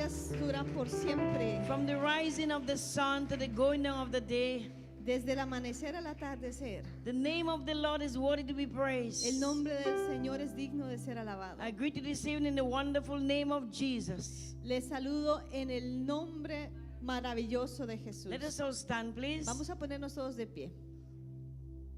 misericordias duran por siempre. From the rising of the sun to the going down of the day, Desde el amanecer al atardecer, the name of the Lord is worthy to be praised. el nombre del Señor es digno de ser alabado. I greet you this evening in the wonderful name of Jesus. Les saludo en el nombre maravilloso de Jesús. Let us all stand, please. Vamos a ponernos todos de pie.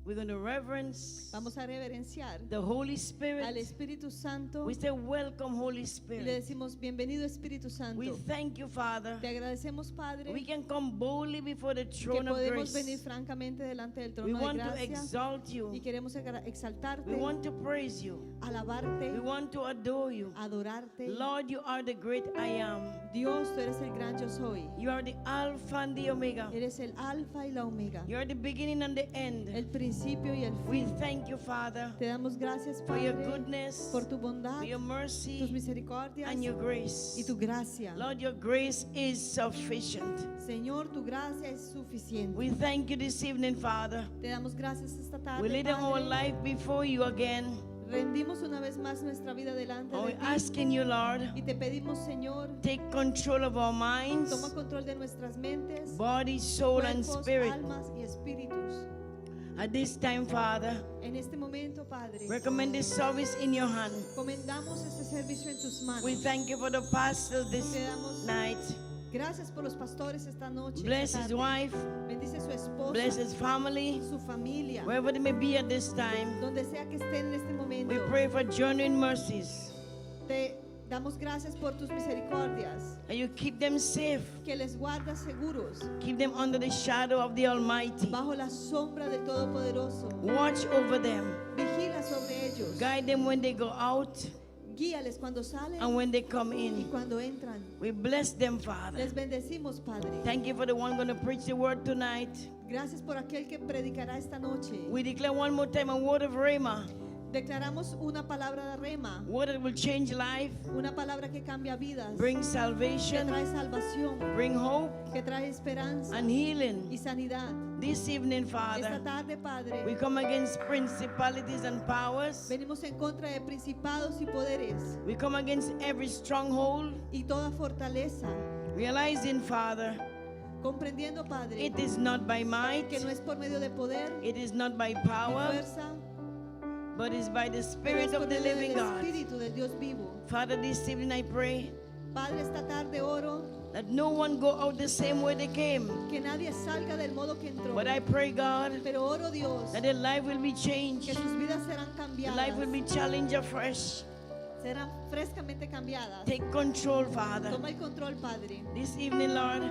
We're going to reverence Vamos a reverenciar the Holy al Spirit. Espíritu Santo We say, Welcome, Holy y le Spirit. decimos, bienvenido Espíritu We Santo. thank you, Father. Te agradecemos, Padre, We can come boldly before the que throne of podemos venir grace. francamente delante del We trono de want to gracia exalt you. y queremos exaltarte, We want to praise you. alabarte, We want to adore you. adorarte. Lord, you are the great I am. Dios, tú eres el gran yo soy. You are the Alpha and the Omega. Eres el alfa y la omega, You are the beginning and the end. el principio y el We fin. thank you, Father, Te damos gracias, for your Padre, goodness, por tu bondad, for your tus mercy, misericordias and your grace. y tu gracia. Lord, your grace is sufficient. Señor, tu gracia es suficiente. We thank you this evening, Father. Te damos gracias esta tarde, We lay down our Padre. life before you again. Rendimos una vez más nuestra vida delante And de we're ti asking you, Lord, y te pedimos, Señor, take control of our minds, toma control de nuestras mentes, body, soul, and cuerpos, spirit. almas y espíritus. At this time, Father, En este momento, Padre, recommend this service in your hand. comendamos este servicio en tus manos. We thank you for the pastor this Te damos night. gracias por los pastores esta noche. Bless esta his tarde. wife, Bendice su esposa, bless his family, su familia, wherever they may be at this time. donde sea que estén en este momento. We pray for genuine mercies. Te damos gracias por tus misericordias, And you keep them safe. que les guardas seguros Keep them under the shadow of the Almighty. bajo la sombra del Todopoderoso. Watch over them. Vigila sobre ellos. Guide them when they go out Guíales cuando salen and when they come y in. cuando entran. We bless them, Father. Les bendecimos, Padre. Thank you for the one going to preach the word tonight. Gracias por aquel que predicará esta noche. We declare one more time a word of Rhema, Declaramos una palabra de rema, word that will change life, una palabra que cambia vidas, bring que salvation, trae salvación, bring hope, que trae esperanza and healing. y sanidad. This evening, Esta Father, tarde, we Padre, come against principalities and powers. venimos en contra de principados y poderes We come against every stronghold, y toda fortaleza, realizing, Father, comprendiendo, Padre, it is not by might, que no es por medio de poder it is not by ni power, fuerza, but it's by the pero Spirit es por of the medio del living God. Espíritu del Dios vivo. Father, this evening I pray Padre, esta tarde oro that no one go out the same way they came. que nadie salga del modo que entró. But I pray, God, Pero oro Dios that their life will be que changed. sus vidas serán Their life will cambiadas, be challenged afresh. serán frescamente cambiadas. Take control, Father. Toma el control, Padre. This evening, Lord,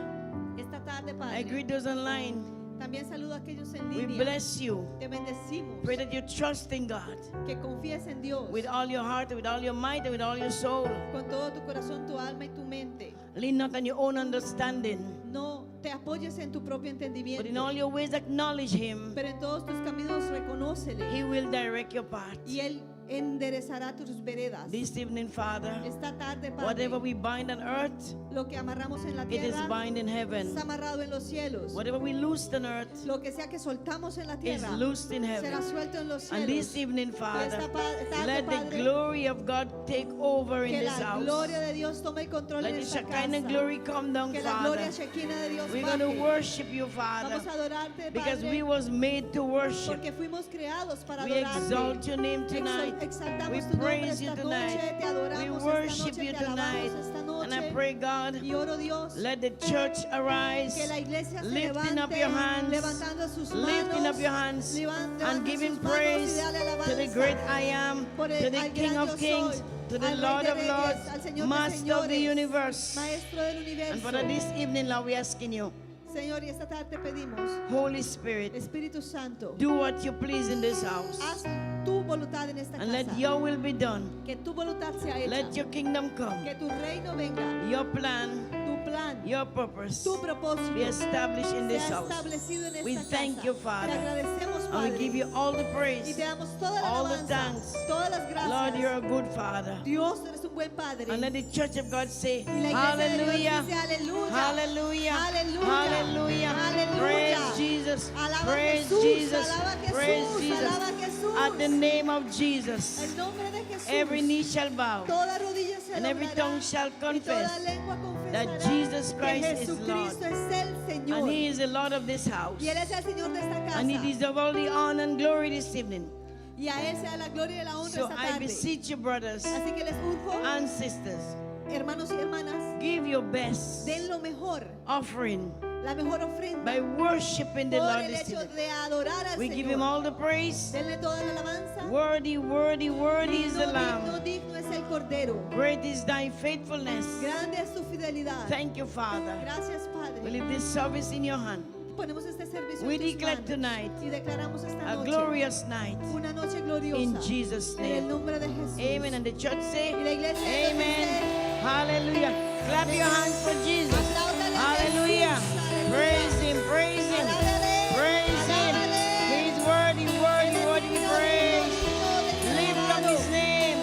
Esta tarde, I Padre, greet those online. también saludo a aquellos en We línea. bless you. Te bendecimos. Pray that you trust in God Que confíes en Dios with all your heart, with all your might, and with all your soul. con todo tu corazón, tu alma y tu mente. Lean not on your own understanding, No te apoyes en tu propio but in entendimiento, all your ways acknowledge Him. pero en todos tus caminos reconócele He will direct your path. y Él enderezará tus veredas. This evening, Father, Esta tarde, Padre, whatever we bind on earth, lo que amarramos en la it is tierra bind in heaven. está amarrado en los cielos. Whatever we loose on earth Lo que sea que soltamos en la is tierra loosed in será heaven. suelto en los And this cielos. evening, Y Father, esta tarde, let the Padre, glory of God take over in que this la house. gloria de Dios tome el control Let en the esta Shekinah casa. glory come down, Que la gloria Father. Shekinah de Dios We're going to baje. worship you, Father, Vamos a adorarte, because we Padre, was made to worship. porque fuimos creados para We adorarte. exalt your name tonight. Exaltamos We tu nombre praise you esta tonight. noche, te We adoramos esta worship noche, you te alabamos tonight. esta And I noche. pray, God, Y oro Dios let the church arise, que la iglesia se lifting up levante, your hands, levantando sus lifting manos, up your hands, levan- and levanta giving sus manos y praise dale to the alabanza great I am, por el, to the al King gran of yo Kings, soy, to the al Rey Lord de of Reyes, Lords, al Señor de Master of the Señores, universe. Maestro del And universo. Father, this evening, Lord, we're asking you, Señor, y esta tarde te pedimos, Holy Spirit, Espíritu Santo, do what you please in this house. haz tu voluntad en esta And let casa. your will be done. Que tu voluntad sea hecha. Let your kingdom come. Que tu reino venga. Your plan, Tu plan, your purpose tu propósito be established in this sea house. establecido en esta We thank casa. you, Father. Te agradecemos, And Padre. we give you all the y praise. te damos toda la all the alabanza, thanks. todas las gracias. Lord, you're a good Father. Dios, eres un buen Padre. And let the church of God say, y la iglesia de Dios Hallelujah. dice, aleluya. Hallelujah. Aleluya. Hallelujah. Aleluya. Praise Jesus. Alaba Praise Jesús, Jesus. alaba Jesús, Praise Jesus. alaba Jesús. At the name of Jesus, El nombre de Jesús. every knee shall bow Toda rodilla se se And every doblará tongue shall y toda confess lengua that confesará Jesus que Christ is Jesucristo Lord. es el Señor. And He is the Lord of this house. Y Él es el Señor de esta casa. And He deserves all the honor and glory this evening. Y a Él sea la gloria y la honra So esta I tarde. beseech you, brothers Así que les urjo, and sisters, hermanos y hermanas, give your best den lo mejor, offering la mejor ofrenda by worshiping the por Lord el this hecho evening. de adorar al We give Him Señor. all the praise. Denle toda la alabanza. Worthy, worthy, worthy is the Digno, digno, Lamb. digno es el Cordero. Great is thy faithfulness. Grande es su fidelidad. Thank you, Father. Gracias, We Padre. leave this service in your hand. Ponemos este servicio We en tus declare manos tonight y declaramos esta A noche glorious night. una noche gloriosa In Jesus' en el name. nombre de Jesús. Amen. And the church say, Y la iglesia de Dios Amen. dice, Hallelujah. Clap your hands for Jesus. Apláudale a Hallelujah. Jesús. Aleluya. Praise Him. Praise Him. Alábele, Praise Him. alábele. He's worthy, worthy, Él es worthy digno, praise. digno, digno de ser Lift up alabado. His name.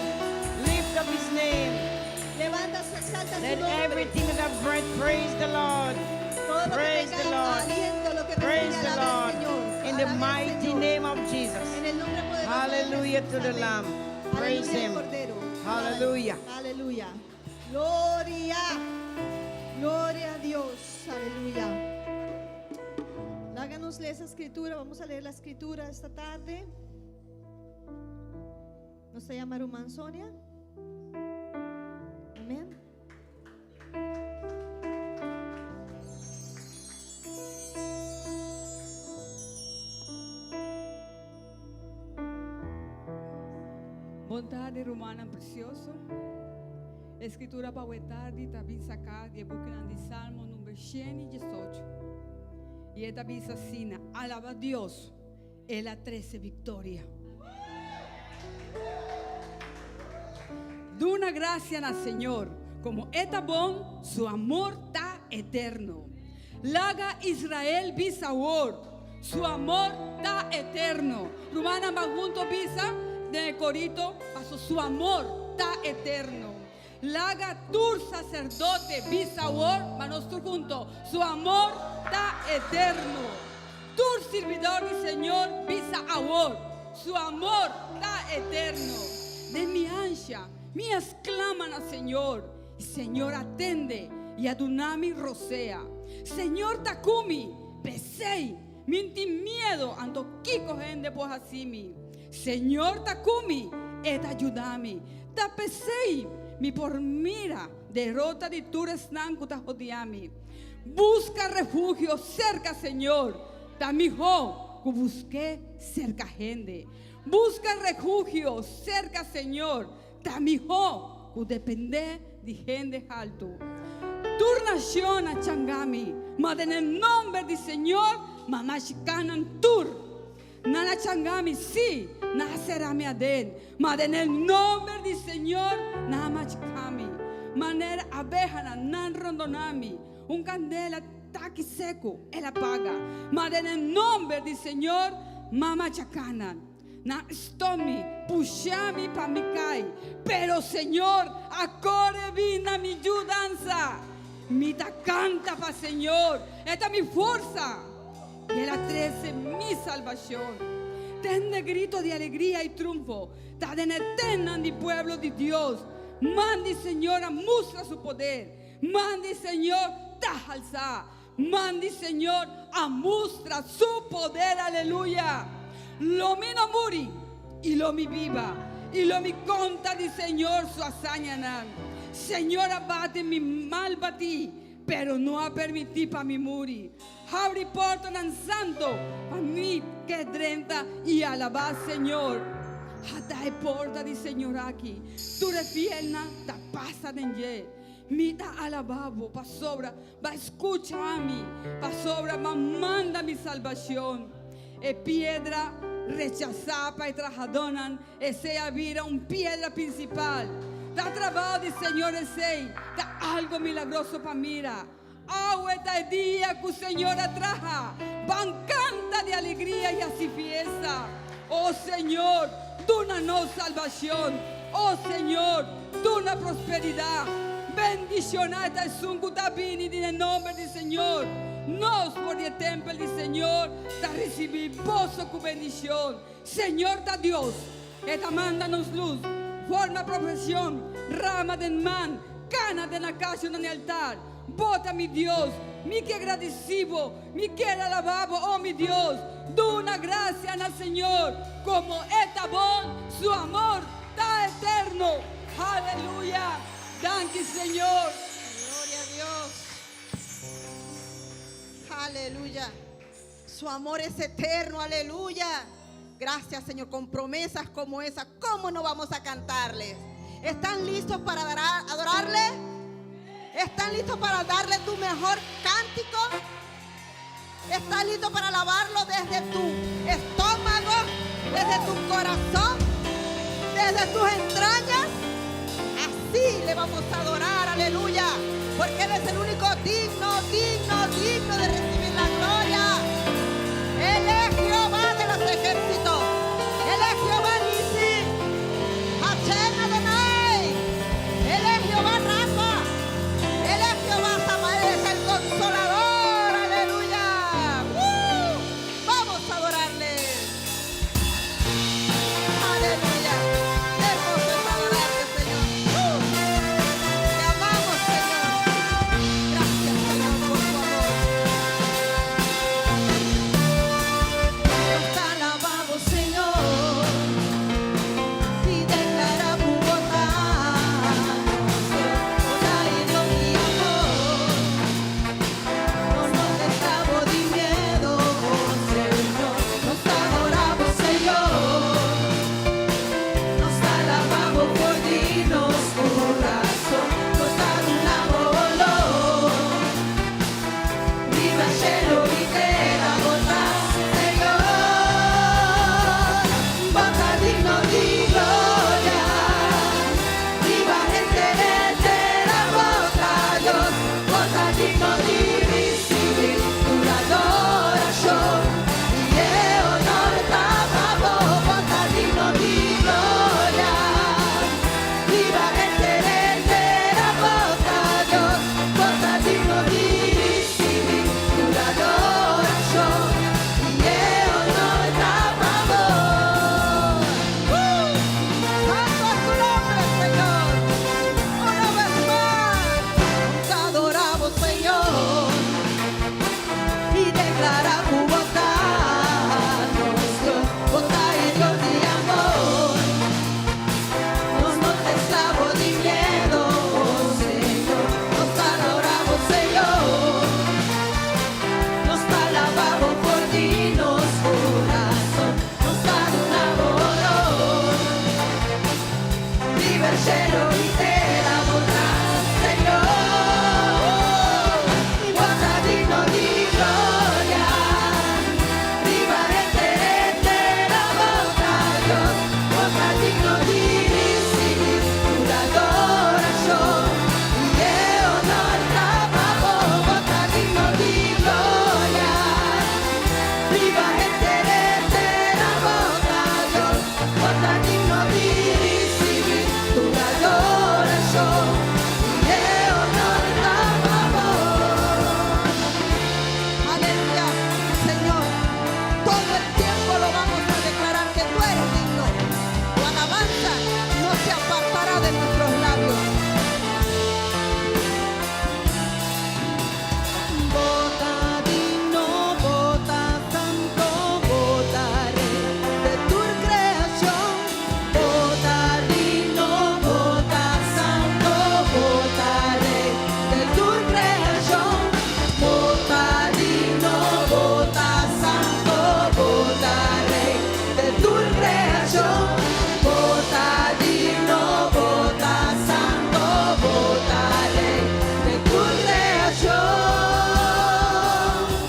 Lift up His name. Levanta su, exalta su Let nombre. everything that have breath praise the Lord. Todo lo que Praise tenga the Lord. aliento, lo que Praise respire, the alabe al Lord. Señor. In the Alabe al mighty Señor. name of Jesus. En el nombre poderoso de Hallelujah Jesús. to the Amén. Lamb. Praise Aleluya al Him. Cordero. Hallelujah. Aleluya. Gloria. Gloria a Dios. Aleluya. Háganos leer esa escritura. Vamos a leer la escritura esta tarde. ¿No se llama Rumán Sonia? Amén. Bondade romana precioso. Escritura para tarde, também sacar de book de Salmo número 118. E esta bisa asina, alaba a Dios, Él a 13 victoria. Duna gracia al Señor, como eta bon, su amor ta eterno. Laga Israel bisa wor, su amor ta eterno. Rumana más junto bisa de corito, paso su amor ta eterno. Laga tur sacerdote bisa wor, manos tur junto, su amor ta eterno. Tur servidor del Señor bisa awor, su amor ta eterno. De mi ansia, mías claman al Señor, y Señor atende, y Adunami rosea. Señor takumi, pesei, minti miedo, ando kiko hende pohasimi. Señor takumi, et ayudami. Ta pesei, mi por mira, derrota de tures nankuta jodiami. Busca refugio cerca, Señor. Tamijo, ku busqué cerca gente. Busca refugio cerca, Señor. Tamijo, ku depende de gente alto. Tur nación a changami, ma en el nombre del Señor, mamá chikanan tur. Nana changami, sí, na será mi aden. Ma en el nombre del Señor, na machikami. Manera abeja na nan rondonami. Un candela taqui seco, él apaga. Ma en el nombre del Señor, mama chakanan. Na stomi, pushami pa mi kai. Pero Señor, acore vina mi yudanza. Mi ta canta pa Señor. Esta es mi fuerza. Y él atrece mi salvación. Tende grito de alegría y triunfo. Ta den eterna di pueblo de Dios. Mandi Señor a muestra su poder. Mandi Señor ta alza. Mandi Señor a muestra su poder. Aleluya. Lo mi no muri y lo mi viva. Y lo mi conta di Señor su hazaña nan. Señor abate mi mal batí, pero no ha permitido pa mi muri. Abre porta nan santo pa mi que drenta y alaba Señor. Hata e porta di Señor aquí. Tu refielna ta pasa denye. Mita alababo pa sobra, va escucha a mí, pa sobra, va manda mi salvación. E piedra rechazada pa e trajadonan, e sea vira un piedra principal. Da trabajo de Señor ese, da algo milagroso pa mira. Agua el día que o Señor atraja, van canta de alegría y así fiesta. Oh Señor, dúnanos salvación. Oh Señor, duna prosperidad. Bendicionata es un gutabini en el nombre del Señor. Nos por el templo del Señor, ta recibir gozo con bendición. Señor, ta Dios, esta mándanos luz. Forma profeshon, rama den man, kana den akasionan di altar. Bo ta mi Dios, mi ke gradisí bo, mi kier alabá bo, o mi Dios. Duna grasia na Señor, komo e ta bon, su amor ta eterno. Aleluya! Danki, Señor. Gloria a Dios. Aleluya. Su amor es eterno, aleluya. Gracias, Señor, con promesas como esa, ¿cómo no vamos a cantarles? ¿Están listos para adorarle? ¿Están listos para darle tu mejor cántico? ¿Estás listo para alabarlo desde tu estómago, desde tu corazón, desde tus entrañas? Así le vamos a adorar, aleluya, porque Él es el único digno, digno, digno de recibir la gloria. Él es Jehová de los ejércitos. Él es Jehová Nissi. Hashem Adonai. Él es Jehová Rafa. Él es Jehová Samael, es el consolador. Aleluya. ¡Uh! Vamos a adorarle. Aleluya. Qué hermoso es adorarte, Señor. ¡Uh! Te amamos, Señor. Gracias, Señor, por tu amor. Nos alabamos, Señor, y declaramos bondad, bondad y Dios y amor. No nos dejamos de miedo, Señor. Nos adoramos, Señor. Nos alabamos por dinos corazón. Nos adoramos, olor. Viva cielo y tierra, bondad, Señor. Bondad digno de gloria. Viva gente entera, bondad Dios. Bondad digno de recibir tu adoración. Y el honor tapado, bondad digno de gloria. Viva gente entera, bondad Dios. Bondad digno de recibir tu adoración. Y el honor tapado. Santo es tu nombre, Señor. Una vez más, te adoramos, Señor. Y declaramos bondad, nuestro bondad y Dios de amor. No nos esclavo de miedo, Señor. Nos adoramos, Señor. Nos alabamos por dinos corazón. Nos adoramos honor. Viva el cielo y tierra, bondad, Señor. Y bondad digno de gloria. Viva entera, bondad Dios. Bondad digno de recibir tu adoración. Y el honor tapado, bondad digno de gloria. Viva entera, bondad Dios. Bondad digno de recibir tu adoración. Y el honor tapado. Aleluya, Señor. Todo el tiempo lo vamos a declarar que tú eres digno. Tu alabanza no se apartará de nuestros labios. Bo ta digno, bo ta santo, bo ta rey de tu creación. Bo ta digno, bo ta santo, bo ta rey de tu creación. Bo ta digno, bo ta santo, bo ta rey de tu creación. Bo ta digno, bo ta santo, bo ta rey de tu creación.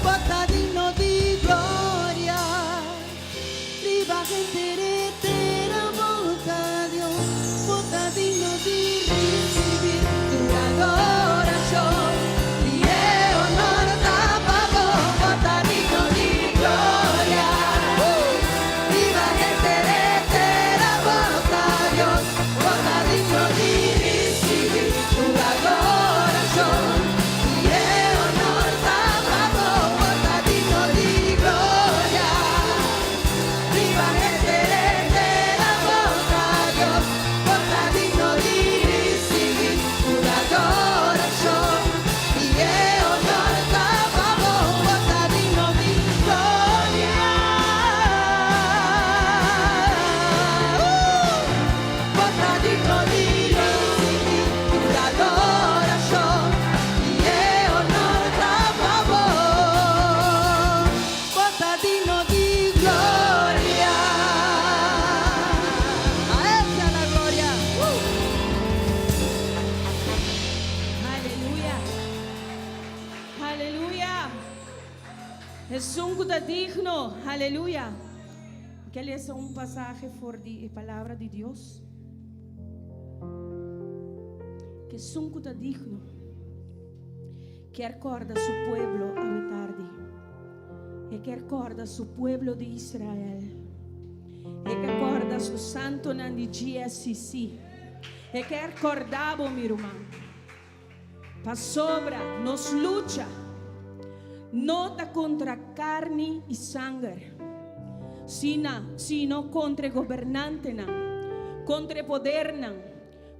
Bo ta digno di gloria. Viva gente entera, bo ta Dios, bo ta digno di recibir tu adoración. Y el honor tapado, bo ta digno di gloria. Viva gente entera, bo ta Dios, bo ta digno di recibir tu adoración. Y el honor tapado, bo ta digno di gloria. Viva gente. digno, aleluya. Ke lesa un pasahe for di e palabra di Dios. Ku esun ku ta digno. Ke kòrda su pueblo awe tardi. E ke kòrda su pueblo di Israel. E ke kòrda su santonan di GSCC. E ke kòrda bo, mi ruman. Pasobra nos lucha no ta kontra karni i sanger, sino kontra gobernantenan, kontra podernan,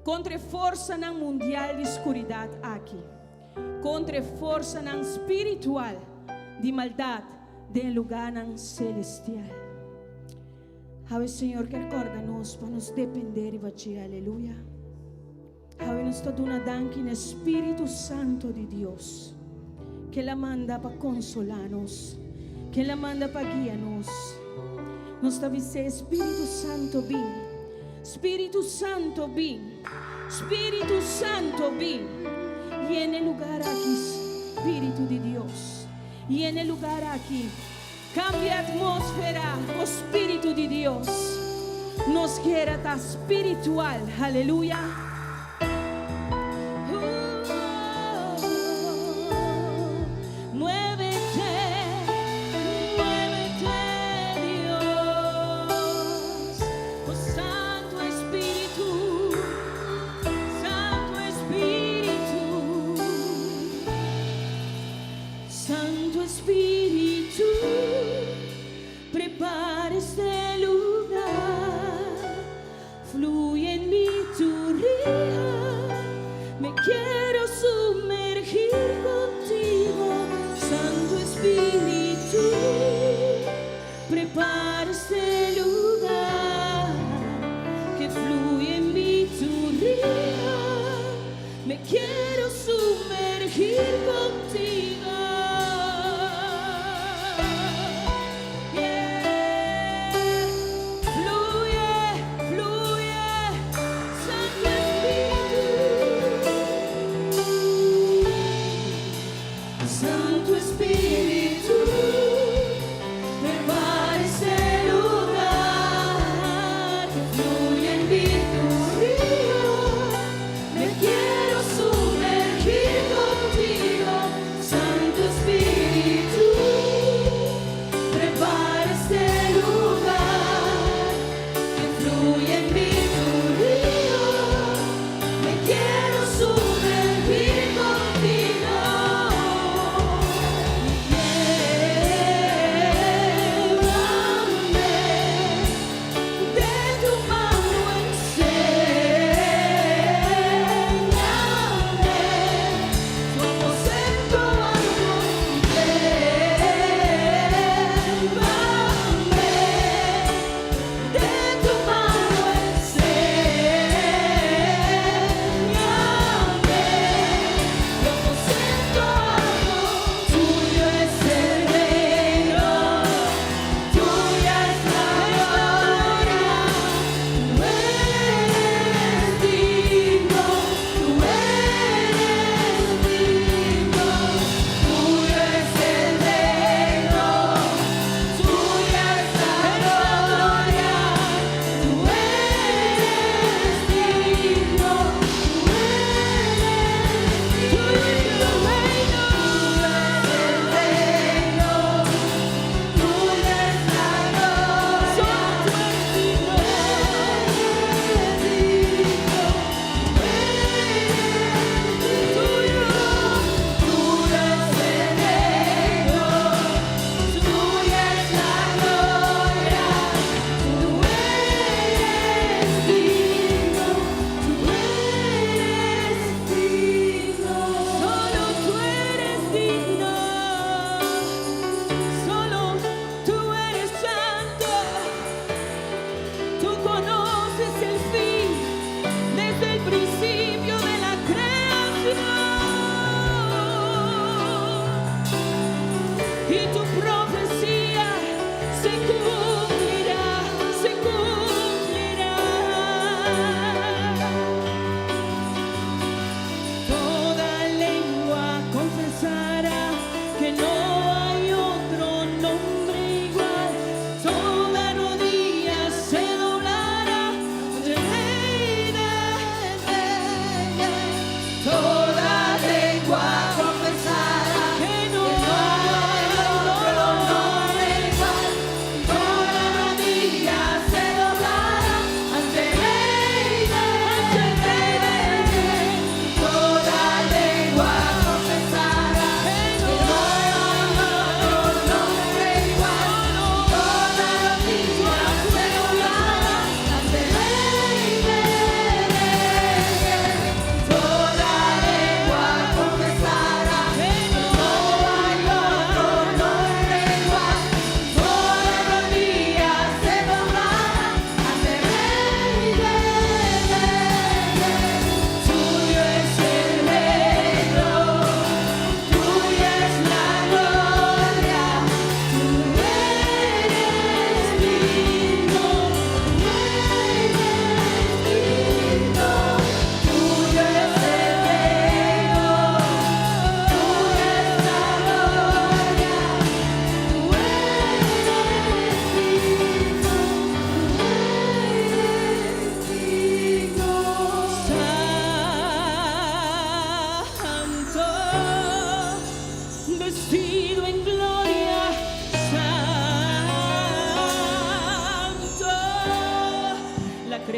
kontra forsanan mundial di skuridat aki, kontra forsanan spiritual di maldat den lugánan selestial. Awe Señor ke kòrda nos pa nos dependé di dje, aleluya. Awe nos ta duna danki na Spiritu Santu di Dios, ku El a manda pa konsolá nos, ku El a manda pa guia nos. Nos ta bisa Spiritu Santu bin, Spiritu Santu bin, Spiritu Santu bin. Yena e lugá aki, Spiritu di Dios. Yena e lugá aki. Kambia atmósfera, o Spiritu di Dios. Nos ke ta spiritual, aleluya. Muévete, muévete, Dios. Oh Santu Spiritu, Santu Spiritu, Santu Spiritu, prepara este lugar, fluye en mí tu río, me quiero sumergir contigo, Santu Spiritu, prepara este lugar, que fluye en mí tu río, me quiero sumergir contigo. Yeah.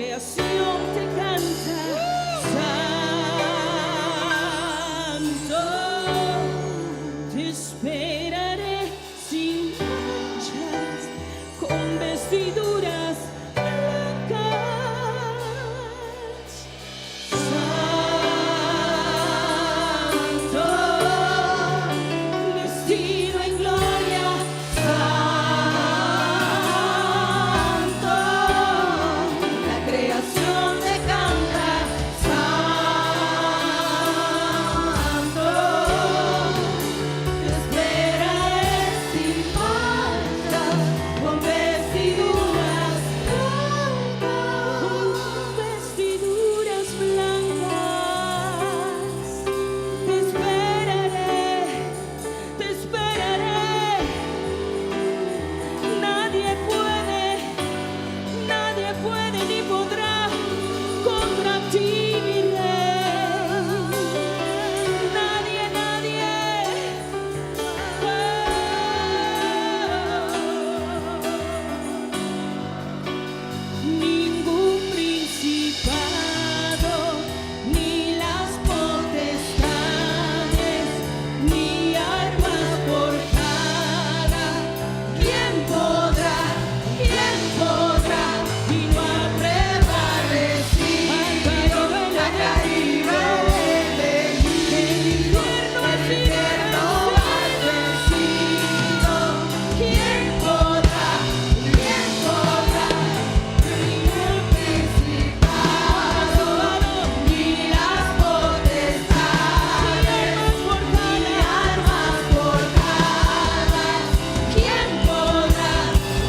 Creacion te canta, Santo, te esperaré sin manchas, con vestiduras blancas. Santo, vestido en gloria, Santo, la creación te canta, Santo, te esperaré sin manchas, con vestiduras blancas, con vestiduras blancas. Te esperaré, te esperaré. Nadie puede, nadie puede ni podrá contra ti, mi rey. Nadie, nadie. Oh. Ningún principado, ni las potestades, ni armas forjadas. ¿Quién podrá? ¿Quién podrá? Y no ha prevalecido, ha caído el enemigo, el infierno has vencido. ¿Quién podrá? ¿Quién podrá? Ningún principado, ni las potestades, ni armas forjadas. ¿Quién podrá?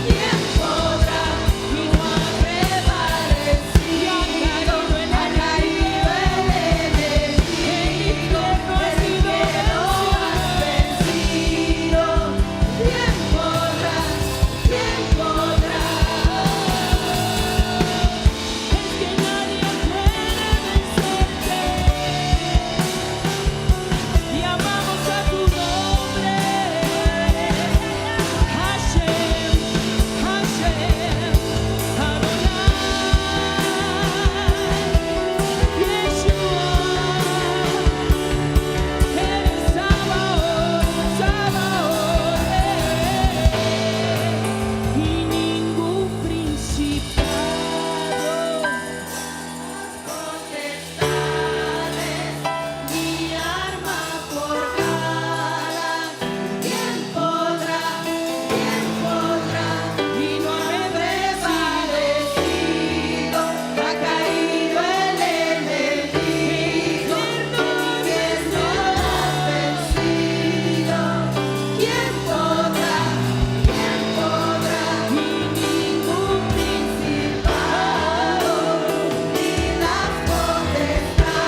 ¿Quién podrá? Y no ha prevalecido, ha caído el enemigo, el infierno has vencido. ¿Quién podrá? ¿Quién podrá? Es que nadie puede vencerte. Llamamos a tu nombre, Hashem, Hashem, Adonai, Yeshua, eres Sabaoth, Sabaoth, y ningún principado. Potestades, ni arma forjada, ¿quién podrá? ¿Quién podrá? Y no ha prevalecido, ha caído el enemigo, el infierno has vencido. ¿Quién podrá? ¿Quién podrá? Y ningún principado, ni las potestades,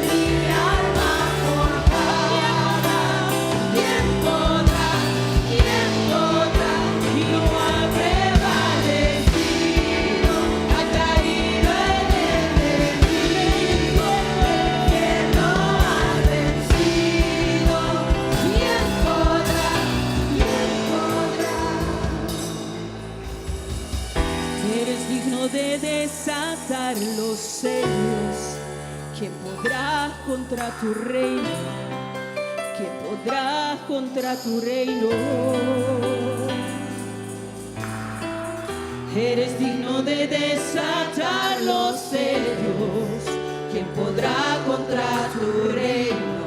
ni arma forjada. ¿Quién podrá? ¿Quién podrá? Y no ha prevalecido, ha caído el enemigo, el infierno ha vencido. ¿Quién podrá? ¿Quién podrá? Eres digno de desatar los sellos. ¿Quién podrá contra tu reino? ¿Quién podrá contra tu reino? Eres digno de desatar los sellos. ¿Quién podrá contra tu reino?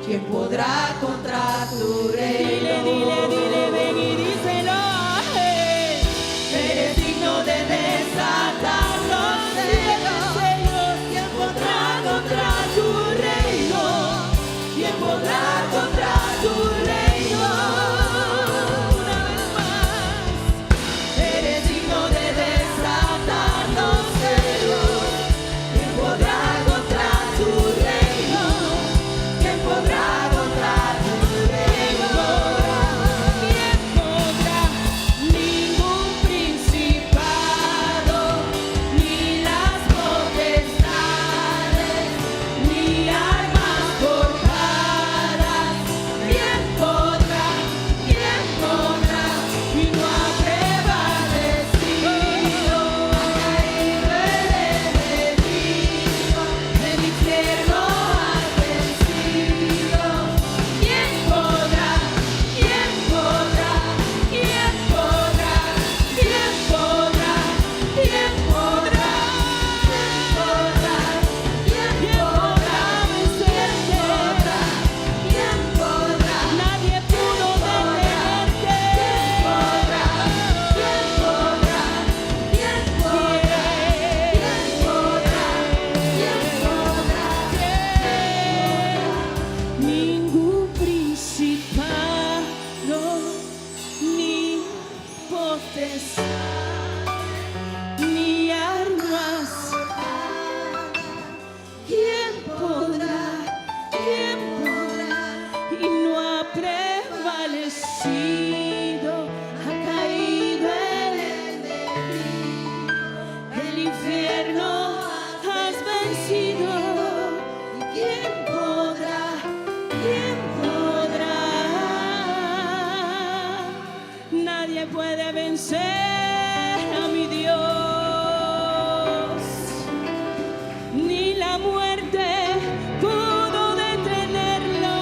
¿Quién podrá contra tu reino? Dile, dile, dile, ven y díselo a él. Eres digno de desatar los sellos. ¿Quién podrá contra tu reino? ¿Quién podrá contra tu reino? Una vez más. Eres digno de desatar los sellos. ¿Quién podrá contra tu reino? ¿Quién podrá contra tu reino? Ni armas. ¿Quién podrá? ¿Quién podrá? Y no ha prevalecido, ha caído el enemigo. El infierno has vencido. ¿Quién podrá? ¿Quién podrá? Nadie puede vencer a mi Dios, ni la muerte pudo detenerlo.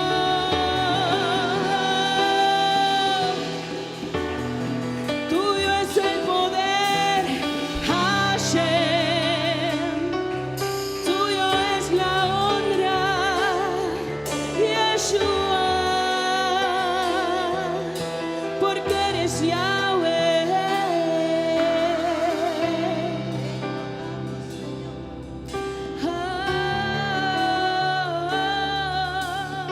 Tuyo es el poder, Hashem. Tuyo es la honra, Yeshua, porque eres Yahweh. Ah,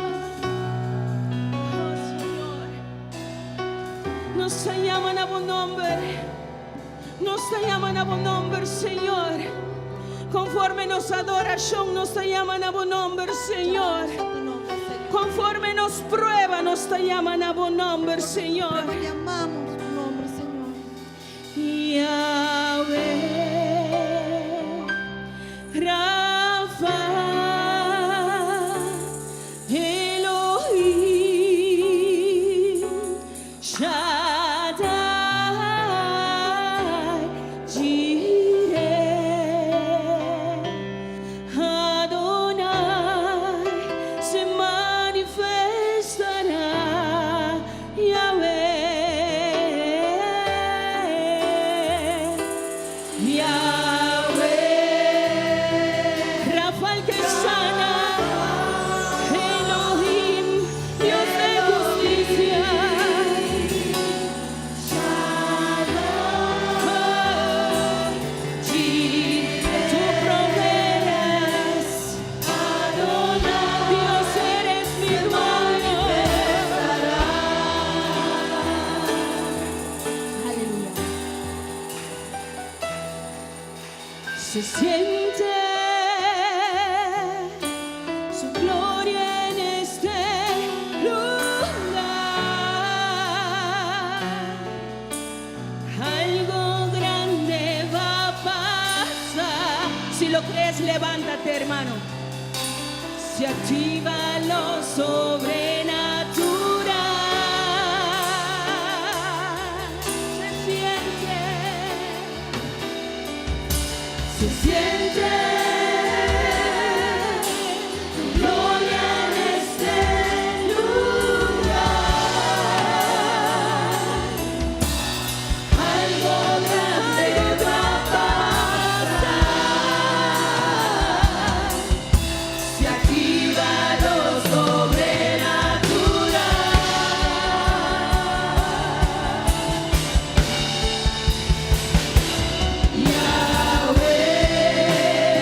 oh, Señor, nos llaman a buen nombre, nos llaman a buen nombre, Señor. Conforme nos adoración, nos llaman a buen nombre, Señor. Llamamos a tu nombre, Señor. Conforme nos prueba, nos llaman a buen nombre, Señor. Prueba, llamamos tu nombre, Señor. Yahweh, Rafa, Elohim, Shaddai, Jireh, Adonai se manifestará, Yahweh. Yahweh, Rafa el que sana, Elohim, Dios de justicia. Shaddai, tú proveerás, Adonai, Dios eres mi dueño. Aleluya. Se siente su gloria en este lugar. Algo grande va a pasar. Si lo crees, levántate, hermano. Se activa lo sobrenatural. Se siente. Se siente tu gloria en este lugar. Algo grande va a pasar. Se activa lo sobrenatural. Yahweh.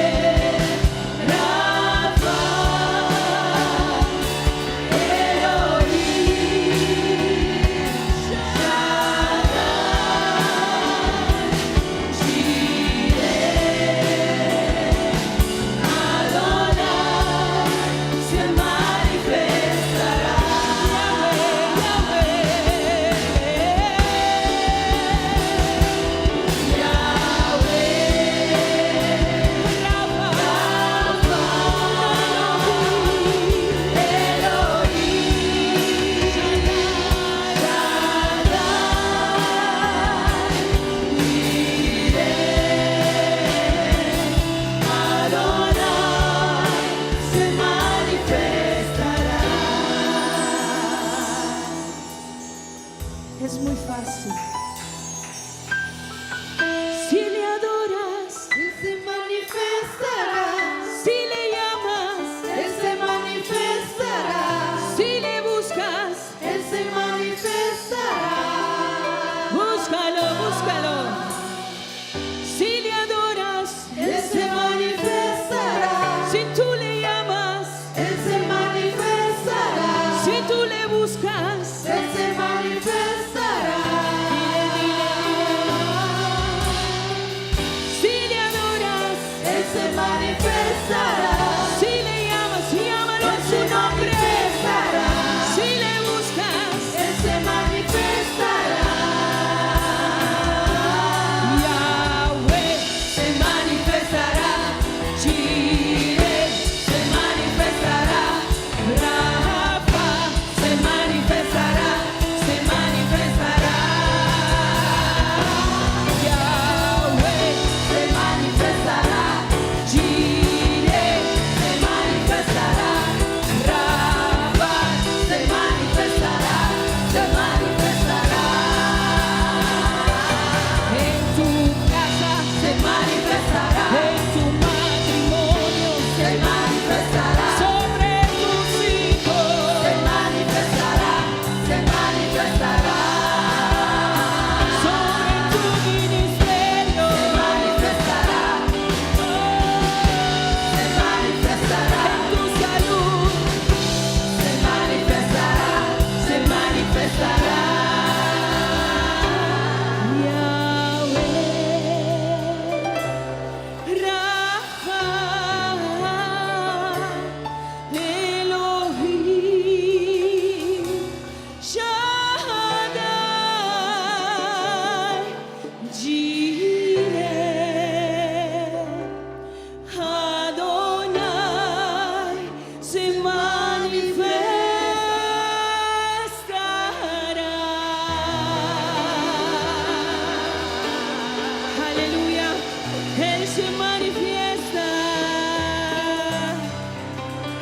Él se manifiesta.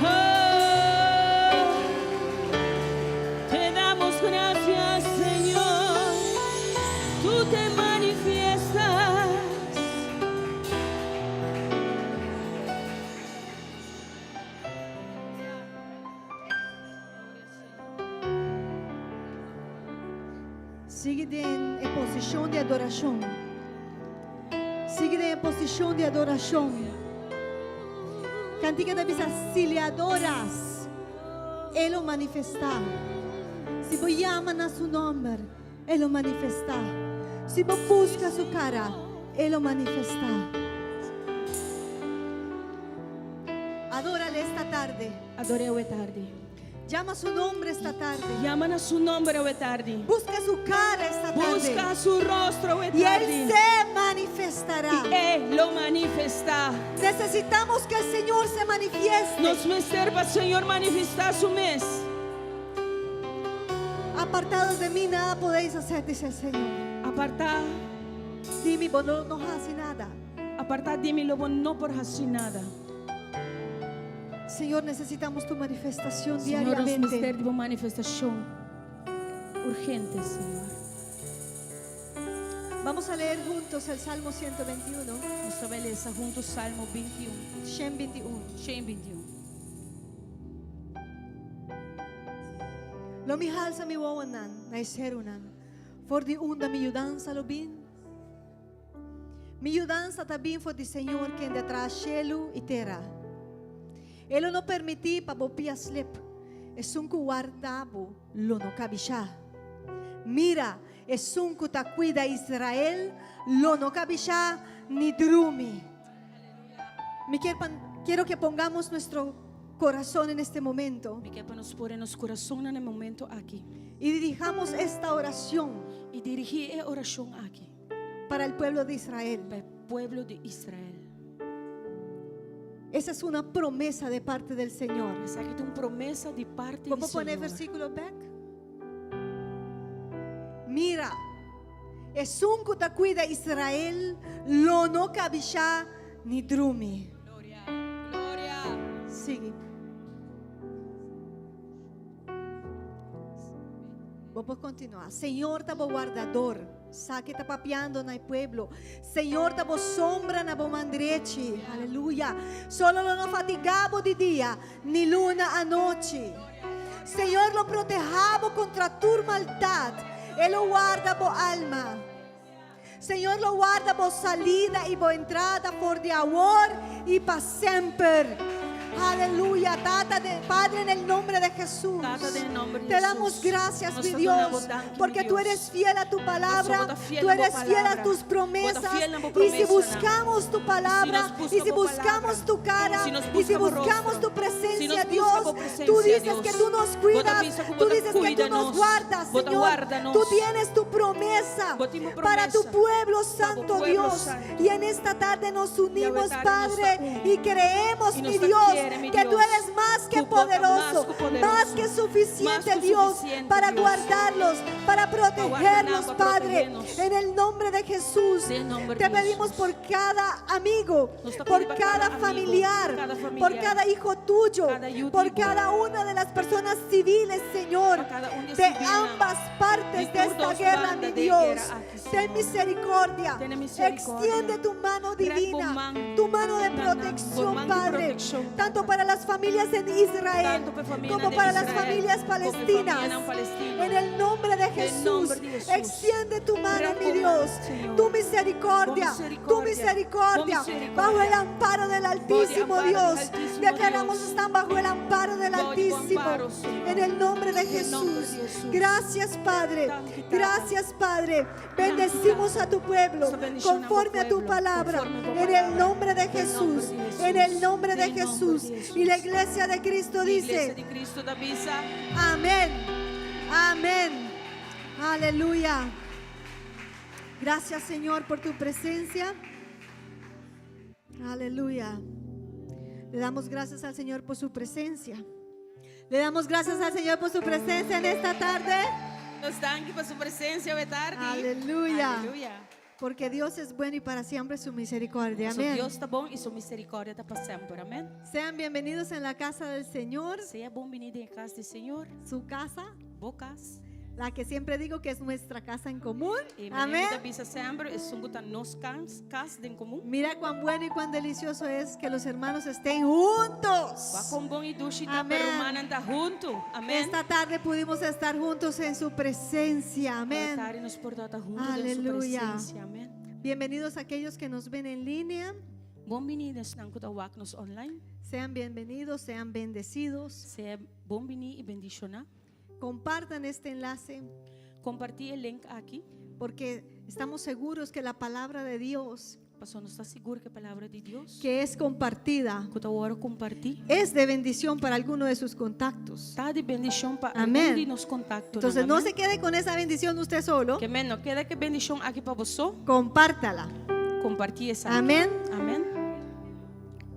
Oh, te damos gracias, Señor. Tú te manifiestas. Sigui den e posishon di adorashon. Sigui den e posishon di adorashon. Kantika ta bisa, Si le adoras, E lo manifestá. Si bo yama na Su nòmber, E lo manifestá. Si bo buska Su kara, E lo manifestá. Adórale esta tarde. Ador'é awe tardi. Yama su nombre esta tarde. Yama na su nomber awe tardi. Busca su cara esta tarde. Busca su rostro awe Y tardi. Él se manifestará. I E lo manifestá. Necesitamos que el Señor se manifieste. Nos mester pa Señor manifestá su mes. Apartados de mí nada podéis hacer, dice el Señor. Apartá. Di mi bo no hasi nada. Apartá di mi lo bo no por hasi nada. Señor, necesitamos tu manifestación Señor, nos diariamente. mester di bo manifestashon urgente, Señor. Vamos a leer juntos el Salmo 121. Nos ta bai lesa huntu Salmo 21. 121. 121. Lo mi halsa mi wowonan na e serunan, for di unda mi yudansa lo bin? Mi yudansa ta bin for di Señor kende a traha shelu i tera. E lo no permití pa bo pia slip, esun ku warda bo lo no kabishá. Mira, esun ku ta kuida Israel lo no kabishá ni drumi. Mi kier pa quiero que pongamos nuestro corazón en este momento. Mi ke pa nos pone nos kurasonnan na e momento aki. Y dirijamos esta oración. I dirigí e orashon aki. Para el pueblo de Israel. Pa e pueblo di Israel. Esa es una promesa de parte del Señor. Esaki ta un promesa di parti di Bo por pone Señor. versículo bek? Mira, esun ku ta kuida Israel lo no kabishá ni drumi. Gloria, gloria. Sigui. Bo por continua. Señor ta bo wardador. Sa ke ta papiando na e pueblo. Señor ta bo sombra na bo man drechi. Aleluya. Solo lo no fatiga bo di dia, ni luna anochi. Señor lo proteha bo contra tur maldad. E lo warda bo alma. Señor lo warda bo salida y bo entrada for di awor y pa semper. Aleluya. Tata de, Padre, en el nombre de Jesús. Tata, den e nomber di Te damos Jesús. gracias, Nos mi ta duna bo Dios, danki, mi porque tú Dios. eres fiel a tu palabra, Pasobra bo ta fiel tú na bo eres fiel a palabra. tus Bo ta promesas. fiel na bo Y si promesanan. buscamos tu palabra, Y si nos busca y si bo buscamos palabra, tu cara, si nos y si busca bo buscamos rostro, tu presencia, si nos busca Dios, bo presencia, tú dices Dios, que tú nos bo ta cuidas, bisa ku bo tú ta dices que cuida tú nos nos, guardas, bo ta Señor. warda nos. Tú tienes tu promesa Bo tin bo para tu promesa pueblo pa bo santo, pueblo Dios. santo. Y en esta tarde nos unimos, tarde nos Padre, ta uni. y creemos, Y mi nos ta Dios, quiere, mi que tú Dios, eres más que ku bo ta más poderoso, ku poderoso, más que suficiente, más ku Dios, suficiente, para Dios. guardarlos, para protegerlos, pa Padre. protegernos. En el nombre de Jesús, En el nombre te de pedimos Jesús. por cada amigo, Nos ta por pidi pa cada cada amigo, familiar, cada por familiar, cada hijo tuyo, cada yu por di bo. cada una de las personas civiles, Señor, Pa kada un di de sivilnan, ambas partes di de tur esta dos guerra, banda mi di e Dios. guera aki, Ten Señor. misericordia. Tene misericordia. Extiende tu mano Rek bo divina, man. tu mano de Na nan, bo protección, man di Padre, protekshon, tanto Tata. para las familias en Israel Tantu pa e famianan como den para las Israel, familias komo e palestinas. famianan palestino. En el nombre de Den Jesús, nomber di Jesús. extiende tu mano, Rek mi bo man, Dios, Señor. tu misericordia, Bo misericordia, tu misericordia, bo misericordia. bajo el amparo del Altísimo amparo del Dios. Altísimo Declaramos Dios. están bajo el amparo del Bajo di bo Altísimo. amparo, Señor. En el nombre de Den nomber Jesús. di Jesús. Gracias, Padre. Danki, Tata. Gracias, Padre. Bendecimos a tu pueblo Nos bendiciona conforme a tu pueblo, palabra. conforme a tu En el palabra. nombre de En el nombre Jesús. de Jesús. En el nombre de En el nombre Jesús. de Jesús. Y la iglesia de Cristo Iglesia dice, di Cristo ta bisa. amén. Amén. Aleluya. Gracias, Señor, por tu presencia. Aleluya. Le damos gracias al Señor por su presencia. Le damos gracias al Señor por su presencia en esta tarde. Nos danki pa su presensia awe tardi. Aleluya. Aleluya. Porque Dios es bueno y para siempre su misericordia. So Amén. Dios ta bon i su miserikòrdia ta pa semper. Amèn. Sean bienvenidos en la casa del Señor, Sea bon biní den kas di Señor, su casa, bo kas. la que siempre digo que es nuestra casa en común. I Amén. Mi ta bisa semper, esun ku ta nos kas, kas den komun. Mira cuán bueno y cuán delicioso es que los hermanos estén juntos. Wak kon bon i dushi ta Amèn. pa rumannan ta huntu. Amèn. Esta tarde pudimos estar juntos en su presencia. Amén. Atardi nos por ta huntu den su Aleluya. presensia. Amèn. Bienvenidos aquellos que nos ven en línea. Bon biní esnan ku ta wak nos online. Sean bienvenidos, sean bendecidos. Sea bon biní i bendishoná. Compartan este enlace Kompartí e link aki. porque estamos seguros que la palabra de Dios, Paso nos ta sigur ku e palabra di Dios. que es compartida, Ku ta wòrdu kompartí. es de bendición para alguno de sus contactos. Ta di bendishon pa Amèn. algun di nos kontaktonan. Entonces no Amèn. se quede con esa bendición usted solo, Ke men no keda ku e bendishon aki pa bo so. compártala. Kompartí esaki. Amèn. Amèn.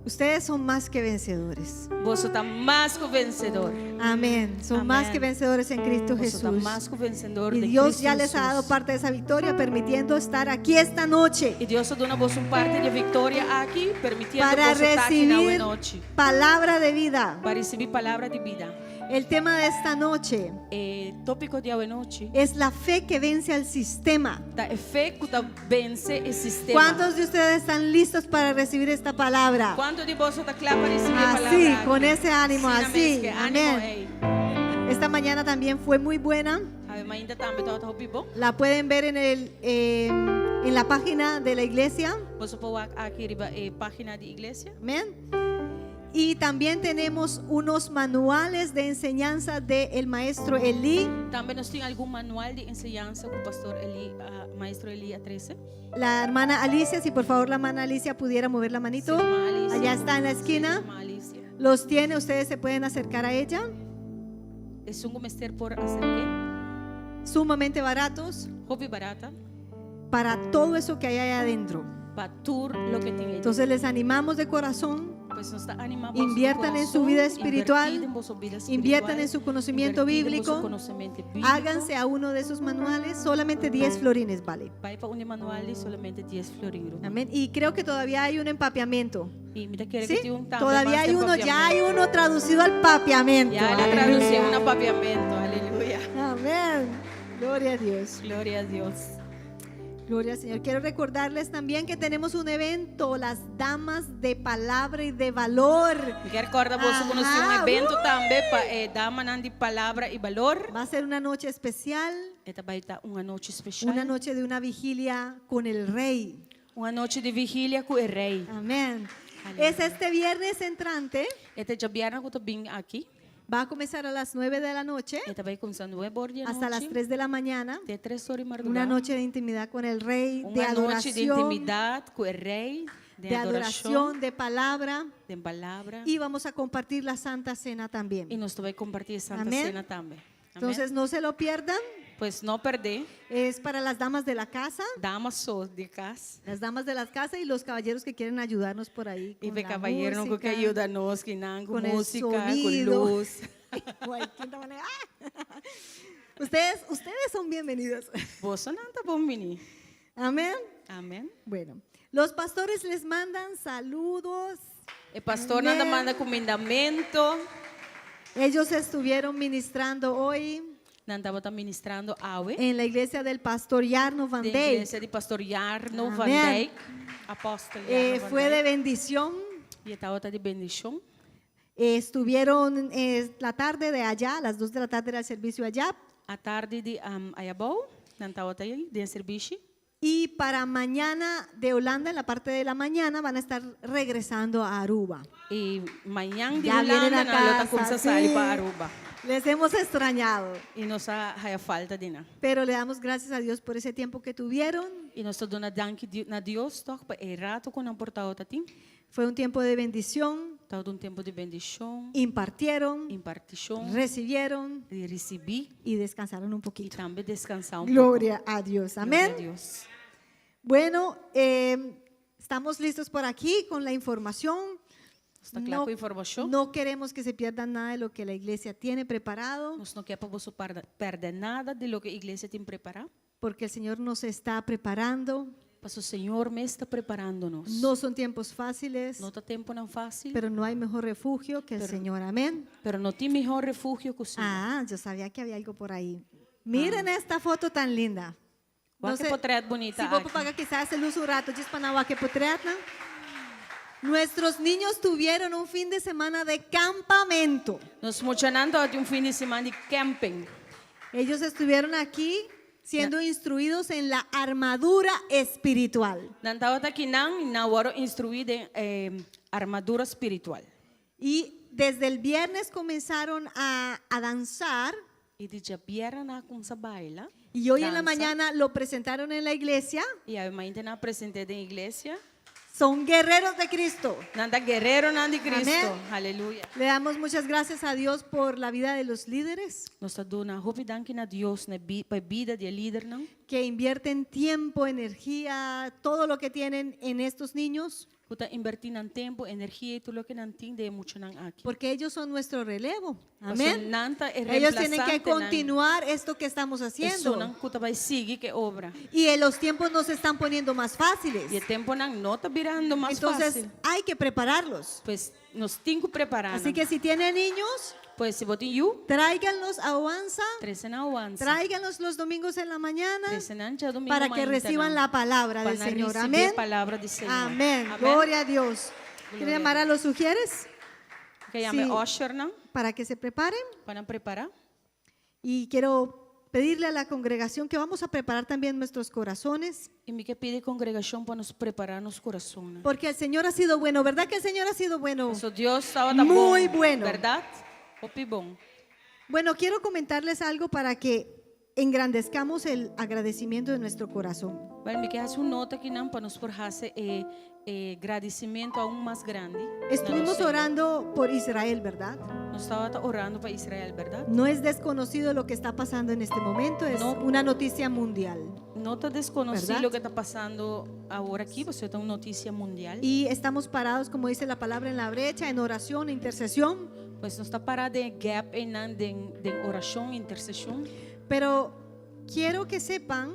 Ustedes son más que vencedores. Boso ta mas ku vensedó. Amén. Son más Amén. que vencedores en Cristo Boso ta Jesús. mas ku vensedó Y den Dios Cristo ya les ha dado Jesús. parte de esa victoria, permitiendo estar aquí esta noche I Dios a duna boso un parti di e viktoria aki, permitiendo para boso ta aki na recibir anochi. palabra de vida. Pa risibí palabra di bida. El tema de esta noche E tópiko di awe nochi. es la fe que vence al sistema. Ta e fe ku ta vense e sistema. ¿Cuántos de ustedes están listos para recibir esta palabra? Kuantu di boso ta kla pa risibí e palabra? Así, aki? con ese ánimo, Asina así. mes, ku ánimo, Amén. ei. Esta mañana también fue muy buena. Awe mainta tambe tabata hopi bon. La pueden ver en, el, en la página de la iglesia. Boso por wak aki riba e página di iglesia. Amén. Y también tenemos unos manuales de enseñanza del maestro Elí. Tambe nos tin algun manual di enseñansa ku pastor Eli, ah, maestro Eli a trese. La hermana Alicia, si por favor la hermana Alicia pudiera mover la manito. Sí, hermana Alicia. Allá está en la esquina. Sí, hermana Alicia. Los tiene, ustedes se pueden acercar a ella. Esun ku mester por aserk'é. Sumamente baratos Hopi barata. para todo eso que hay allá adentro. Pa tur loke tin ei. Entonces les animamos de corazón. Pues nos ta animá Inviertan en su vida espiritual, Invertir en su vida inviertan en espiritual, su conocimiento invertir en bíblico, su konosementu bíbliko. Háganse a uno de esos manuales, solamente 10 florines vale. Bai pa un manual di solamente 10 florin. ruman. Amén. Y creo que todavía hay un en papiamento. I mi ta kere ¿Sí? ku tin un tambe Todavía mas hay de uno, ya hay papiamento. uno traducido al papiamento. Ya el a tradusí un na papiamento. Aleluya. Amén. Gloria a Dios. Gloria a Dios. Gloria al Señor. Quiero recordarles también que tenemos un evento, las Damas de Palabra y de Valor. Mi ke kòrda boso ku nos tin un Ajá, evento tambe pa eh, damanan di palabra i balor. Va a ser una noche especial, E ta bai ta un anochi spesial. una noche de una vigilia con el Rey. Un anochi di vigilia ku e rei. Amén. Aleluya. Es este viernes entrante. E ta djabièrnè ku ta bin aki. Va a comenzar a las 9 de la noche E ta bai kuminsá 9 or di hasta las anochi. 3 de la mañana. Te 3 or di mardugá. Una noche de intimidad con el Rey, Un de anochi di adoración, intimidat ku e rei, di de adorashon, adoración, de palabra. di palabra. Y vamos a compartir la Santa Cena también. I nos ta bai kompartí Santa Amèn. Sena tambe. Amèn. Entonces no se lo pierdan. Pues no pèrdè. Es para las damas de la casa, Dama so di kas. las damas de la casa y los caballeros que quieren ayudarnos por ahí. I con e la kabayero ku música, ke yuda nos, ku nan, con el músika, ku sonido. lus. Guay, ¿quién te maneja? ¡Ah! Ustedes, ustedes son bienvenidos. Bosonan ta bon biní. Amén. Amèn. Bueno, los pastores les mandan saludos. E pastornan Amèn. manda kumindamentu. Ellos estuvieron ministrando hoy Nan tabata ministrando awe. en la iglesia del pastor Jarno Van Den Dijk. iglesia di pastor Jarno Van Amèn. Dijk. Apòstel Eh, Jarno Van fue de Dijk. bendición. I tabata di bendishon. Estuvieron la tarde de allá, a las 2 de la tarde era el servicio allá. Atardi di ayabou, nan tabata ei, den servisio. Y para mañana de Holanda, en la parte de la mañana, van a estar regresando a Aruba. I mañan di Ya vienen Hulanda, a nan lo ta casa, kuminsá sali sí. pa Aruba. Les hemos extrañado, I nos a haya falta di nan. pero le damos gracias a Dios por ese tiempo que tuvieron. I nos ta duna danki na Dios toch pa e rato ku nan por tabatin. Fue un tiempo de bendición. Tabata un tempu di bendishon, Impartieron, impartishon, recibieron di risibí y descansaron un i poquito. tambe deskansá un poko. Gloria a Dios. Gloria Amén. a Dios. Bueno, estamos listos por aquí con la información. Nos ta kla ku informashon. No queremos que se pierdan nada de lo que la iglesia tiene preparado, Nos no ke pa boso pèrdè nada di loke iglesia tin prepará, porque el Señor nos está preparando. Paso Señor mes ta preparando nos. No son tiempos fáciles, No ta temponan fásil, pero no hay mejor refugio que el Señor. Amén. pero no tin mihó refugio ku Señor. Ah, yo sabía que había algo por ahí. Miren esta foto tan linda. Wak e potrèt bunita Si vos aki. paga quizás el uso un rato, djis pa nan wak e potrèt, ¿no? Nuestros niños tuvieron un fin de semana de campamento. Nos muchanan tabatin un fin di siman di camping. Ellos estuvieron aquí siendo instruidos en la armadura espiritual. Nan tabata akinan i nan a wòrdu instruí den e armadura spiritual. Y desde el viernes comenzaron a, a danzar I di djabièrnè nan a kuminsá baila, y hoy en la dansa. mañana lo presentaron en la iglesia. I awe mainta nan a present'é den iglesia. Son guerreros de Cristo. Nan ta guereronan di Cristo. Amén. Aleluya. Le damos muchas gracias a Dios por la vida de los líderes Nos ta duna hopi danki na Dios na bi- pa e bida di e lidernan que invierten tiempo, energía, todo lo que tienen en estos niños, ku ta invertí nan tempu, energia i tur loke nan tin den e muchanan aki. porque ellos son nuestro relevo. Pasobra Amén. nan ta e Ellos tienen que reemplasantenan. continuar esto que estamos haciendo. Esunnan ku ta bai sigui ku e obra. Y en los tiempos nos están poniendo más fáciles. I e tempunan no ta birando mas Entonces fásil. hay que prepararlos. Pues nos tin ku prepará Así nan. que si tienen niños, Pues si bo tin yu, tráiganlos a Oanza, trese nan Oanza. tráiganlos los domingos en la mañana Trese nan djadumingu para que mainta reciban nan. la palabra Pa del nan Señor. risibí e Amén. palabra di Señor. Amén. Amén. Gloria a Dios. ¿Quiere Gloria a llamar a los sugieres Ke yama Sí. ushernan para que se preparen? pa nan prepará. Y quiero pedirle a la congregación que vamos a preparar también nuestros corazones, I mi ke pidi kongregashon pa nos prepará nos kurason. porque el Señor ha sido bueno, ¿verdad que el Señor ha sido bueno? So Dios tabata Muy bon, bueno. Bèrdat? Hopi bon. Bueno, quiero comentarles algo para que engrandezcamos el agradecimiento de nuestro corazón. Wèl, mi ke hasi un nota akinan pa nos por hasi e e gradisimentu aun mas grandi. Estuvimos orando por Israel, ¿verdad? Nos tabata orando pa Israel, bèrdat? No es desconocido lo que está pasando en este momento, es No. una noticia mundial. No ta deskonosí Bèrdat? loke ta pasando awor aki, pasobra ta un notisia mundial. Y estamos parados, como dice la palabra, en la brecha, en oración, intercesión. Pues nos ta pará den gap einan den den orashon, interseshon. Pero quiero que sepan,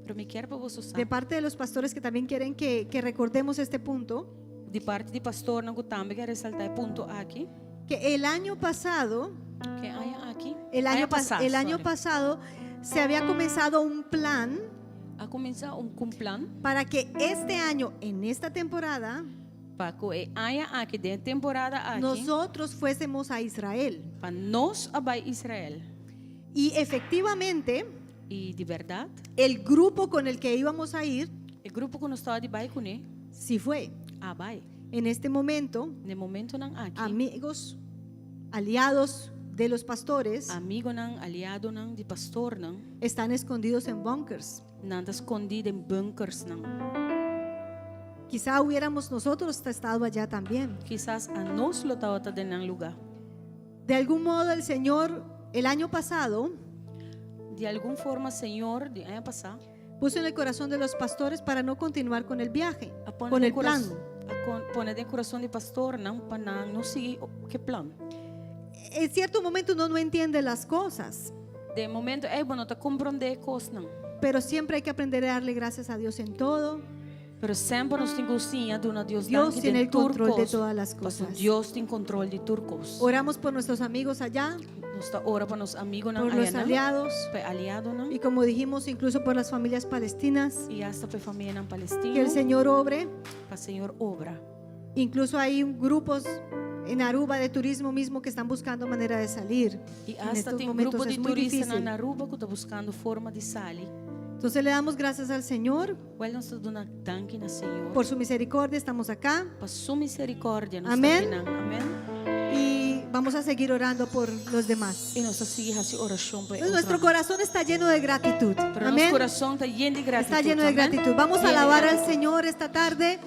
Pero mi kier pa boso sa de parte de los pastores que también quieren que, que recordemos este punto, Di parti di pastornan ku tambe ke resaltá e punto aki. que el año pasado, Ku aña aki? el año, Aña pas- pasá, el año sorry. pasado se había comenzado un plan A kuminsá un ku un plan para que este año, en esta temporada, pa ku e aña aki den e temporada aki nosotros fuésemos a Israel. pa nos a bai Israel. Y efectivamente, I di bèrdat, el grupo con el que íbamos a ir e grupo ku nos tabata di bai kuné sí fue. a bai. En este momento, Na e momentonan aki, amigos, aliados de los pastores, amigonan, aliadonan di pastornan, están escondidos en bunkers. nan ta skondí den bunkersnan. Quizá hubiéramos nosotros estado allá también. Kisas anos lo tabata den nan lugá. De algún modo el Señor el año pasado Di algun forma, Señor, di aña pasá, puso en el corazón de los pastores para no continuar con el viaje, a pone con den el plan. A pone den kurason di pastornan pa nan no sigui ku e plan. En cierto momento uno no entiende las cosas, Den momento ei bo no ta komprondé kosnan. pero siempre hay que aprender a darle gracias a Dios en todo. Pero semper nos tin ku siña duna Dios Dios danki tiene den el control de tur kos. todas las Pasobra cosas. Dios tin control di tur kos. Oramos por nuestros amigos allá, Nos ta ora pa nos amigunan por los ayanan, aliados pa e aliadonan y como dijimos, incluso por las familias palestinas. i asta pa e famianan Que el palestino, Señor obre. pa Señor obra. Incluso hay un- grupos en Aruba de turismo mismo que están buscando manera de salir. I En asta estos tin momentos grupo es di muy turistanan difícil. na Aruba ku ta buskando forma di sali. Entonces le damos gracias al Señor Wèl, nos ta duna danki na Señor por su misericordia. Estamos acá pa su miserikòrdia. Nos Amèn. ta akinan. Amèn. y vamos a seguir orando por los demás. I nos ta sigui hasi orashon pa Entonces, nuestro otronan. corazón está lleno de gratitud. Pero nos Amén. kurason ta yen di gratitut. Está lleno de Amèn. gratitud. Vamos a Yen di alabar al gratitud. Señor esta tarde.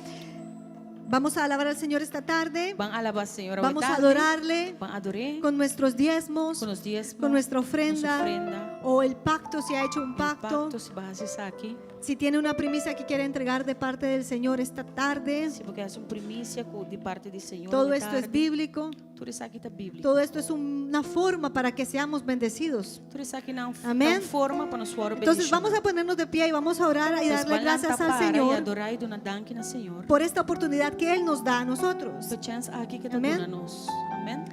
Vamos a alabar al Señor esta tarde. Ban alabá Señor Vamos a tardi. adorarle Ban ador'é con nuestros diezmos, ku nos diesmo, con nuestra ofrenda, nos ofrenda. o el pacto, si ha hecho un pacto. Pakto, si bo a hasi esaki. Si tiene una primicia que quiere entregar de parte del Señor esta tarde, Si bo ke un primisia ku di parti di Señor. todo esto es bíblico. Tur esaki ta bíbliko. Todo esto es una forma para que seamos bendecidos. Tur esaki ta un Amén. forma pa nos wòrdu Entonces vamos a ponernos de pie y vamos a orar y darle gracias al I Señor adorá i duna danki na Señor. por esta oportunidad que Él nos da a nosotros. Pa e chèns aki ku e ta Amén. duna nos. Amèn.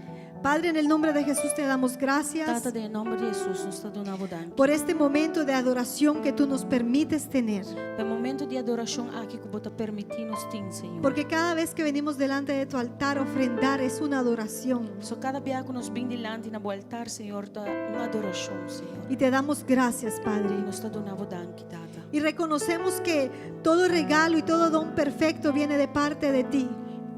Padre, en el nombre de Jesús te damos gracias Tata, den nòmber di Hesus, nos ta duna bo danki. por este momento de adoración que tú nos permites tener. Pa e momento di adorashon aki ku bo ta permití nos tin, Señor. Porque cada vez que venimos delante de tu altar a ofrendar es una adoración. So kada biaha ku nos bin dilanti na bo altar, Señor, ta un adorashon, Señor. Y te damos gracias, Padre. I nos ta duna bo danki, Tata. Y reconocemos que todo regalo y todo don perfecto viene de parte de ti.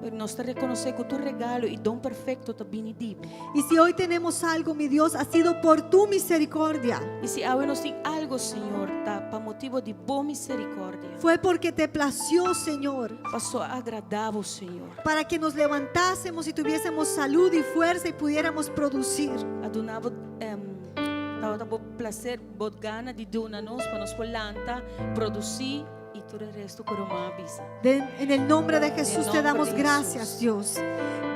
Pero nos ta rekonosé ku tur regalo i don perfekto ta bini di bo. Y si hoy tenemos algo, mi Dios, ha sido por tu misericordia. I si awe nos tin algu, Señor, ta pa motibu di bo miserikòrdia. Fue porque te plació, Señor, Pasó a agradá bo, Señor. para que nos levantásemos y tuviésemos salud y fuerza y pudiéramos producir. A duna bo tabata bo plaser, bo gana di duna nos pa nos por lanta, produsí i tur e resto ku ruman a bisa. En el nombre de Jesús te nombre damos de gracias, Jesús. Dios.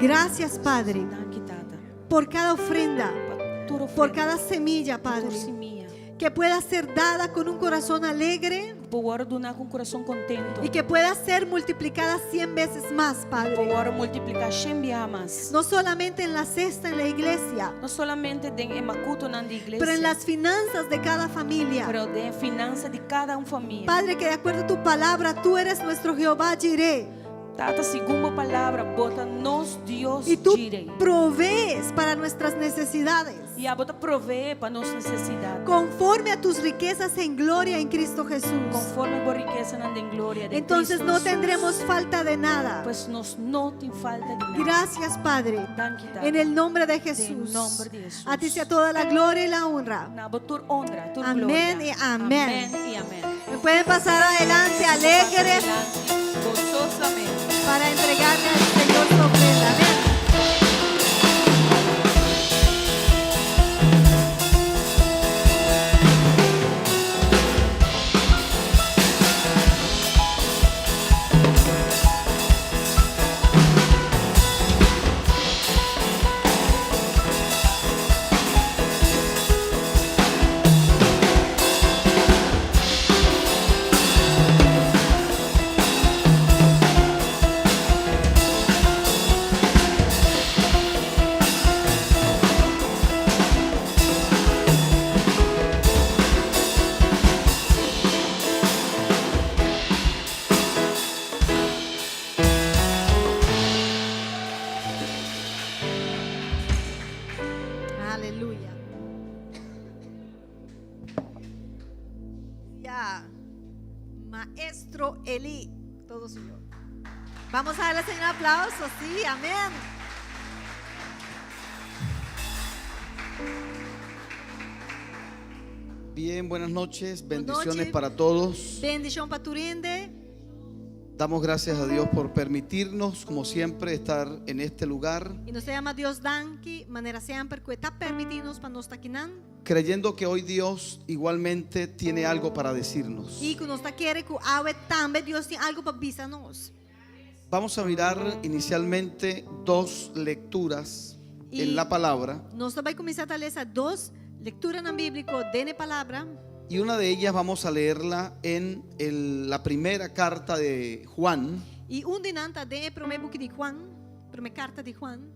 Gracias, Padre, Danki, Tata. por cada ofrenda, Pa tur por ofrenda, cada semilla, pa tur Padre, simia. que pueda ser dada con un corazón alegre Por wòrdu duná ku un kurason kontentu. y que pueda ser multiplicada 100 veces más, Por Padre. wòrdu multipliká 100 biaha mas. No solamente en la cesta, en la iglesia, No solamente den e makutunan di iglesia, pero en las finanzas de cada familia. pero den finansa di kada un famia. Padre, que de acuerdo a tu palabra, tú eres nuestro Jehová Jireh. Tata, segun bo palabra, bo ta nos Dios Y tú Jireh. provees para nuestras necesidades. I abo ta proveé pa nos nesesidat. Conforme a tus riquezas en gloria en Cristo Jesús. Konforme bo rikesanan den gloria den Entonces Cristo no Jesús. tendremos falta de nada. Pues nos no tin falta di nada. Gracias, Padre. Danki, Tata. En el nombre de Jesús. nombre de Jesús. A ti sea toda la gloria y la honra. Na bo tur honra, tur Amén gloria. y amén. Amèn i amèn. Me pueden pasar adelante alegres Gososamente. para entregarle al Señor su ofrenda. Amén. Aleluya. Ya, Maestro Elí, todo suyo. Vamos a darle al Señor un aplauso, sí, amén. Bien, buenas noches, bendiciones noches. para todos. Bendishon pa tur hende. Damos gracias a Dios por permitirnos, como siempre, estar en este lugar, I nos ta yama Dios danki, manera semper ku e ta permití nos pa nos ta akinan. creyendo que hoy Dios igualmente tiene algo para decirnos. I ku nos ta kere ku awe tambe Dios tin algu pa bisa nos. Vamos a mirar inicialmente dos lecturas Y- en la palabra Nos ta bai kuminsá lesa dos lekturanan bíbliko den e palabra. y una de ellas vamos a leerla en la primera carta de Juan, I un di nan ta den e promé buki di Juan, promé karta di Juan.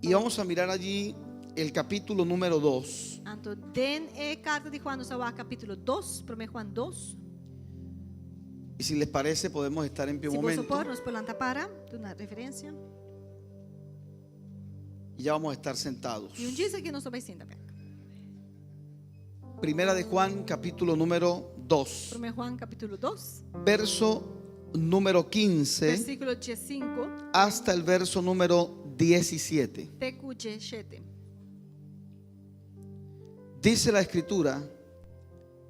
y vamos a mirar allí el capítulo número 2. Anto den e karta di Juan, nos ta wak kapítulo 2, promé Juan 2. Y si les parece podemos estar en pie un Si boso momento por, nos por lanta para, duna referensia. y ya vamos a estar sentados. I un djis aki nos ta bai sinta bèk. Primera de Juan, capítulo número 2, Promé Juan kapítulo 2, verso número 15 versíkulo 5 hasta el verso número 17. te ku 17. Dice la escritura,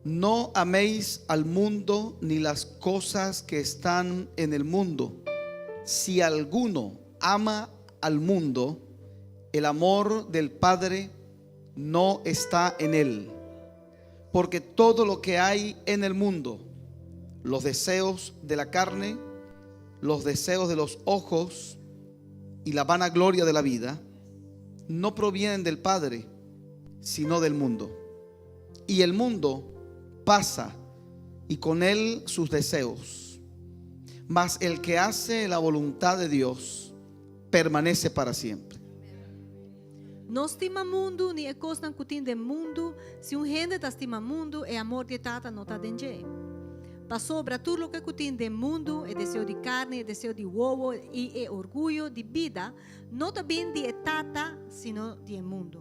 no améis al mundo ni las cosas que están en el mundo. Si alguno ama al mundo, el amor del Padre no está en él. Porque todo lo que hay en el mundo, los deseos de la carne, los deseos de los ojos y la vanagloria de la vida, no provienen del Padre, sino del mundo. Y el mundo pasa y con él sus deseos. Mas el que hace la voluntad de Dios permanece para siempre. No stima mundu ni e kosnan ku tin den mundu. Si un hende ta stima mundu, e amor di Tata no ta den dje. Pasobra tur loke ku tin den mundu, e deseo di karni, e deseo di wowo i e orguyo di bida, no ta bin di e Tata, sino di e mundu.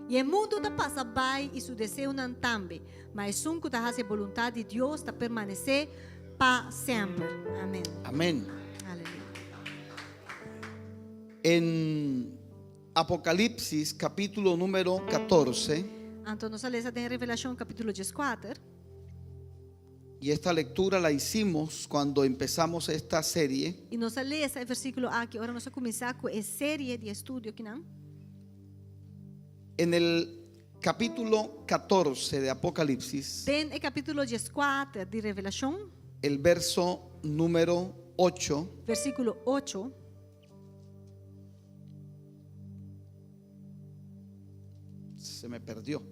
I e mundu ta pasa bai i su deseonan tambe, ma esun ku ta hasi e boluntat di Dios ta permanesé pa semper. Amèn. Amén. Aleluya. En Apocalipsis capítulo número 14, Anto nos a lesa den Revelashon kapítulo 14. y esta lectura la hicimos cuando empezamos esta serie, I nos a lesa e versíkulo aki ora nos a kuminsá ku e serie di estudio akinan. En el capítulo 14 de Apocalipsis, Den e kapítulo 14 di Revelashon, el verso número 8, versíkulo 8, se me perdió.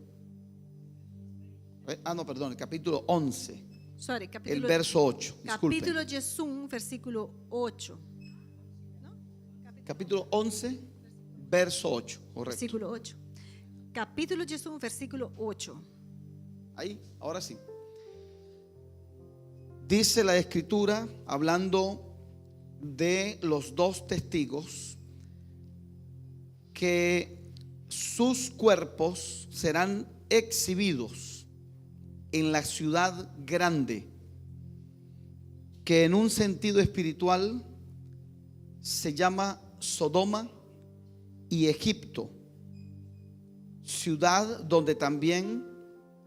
Ah, no, perdón, el capítulo 11, sorry, el kapítulo, verso 8, disculpen. kapítulo 11, versíkulo 8. Capítulo 11, verso 8, correcto. Versíkulo 8. Kapítulo 11, versíkulo 8. Ahí, ahora sí. Dice la escritura, hablando de los dos testigos, que sus cuerpos serán exhibidos en la ciudad grande, que en un sentido espiritual se llama Sodoma y Egipto, ciudad donde también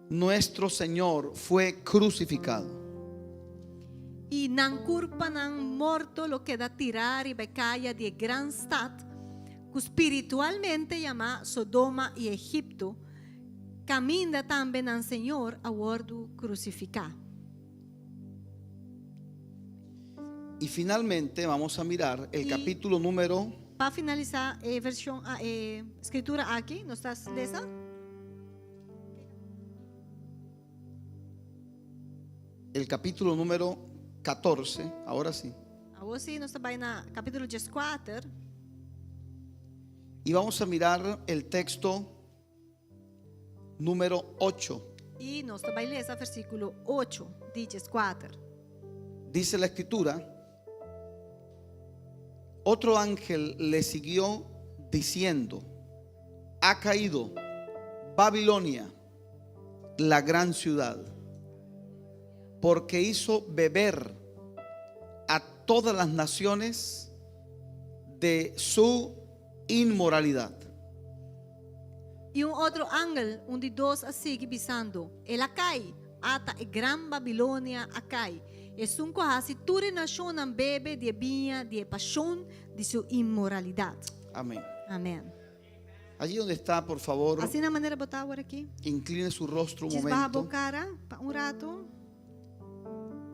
nuestro Señor fue crucificado. I nan kurpanan morto lo keda tirá riba kaya di e gran stat, ku spiritualmente yama Sodoma i Egipto, kaminda tambe nan Señor a wòrdu krusifiká. Y finalmente vamos a mirar el Y- capítulo número Pa finalisá e vershon, e skritura aki, nos ta lesa? El capítulo número 14, ahora sí. Awor sí, nos ta bai na kapítulo 14. Y vamos a mirar el texto número 8. I nos ta bai lesa versíkulo 8 di 14. Dice la escritura, otro ángel le siguió diciendo, ha caído Babilonia, la gran ciudad, porque hizo beber a todas las naciones de su inmoralidad. I un otro angel, un di dos a sigui bisando, El a kai, ata e gran Babilonia a kai. Esun ku a hasi tur e nashonnan bebe di e biña di e pashon di su inmoralidat. Amén. Amèn. Allí donde está, por favor, Asina manera bo ta awor aki. incline su rostro un Djis baha bo momento. kara pa un ratu.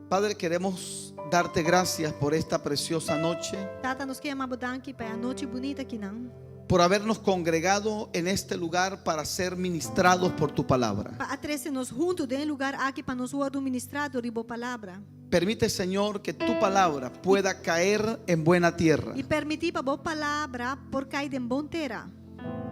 Padre, queremos darte gracias por esta preciosa noche, Tata, nos ke yama bo danki pa e anochi bunita akinan. por habernos congregado en este lugar para ser ministrados por tu palabra. Pa a trese nos huntu den e lugá aki pa nos wòrdu ministrá dor di bo palabra. Permite, Señor, que tu palabra pueda caer en buena tierra, I permití pa bo palabra por kai den bon tera.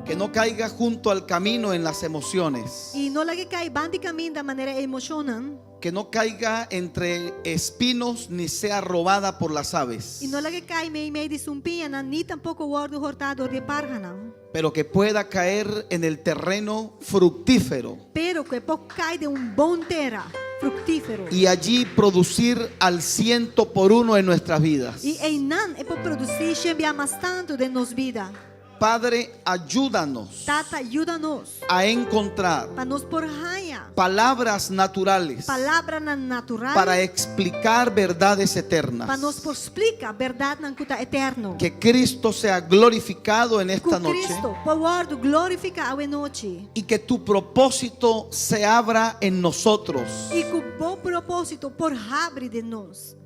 que no caiga junto al camino en las emociones, I no lag'é kai band'i kaminda manera emoshonnan. que no caiga entre espinos ni sea robada por las aves, I no lag'é kai meimei di sumpiñanan ni tampoko wòrdu hòrtá dor di parhanan. pero que pueda caer en el terreno fructífero Pero ku e por kai den un bon tera fruktífero. y allí producir al ciento por uno en nuestras vidas. I einan e por produsí 100 bia mas tantu den nos bida. Padre, ayúdanos Tata, yuda nos. a encontrar Pa nos por haña. palabras naturales Palabranan natural. para explicar verdades eternas. Pa nos por splika bèrdatnan ku ta eterno. Que Cristo sea glorificado en Ku esta noche Kristo por wòrdu glorifiká awe nochi. y que tu propósito se abra en nosotros I ku bo propósito por habri den nos.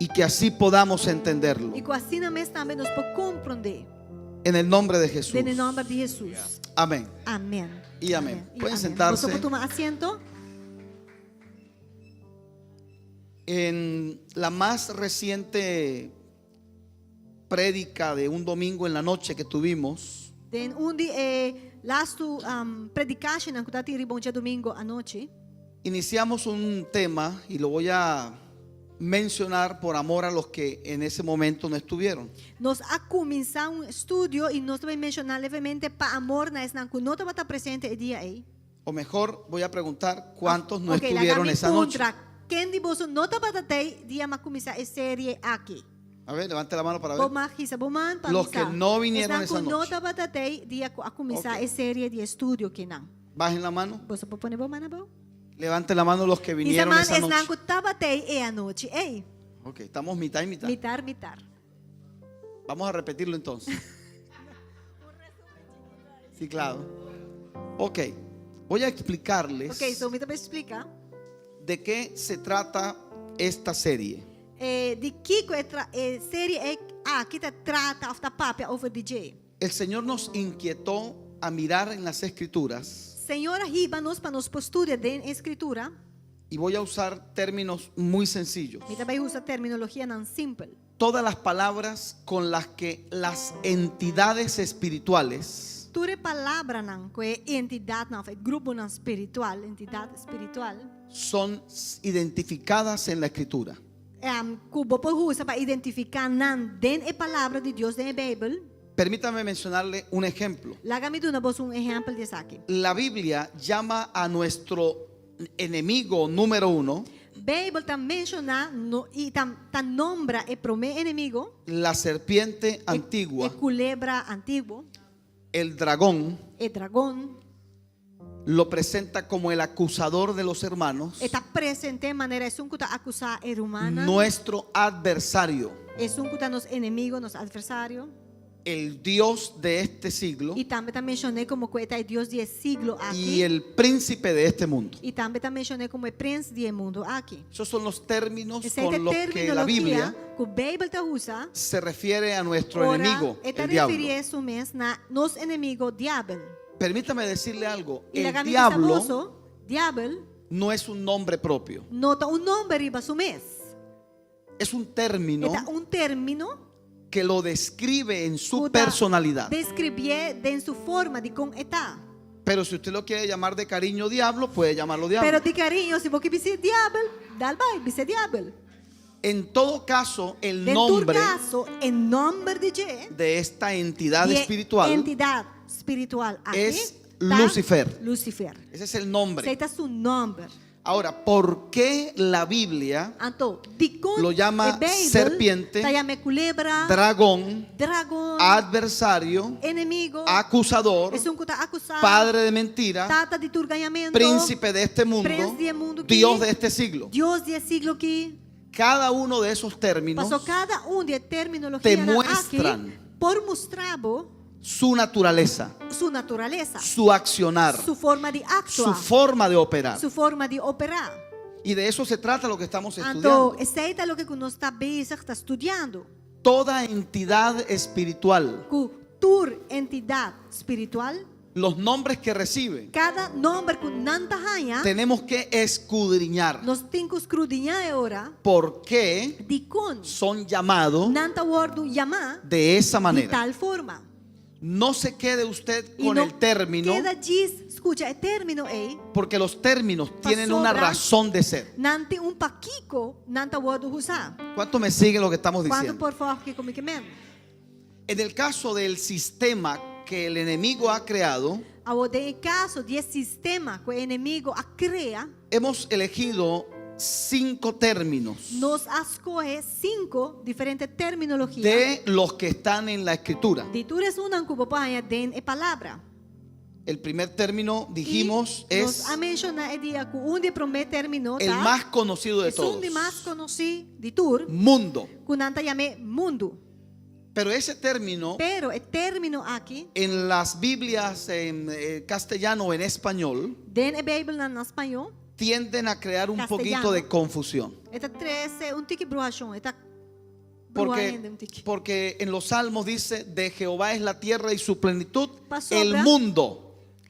y que así podamos entenderlo. I ku asina mes tambe nos por komprondé. En el nombre de Jesús. Den nòmber di Hesus. Amén. Amèn. Y amén. I Pueden amèn. sentarse. Boso por tuma asiento. En la más reciente prédica de un domingo en la noche que tuvimos, Den un di e lastu um, predikashonnan ku tabatin riba un djadumingu anochi. iniciamos un tema y lo voy a mencionar por amor a los que en ese momento no estuvieron. Nos a kuminsá un estudio i nos ta bai menshoná levemente pa amor na esnan ku no tabata presente e dia ei. O mejor, voy a preguntar cuántos no Ok, estuvieron laga mi esa noche. puntra, Ken di boso no tabata tei dia m'a kuminsá e serie aki? A ver, levante la mano para ver. Bo mag hisa bo man pa Los mi sa. que no vinieron Esnan esa ku no noche. tabata tei dia ku a kuminsá Ok. e serie di estudio kinan. Bajen la mano. Boso por pone bo man abou? Levanten la mano los que Hisa vinieron man esa esnan noche. ku tabatei e anochi ei. Ok, estamos mitad y mitad. Mitar mitar. Vamos a repetirlo entonces. Sí, claro. Ok, voy a explicarles Ok, so mi ta bai splika. de qué se trata esta serie. Eh, di kiko e, tra, e serie aki ta trata òf ta papia over di dje. El Señor nos inquietó a mirar en las escrituras Señor a hiba nos pa nos por studia den Skritura. y voy a usar términos muy sencillos. Mi ta bai usa terminologianan simpel. Todas las palabras con las que las entidades espirituales Tur e palabranan ku e entidatnan òf e gruponan spiritual, entidat spiritual, son identificadas en la escritura. um, ku bo por usa pa identifiká nan den e palabra di Dios den e Beibel. Permítame mencionarle un ejemplo. Laga mi duna boso un ehèmpel di esaki. La Biblia llama a nuestro enemigo número uno Beibel ta menshoná no, i ta, ta nombra e promé enemigu, la serpiente antigua, e kulebra antiguo, el dragón, e dragon. lo presenta como el acusador de los hermanos, E ta present'é manera esun ku ta akusá e rumannan, nuestro adversario, esun ku ta nos enemigu, nos atversario. el Dios de este siglo I tambe ta menshon'é komo ku e ta e Dios di e siglo y aki. el príncipe de este mundo. I tambe ta menshon'é komo e prens di e mundu aki. Esos son los términos Esei ta con los que la Biblia terminologia ku Beibel ta usa. se refiere a nuestro Ora enemigo, e ta el diablo. referí su mes na nos enemigu diabel. Permítame decirle algo, I el laga mi bisa diablo boso, diabel no es un nombre propio, no ta un nòmber riba su mes. es un término E ta un término que lo describe en su ku ta personalidad. deskribí den su forma di kon e ta. Pero si usted lo quiere llamar de cariño diablo, puede llamarlo diablo. Pero di kariño, si bo ke bis'é diabel, dal bai, bis'é diabel. En todo caso, el Den tur nombre kaso, e nòmber di dje, de esta entidad di espiritual, entidat spiritual aki, es ta Lucifer. Lucifer. Ese es el nombre. Esei ta su nòmber. Ahora, ¿por qué la Biblia, Anto, dikon Lo llama e Beibel serpiente, ta yam'é kulebra, dragón, dragon, adversario, enemigu, acusador, esun ku ta akusá, padre de mentira, tata di tur gañamentu, príncipe de este mundo, prens di e mundu aki, Dios de este siglo? Dios di e siglo aki. Cada uno de esos términos Pasó kada un di e terminologia te nan aki muestran por mustra bo su naturaleza, su naturalesa, su accionar, su forma di su aktua, forma de operar. su forma di operá. Y de eso se trata lo que estamos Anto, estudiando. esei ta loke ku nos ta bezig ta studiando. Toda entidad espiritual, Ku tur entidat spiritual, los nombres que recibe, kada nòmber ku nan ta haña, tenemos que escudriñar nos tin ku skrudiñá e ora por qué dikon son llamados nan ta wòrdu yamá de esa di manera. tal forma. No se quede usted I con no el término, keda djis skucha e término ei, porque los términos tienen una Pasobra. razón de ser. Nan tin un pakiko nan ta wòrdu usá. ¿Cuánto me siguen lo que estamos Kuantu diciendo? por volg kiko mi ke men? En el caso del sistema que el enemigo ha creado, Awor den e kaso di e sistema ku e enemigu a krea, hemos elegido cinco términos Nos a skohe sinku diferente terminologia. de los que están en la escritura. Di tur esunnan ku bo por haña den e palabra. El primer término, dijimos, I es nos a menshoná e dia ku un di e promé término el ta más conocido de esun todos. di mas konosí di tur, Mundo. ku nan ta yam'é mundu. Pero ese término Pero e término aki en las Biblias en castellano o en español den e Beibelnan na spañó tienden a crear un Castellano. poquito de confusión. e ta trese un tiki bruhashon, e ta bruha hende Porque, un tiki. porque en los salmos dice, de Jehová es la tierra y su plenitud, Pasó, el ¿verdad? mundo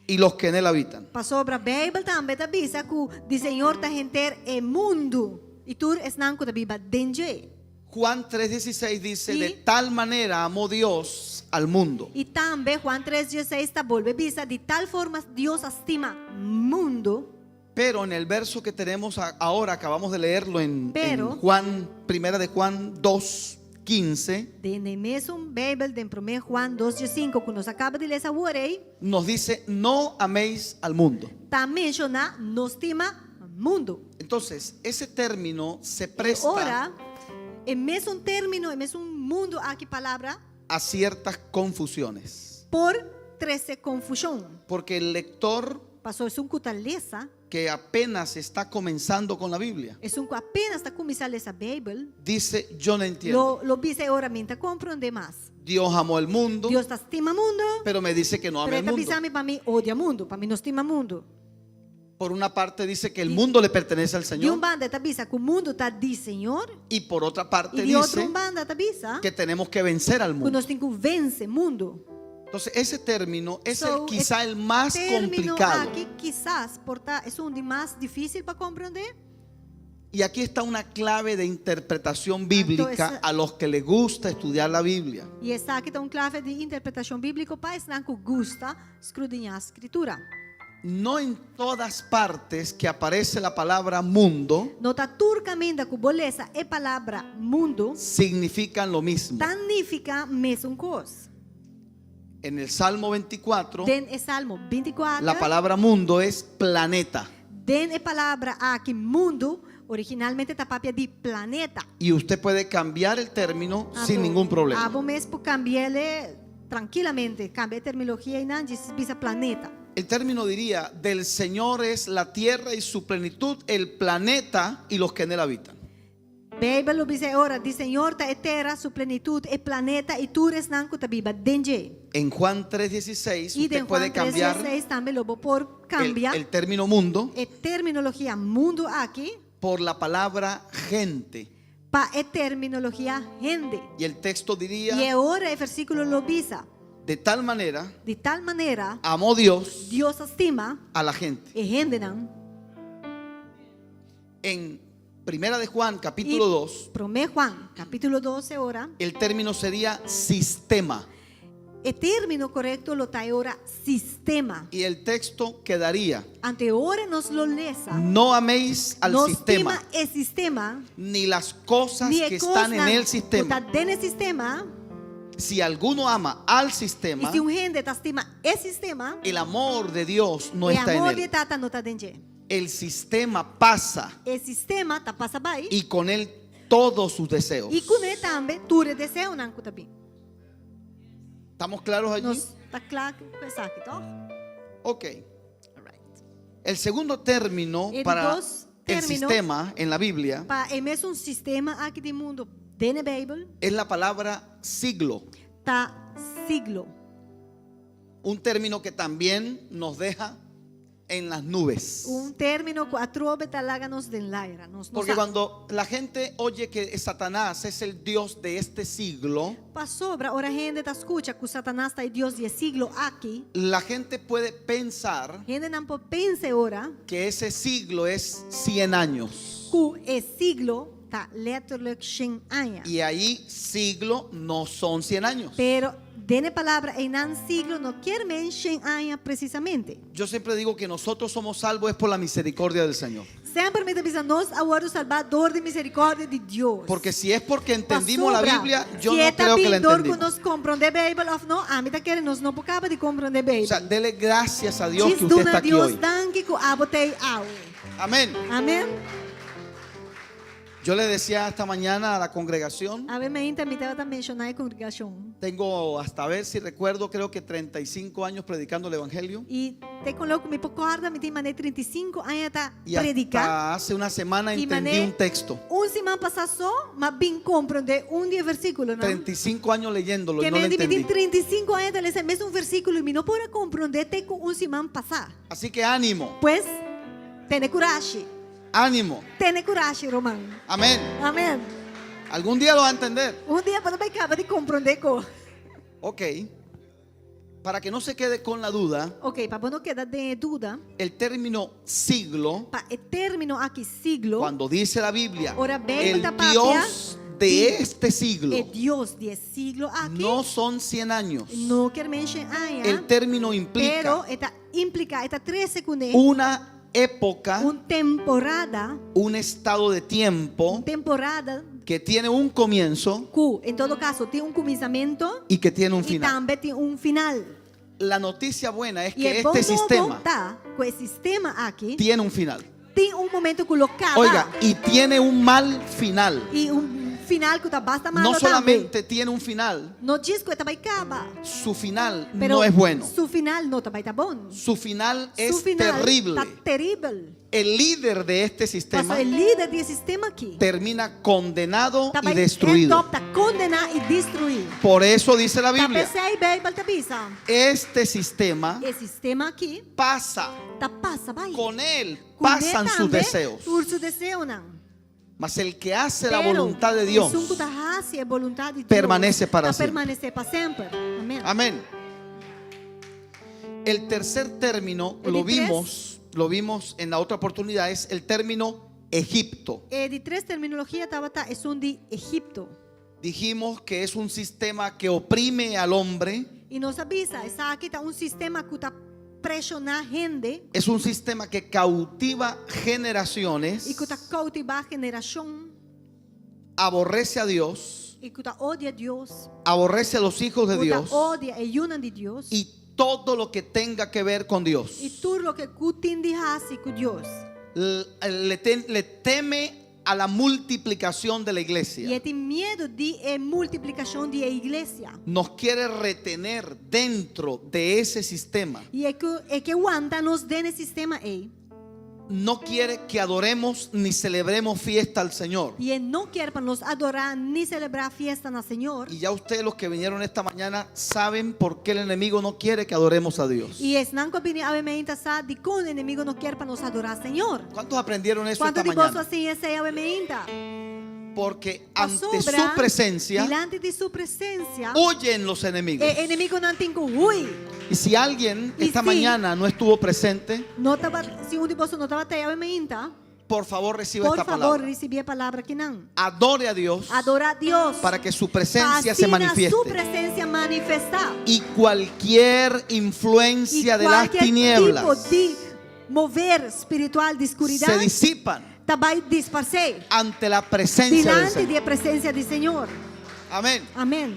y los que en él habitan. Pasobra Beibel tambe ta bisa ku di Señor ta henter e mundu i tur esnan ku ta biba den dje. Juan 3:16 dice, Y- de tal manera amó Dios al mundo. I tambe Juan 3:16 ta bolbe bisa, di tal forma Dios a stima mundu. Pero en el verso que tenemos ahora, acabamos de leerlo en Pero- Juan, primera de Juan 2:15, Den e mesun Beibel, den promé Juan 2:15 ku nos a kaba di lesa awor ei, nos dice, no améis al mundo. ta menshoná no stima mundu. Entonces, ese término se E presta ora, e mesun término, e mesun mundu aki palabra a ciertas confusiones. por trese konfushon. Porque el lector Paso esun ku ta lesa, que apenas está comenzando con la Biblia, esun ku apenas ta kuminsá lesa Beibel, dice, yo no entiendo. lo lo bisa e ora mi n'ta komprondé mas. Dios amó el mundo, Dios ta stima mundu, pero me dice que no pero ame e el ta mundo. bisa mi pa mi odia mundu, pa mi no stima mundu. Por una parte dice que el mundo le pertenece al Di Señor un banda e ta bisa ku mundu ta di Señor, y por otra parte i di otro dice un banda ta bisa que tenemos que vencer al ku mundo. nos tin ku vense mundu. Entonces ese término es So, el, quizá e el más término complicado. aki kisas por ta esun di mas difísil pa komprondé. Y aquí está una clave de interpretación bíblica Entonces, a los que les gusta estudiar la Biblia. I esaki ta un klave di interpretashon bíbliko pa esnan ku gusta skrudiñá Skritura. No en todas partes que aparece la palabra mundo No ta tur kaminda ku bo lesa e palabra mundu significan lo mismo. ta nifiká mesun kos. En el Salmo 24, Den e Salmo 24, la palabra mundo es planeta. den e palabra aki mundu originalmente ta papia di planeta. Y usted puede cambiar el término sin Anto, ningún problema. Abo mes por kambi'é trankilamente, kambia e terminologia einan djis bisa planeta. El término diría, del Señor es la tierra y su plenitud, el planeta y los que en él habitan. Beibel lo bisa e ora, di Señor ta e tera, su plenitut, e planeta i tur esnan ku ta biba den dje. En Juan 3:16 I usted den puede Juan cambiar 3:16 tambe lo bo por el, kambia el término mundo e terminologia mundu aki por la palabra gente. pa e terminologia hende. Y el texto diría, I e ora e versíkulo lo bisa, de tal manera di tal manera amó Dios Dios a stima a la gente. e hendenan. En Primera de Juan, capítulo I 2, Promé Juan, kapítulo 2 e ora. el término sería sistema. E término korekto lo ta e ora sistema. Y el texto quedaría, Anto e ora nos lo lesa. no améis al No sistema, stima e sistema, ni las cosas ni e que están en kosnan el ku ta sistema. den e sistema. Si alguno ama al I sistema, si un hende ta stima e sistema, el amor de Dios no e está en amor di él. Tata no ta den dje. El sistema pasa E sistema ta pasa bai y con él todos sus deseos. i kuné tambe tur e deseonan ku ta bin. ¿Estamos claros allí? Nos ta kla ku esaki, toch? Ok. Alright. El segundo término El para dos el término sistema en la Biblia Pa e mesun sistema aki di mundu den e Beibel es la palabra siglo. ta siglo. Un término que también nos deja en las nubes. Un término ku atrobe ta laga nos den laira. Nos no Porque sa. cuando la gente oye que Satanás es el Dios de este siglo, Pasobra ora hende ta skucha ku Satanas ta e Dios di e siglo aki. la gente puede pensar Hendenan por pensa e ora que ese siglo es 100 años. ku e siglo ta letterlijk shen aña. Y ahí siglo no son 100 años. Pero den e palabra einan siglo no kier men shen aña precisamente. Yo siempre digo que nosotros somos salvos es por la misericordia del Señor. Semper mi ta bisa nos a wòrdu salbá dor di miserikòrdia di Dios. Porque si es porque entendimos la Pasobra, Biblia, yo si no e ta creo que la bin dor ku entendimos. nos komprondé Beibel òf no, ami ta kere nos no por kaba di komprondé Beibel. O sea, dele gracias a Dios Djis que usted duna está aquí Dios hoy. danki ku abo t'ei awe. Amén. Amèn. Yo le decía esta mañana a la congregación, Awe mainta mi tabata menshoná e kongregashon. tengo hasta ver si recuerdo, creo que 35 años predicando el Evangelio. I te ku loke mi por kòrda mi tin manera 35 aña ta Y prediká. hasta hace una semana Y entendí mané un texto. Un siman pasá so, m'a bin komprondé un di e versíkulonan. 35 años leyéndolo y Ke no lo men mi tin entendí. 35 aña ta lesa e mesun versíkulo i mi no por a komprondé te ku un siman pasá. Así que ánimo, Pues, tene kurashi. ánimo. Tene kurashi, ruman. Amén. Amèn. Algún día lo va a entender. Un dia bo ta bai kaba di komprondé ko. Ok. Para que no se quede con la duda, Ok, pa bo no keda den e duda, el término siglo, pa e término aki siglo, cuando dice la Biblia, Ora Beibel el ta papia Dios de di este siglo, e Dios di e siglo aki, no son 100 años. no kier men shen aña, El término implica pero e ta impliká, e ta trese kuné una época, un temporada, un estado de tiempo un temporada que tiene un comienzo ku en todo caso tin un kuminsamentu y que tiene un i final. tambe tin un final. La noticia buena es I que e bon este nobo sistema ta ku e sistema aki tiene un final. tin un momento ku lo kaba Oiga, y tiene un mal final. i un final ku ta basta malo No tambe. solamente tiene un final, No djis ku e ta bai kaba, su final pero no es bueno. su final no ta bai ta bon. Su final Su es final terrible. ta teribel. El líder de este sistema Paso e lider di e sistema aki termina condenado ta y bai destruido. end up ta kondená i destruí. Por eso dice la Ta Biblia, p'esei Beibel ta bisa, este sistema e sistema aki pasa, ta pasa bai. con él Kuné pasan sus tambe deseos. Tur su deseonan. Mas el que hace la Pero voluntad de Dios esun ku ta hasi e boluntat di Dios permanece para ta siempre. permanesé pa semper. Amèn. Amén. El tercer término El lo di tres. vimos, lo vimos en la otra oportunidad, es el término Egipto. E di tres terminologia tabata esun di Egipto. Dijimos que es un sistema que oprime al hombre, I nos a bisa, esaki ta un sistema ku ta preshoná hende es un sistema que cautiva generaciones, i ku ta koutivá generashon aborrece a Dios, i ku ta odia Dios, aborrece a los hijos de ku ta Dios odia e yunan di Dios y todo lo que tenga que ver con Dios. i tur loke ku tin di hasi ku Dios. Le, le teme a la multiplicación de la I iglesia. e tin miedu di e multiplikashon di e iglesia. Nos quiere retener dentro de ese sistema. I e ke e ke wanta nos den e sistema ei. No quiere que adoremos ni celebremos fiesta al Señor. I e no ke pa nos adorá ni selebrá fiesta na Señor. Y ya ustedes los que vinieron esta mañana saben por qué el enemigo no quiere que adoremos a Dios. I esnan ku a bini awe mainta sa dikon enemigu no ke pa nos adorá Señor. ¿Cuántos aprendieron eso Kuantu esta di boso mañana? a siña esei awe mainta? Porque ante Pasobra, su presencia dilanti di su presensia, huyen los enemigos. e enemigunan tin ku hui. Y si alguien Y esta si- mañana no estuvo presente, No tabata, si un di boso no tabata ei awe mainta, por favor reciba por esta favor palabra. risibí e palabra akinan. Adore a Dios Adorá Dios. para que su presencia se Pa asina su manifieste. presensia manifestá. Y cualquier I influencia de las kualke tipo tinieblas di mover spiritual di se skuridat disipan ta bai disparsé ante la presencia del dilanti Señor. di e presensia di Señor. Amén. Amèn.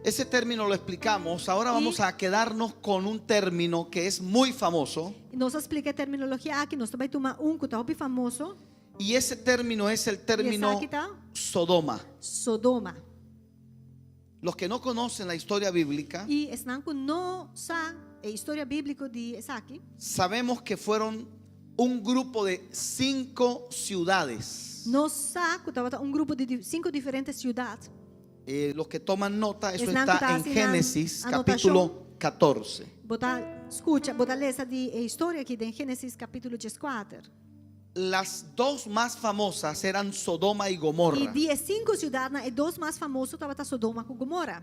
Ese término lo explicamos. Ahora Y- vamos a quedarnos con un término que es muy famoso. Nos a splika e terminologia aki, nos ta bai tuma un ku ta hopi famoso. Y ese término es el término esaki ta? Sodoma. Sodoma. Los que no conocen la historia bíblica, I esnan ku no sa e historia bíbliko di esaki, sabemos que fueron un grupo de cinco ciudades. nos sa ku tabata un grupo di sinku diferente siudat. Eh, los que toman nota, eso Esnan está ku ta en hasi nan Génesis anotashon. capítulo 14. Bo ta skucha, bo ta lesa di e historia aki den Génesis kapítulo 14. Las dos más famosas eran Sodoma y Gomorra. I di e sinku siudatnan, e dos mas famoso tabata Sodoma ku Gomora.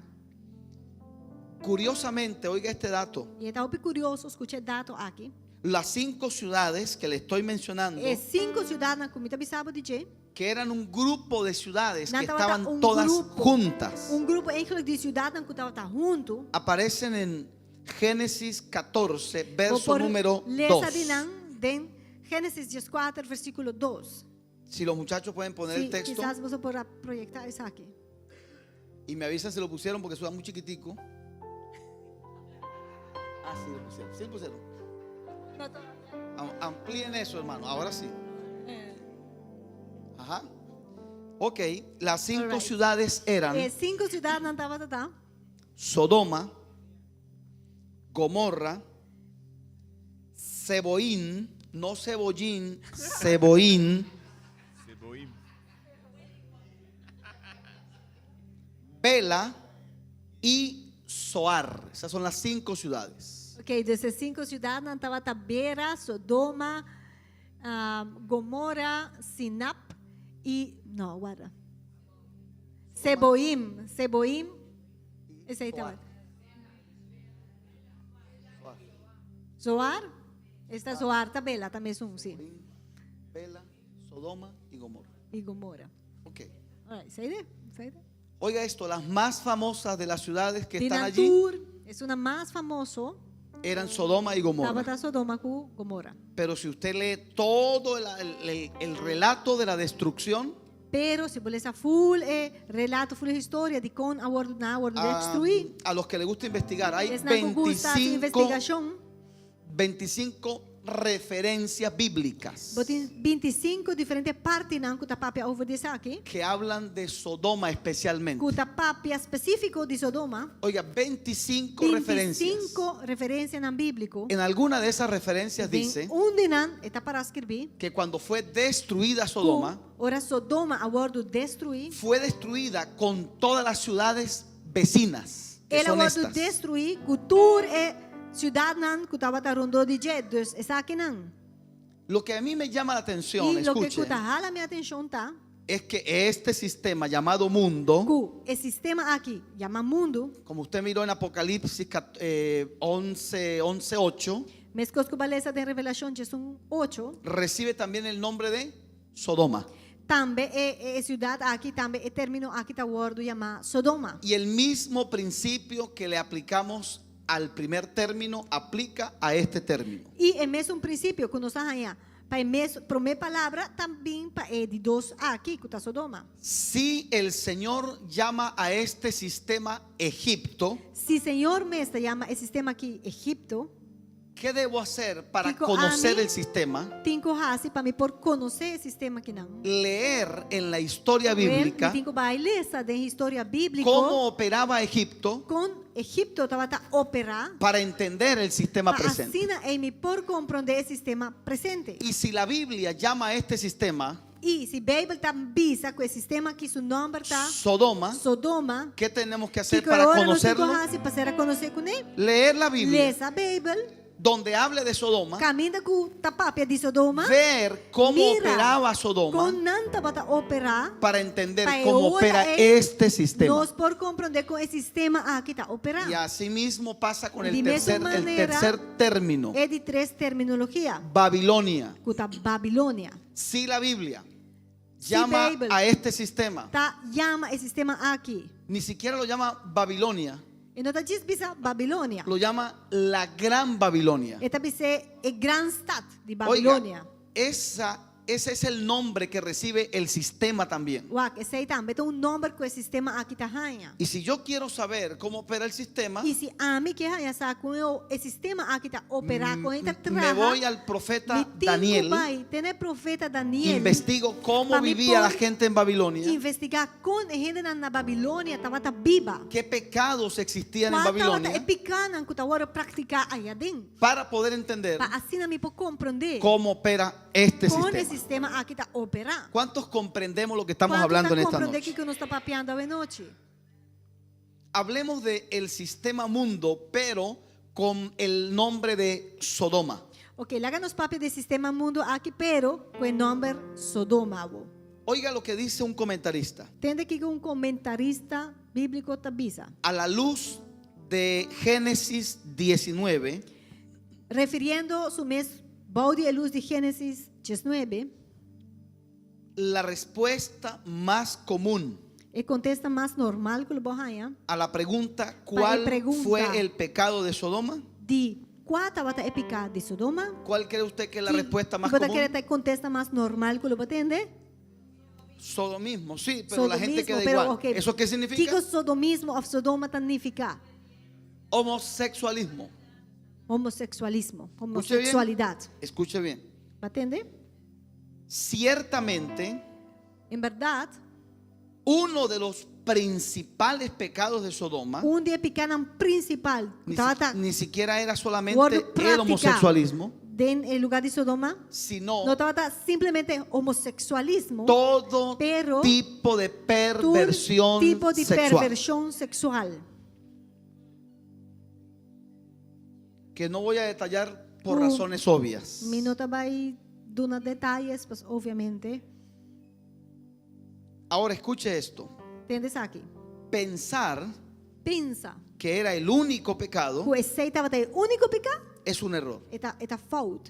Curiosamente, oiga este dato, I ta hopi kurioso, skucha e dato aki. las cinco ciudades que le estoy mencionando, E sinku siudatnan ku mi ta bisa bo di dje, que eran un grupo de ciudades que Nan tabata estaban un todas grupo. juntas, Un grupo eigenlijk di siudatnan ku tabata huntu. aparecen en Génesis 14, Bo verso por número lesa 2. di nan den Génesis 14, versíkulo 2. Si los muchachos pueden poner Sí, el texto kisas boso por proyektá esaki. y me avisan si lo pusieron porque suena muy chiquitico. Ah, sí lo pusieron. Sí lo pusieron. Amplíen eso, hermano. Ahora sí. Ajá. Ok, las cinco Alright. ciudades eran E sinku siudatnan tabata ta. Sodoma, Gomorra, Seboín, no Cebollín, Seboín, Seboim. Bela y Zoar. Esas son las cinco ciudades. Ok, dus e sinku siudatnan tabata Bera, Sodoma, um, Gomora, Sinap i no, warda. Seboim, Seboim. Esei tabata. Zoar? Esta Zoar ta Bela tambe un, si. Seboín, Bela, Sodoma y Gomorra. I Gomora. Ok. Alright, sei sei Oiga esto, las más famosas de las ciudades que están allí Di nan tur, esunnan mas famoso, eran Sodoma y Gomorra. tabata Sodoma ku Gomora. Pero si usted lee todo el, el- el relato de la destrucción, Pero si bo lesa full e relato, full e historia di kon a wòrdu nan a wòrdu a, destruí. a los que les gusta investigar, hay Esnan ku gusta hasi 25, investigashon. 25 referencias bíblicas Bo tin 25 diferente partinan ku ta papia over di esaki. que hablan de Sodoma especialmente. Ku ta papia spesífiko di Sodoma. Oiga, 25 referencias. 25 referensianan bíbliko. En alguna de esas referencias Den dice un di nan e ta pará skirbí. que cuando fue destruida Sodoma, Ku ora Sodoma a wòrdu destruí. fue destruida con todas las ciudades vecinas, que El a son wòrdu estas. destruí ku tur e siudatnan ku tabata rondó di dje, dus esakinan. Lo que a mí me llama la atención, I loke escuche, ku ta hala mi atenshon ta es que este sistema llamado mundo, ku e sistema aki yamá mundu, como usted miró en Apocalipsis 11, 11, 8, meskos ku bo a lesa den Revelashon 11, 8, recibe también el nombre de Sodoma. tambe e e siudat aki, tambe e término aki ta wòrdu yamá Sodoma. Y el mismo principio que le aplicamos al primer término aplica a este término. I e mesun prinsipio ku nos a haña pa e mes promé palabra ta bin pa e di dos aki ku ta Sodoma. Si el Señor llama a este sistema Egipto, Si Señor mes ta yama e sistema aki Egipto, ¿qué debo hacer para Kiko conocer ami el sistema? tin ku hasi pa mi por konosé e sistema akinan? Leer en la historia Wel, bíblica mi tin ku bai lesa den historia bíbliko cómo operaba Egipto kon Egipto tabata operá para entender el sistema pa presente. asina ei mi por komprondé e sistema presente. Y si la Biblia llama a este sistema I si Beibel ta bisa ku e sistema aki su nòmber ta Sodoma, Sodoma, ¿qué tenemos que hacer kiko para ora nos tin ku conocerlo? hasi pa ser a konosé kuné? Leer la Biblia Lesa Beibel, donde hable de Sodoma, kaminda ku ta papia di Sodoma, ver cómo mira operaba Sodoma kon nan tabata operá, para entender pa e cómo ora opera ei este sistema. nos por komprondé kon e sistema aki ta operá. Y así mismo pasa con el Di mesun tercer, el manera, tercer término, E di tres terminologia, Babilonia. ku ta Babilonia. Si la Biblia Si llama Beibel a este sistema, ta yama e sistema aki, ni siquiera lo llama Babilonia, e no ta djis bisa Babilonia. lo llama la gran Babilonia. E ta bis'é e gran stat di Oiga, Babilonia. esa, ese es el nombre que recibe el sistema también. Wak, esei tambe ta un nòmber ku e sistema aki ta haña. Y si yo quiero saber cómo opera el sistema, I si ami ke haña sa kon e sistema aki ta operá, kon e ta me traha, voy al profeta mi tin ku Daniel, bai te na e profeta Daniel, investigo cómo pa mi vivía la por gente en Babilonia, investigá kon e hendenan na Babilonia tabata biba, qué pecados existían en kua tabata Babilonia, e pikánan ku ta wòrdu praktiká aya den, para poder entender pa asina mi por komprondé cómo opera este kon e sistema. sistema aki ta operá. ¿Cuántos comprendemos lo que estamos Kuantu hablando ta en esta komprondé noche? kiko nos ta papiando awe nochi? Hablemos de el sistema mundo, pero con el nombre de Sodoma. Ok, laga nos papia di e sistema mundu aki, pero ku e nòmber Sodoma awo. Oiga lo que dice un comentarista. Tende kiko un komentarista bíbliko ta bisa. A la luz de Génesis 19, Refiriendo su mes bou di e lus di Génesis 19, la respuesta más común e kontesta mas normal ku lo bo haña a la pregunta ¿cuál pregunta. fue el pecado de Sodoma? di kua tabata e piká di Sodoma? ¿Cuál cree usted que es la Ki- respuesta más Bo ta común? kere ta e kontesta mas normal ku lo bo tende? Sodomismo, sí, pero la gente Sodomismo, queda pero igual. ok. ¿Eso qué significa? Kiko sodomismo òf Sodoma ta nifiká? Homosexualismo. Homoseksualismo, Escuche bien. homoseksualidat. Escuche bien. Bo a tende? Ciertamente, En berdat, uno de los principales pecados de Sodoma un di e pikánan prinsipal ni, si- tabata ni siquiera era solamente wòrdu el praktiká homosexualismo, den e lugá di Sodoma. sino No tabata simplemente homoseksualismo, todo pero tipo de tur perversión tipo di sexual. pervershon seksual. Que no voy a detallar por Ku razones obvias. Mi no ta bai duna detaye, pues obviamente. Ahora escuche esto. Tende esaki. Pensar Pensa que era el único pecado ku esei tabata e úniko piká, es un error. e ta fout.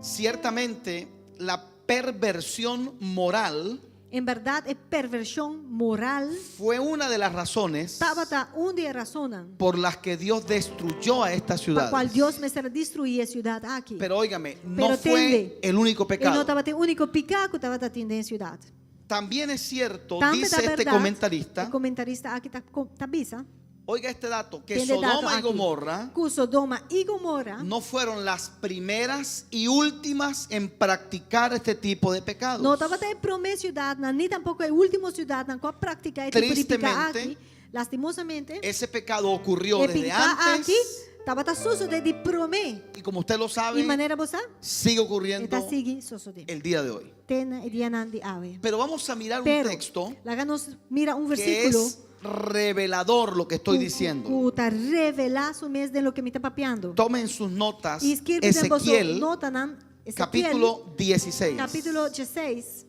Ciertamente, la perversión moral En berdat, e pervershon moral fue una de las razones tabata un di e rasonnan por las que Dios destruyó a esta pa ciudad. kual Dios mester a destruí e siudat aki. Pero óigame, no Pero fue tende, el único E no pecado. tabata e úniko piká ku tabata tin den e siudat. También es cierto, Tambe dice ta este berdat, comentarista, e komentarista aki ta, ta bisa, oiga este dato, que tende dato Sodoma y aki, Gomorra ku Sodoma i Gomorra no fueron las primeras y últimas en practicar este tipo de pecados. no tabata e promé siudatnan, ni tampoko e último siudatnan ku a praktiká e tipo di piká Tristemente, aki. Lastimosamente, Ese pecado ocurrió e desde piká antes aki tabata sosodé di promé. y como usted lo sabe, I manera bo sa, sigue ocurriendo e ta sigui sosodé. el día de hoy. Te na e dianan di awe. Pero vamos a mirar un Pero, texto laga nos mira un que versíkulo es revelador lo que estoy diciendo. ku ta revelá su mes den loke mi ta papiando. Tomen sus notas. I skirbi den boso Ezequiel, notanan, Ezequiel, capítulo 16. kapítulo 16.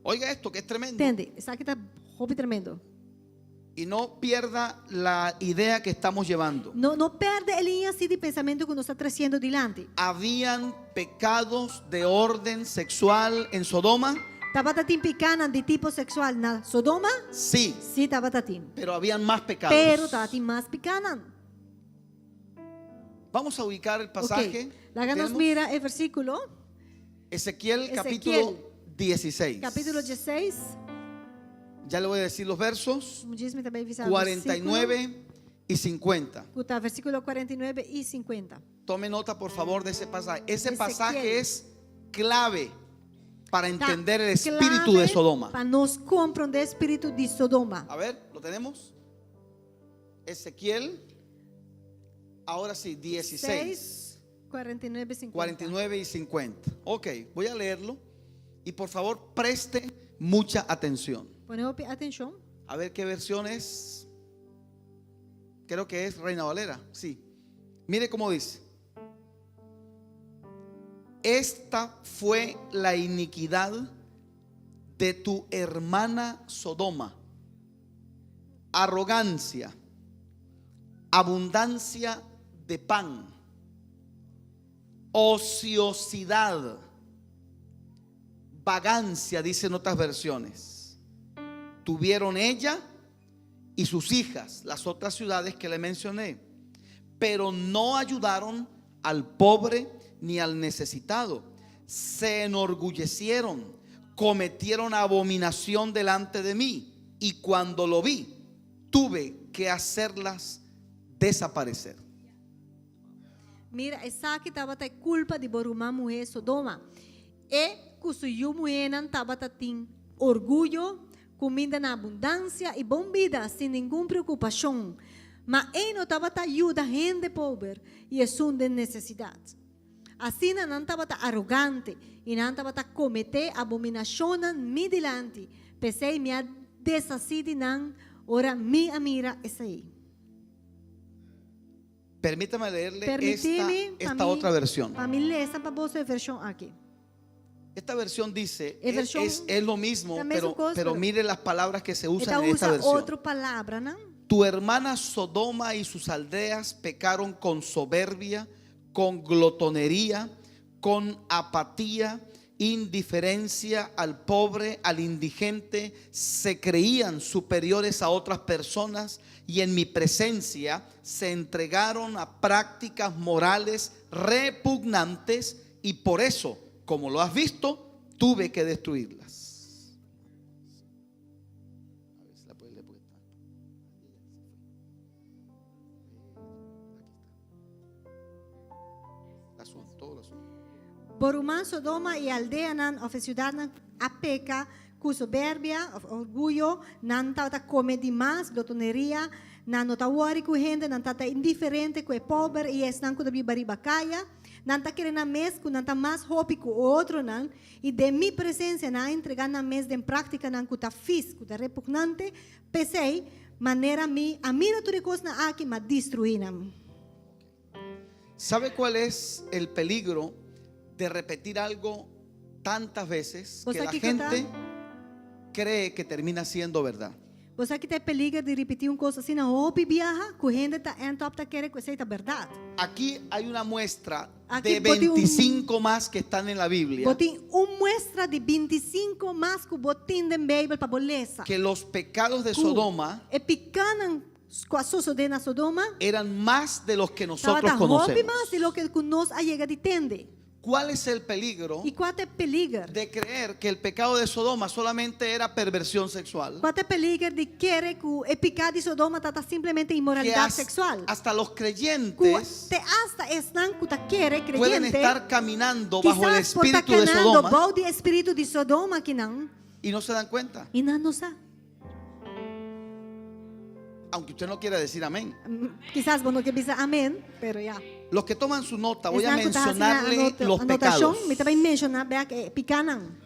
Oiga esto que es tremendo. Tende, esaki ta hopi tremendo. Y no pierda la idea que estamos llevando. No, no pèrdè e liña asina di pensamentu ku nos ta tresiendo dilanti. ¿Habían pecados de orden sexual en Sodoma? Tabata tin pikánan di tipo seksual na Sodoma? Sí, Sí, tabata tin. pero habían más pecados. Pero tabatin mas pikánan. Vamos a ubicar el pasaje. Ok. Laga nos Tenemos mira e versíkulo, Ezequiel, Ezequiel, capítulo 16. kapítulo 16. Ya le voy a decir los versos Un djis mi ta bai bisa 49 y 50. Ku ta versíkulo 49 i 50. Tome nota, por favor, de ese pasaje. Ese Ezequiel. pasaje es clave para Ta entender el espíritu de klave Sodoma. Pa nos komprondé e spiritu di Sodoma. A ver, ¿lo tenemos? Ezequiel, ahora sí, 16, 49 50. 49 y 50. Ok, voy a leerlo y por favor preste mucha atención. Pone hopi atenshon. A ver qué versión es. Creo que es Reina Valera, sí. Mire cómo dice. Esta fue la iniquidad de tu hermana Sodoma. Arrogancia, abundancia de pan, ociosidad, vagancia, dicen otras versiones tuvieron ella y sus hijas, las otras ciudades que le mencioné, pero no ayudaron al pobre ni al necesitado. Se enorgullecieron, cometieron abominación delante de mí y cuando lo vi, tuve que hacerlas desaparecer. Mira, esaki tabata e kulpa di bo ruman muhé Sodoma. E ku su yu muhénan tabata tin orguyo, kuminda na abundansia i bon bida sin ningun preokupashon. Ma e no tabata yuda hende pober i esun den nesesidat. Asina nan tabata arogante i nan tabata kometé abominashonnan mi dilanti. P'esei mi a deshasí di nan ora mi a mira esei. Permítame leerle esta, Permitimi pa esta mi, otra versión. pa mi lesa pa boso e vershon aki. Esta versión dice, E es, vershon es- es lo mismo, ta mesun pero, kos, pero pero mire las palabras que se E usan ta en esta usa versión. otro palabranan. Tu hermana Sodoma y sus aldeas pecaron con soberbia, con glotonería, con apatía, indiferencia al pobre, al indigente, se creían superiores a otras personas y en mi presencia se entregaron a prácticas morales repugnantes y por eso, como lo has visto, tuve que destruirlas. A ver si la puedes leer porque está. Aquí está. El asunto, todo el asunto. Bo ruman Sodoma i aldeanan òf e siudatnan a peka ku soberbia òf orguyo, nan tabata kome di mas, glotoneria, nan no ta wòri ku hende, nan tabata indiferente ku e pober i esnan ku ta biba riba kaya, nan ta kere nan mes ku nan ta mas hopi ku otronan, i den mi presensia nan a entregá nan mes den práktikanan ku ta fis, ku ta repugnante, p'esei, manera mi a mira tur e kosnan aki, m'a destruí nan. Sabe cuál es el peligro de repetir algo tantas veces Bo que sa la kiko ta? gente cree que termina siendo verdad? Bo sa ki ta e peliger di ripití un kos asina hopi biaha ku hende ta end up ta kere ku esei ta bèrdat? Aquí hay una muestra Aki de bo tin un 25 más que están en la Biblia Bo tin un muestra di 25 mas ku bo tin den Beibel pa bo lesa. que los pecados de Ku Sodoma e pikánan Ku a sosodé na Sodoma eran mas de los que nosotros tabata hopi conocemos. mas di loke ku nos a yega di tende. ¿Cuál es el peligro I kua ta e peliger? de creer que el pecado de Sodoma solamente era perversión sexual? Kua ta e peliger di kere ku e piká di Sodoma tabata simplemente Que inmoralidat has- seksual? hasta los Ku creyentes te asta esnan ku ta kere, pueden kreyente, estar caminando bajo el kisas por ta espíritu de kanando Sodoma bou di e spiritu di Sodoma akinan y no se dan cuenta. i nan no sa. Aunque usted no quiera decir amén. Kisas bo no ke bisa amen, pero ya. Los que toman su nota, voy a Esnan ku ta hasi nan mencionarle anota- los anotashon, pecados. mi ta bai menshoná bek e pikanan.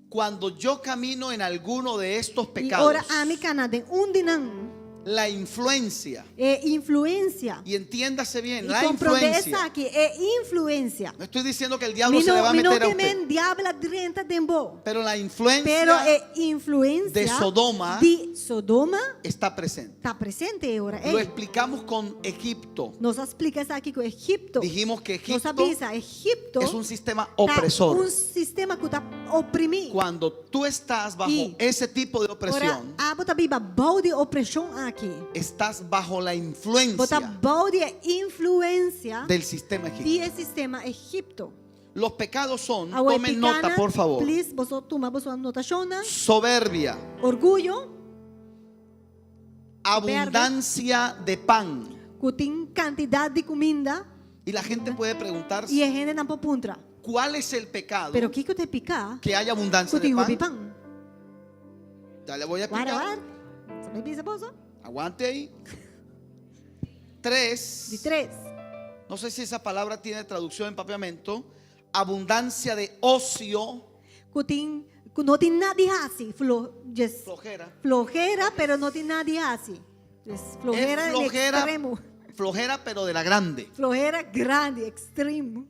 Cuando yo camino en alguno de estos I pecados, ora ami kana den un di nan, la influencia, e influensia. y entiéndase bien, I la komprondé influencia. esaki, e influensia. No estoy diciendo que el diablo Mi se le va no, a mi no meter a ke usted, men diabel a drenta den bo. pero la influencia Pero e influensia de Sodoma di Sodoma está presente. ta presente e ora Lo ei. explicamos con Egipto. Nos a splika esaki ku Egipto. Dijimos que Nos a Egipto bisa, Egipto es un sistema ta opresor. un sistema ku ta oprimí. Cuando tú estás bajo Y ese tipo de Ora opresión, abo ta biba bou di opreshon aki. estás bajo la Bo ta influencia bou di e influensia del sistema egipcio. di e sistema Egipto. Los pecados son, Awor tomen pikánan, nota por favor, Please, boso tuma boso anotashonnan. soberbia, Orguyo, abundancia de pan. ku tin kantidat di kuminda Y la gente puede preguntarse, i e hendenan por puntra. ¿cuál es el pecado Pero kiko ta e piká que hay abundancia ku de tin hopi pan? pan? Ya le voy a Wara, explicar. wara. Sa mi bisa boso? Aguante ahí. Tres. Di tres. No sé si esa palabra tiene traducción en papiamento. Abundancia de ocio, Ku tin ku no tin nada di hasi, flo, yes. flojera. Flojera, pero no tin nada di hasi. Es flojera Es en flojera, extremo. flojera pero de la grande. Flojera grande, extremo.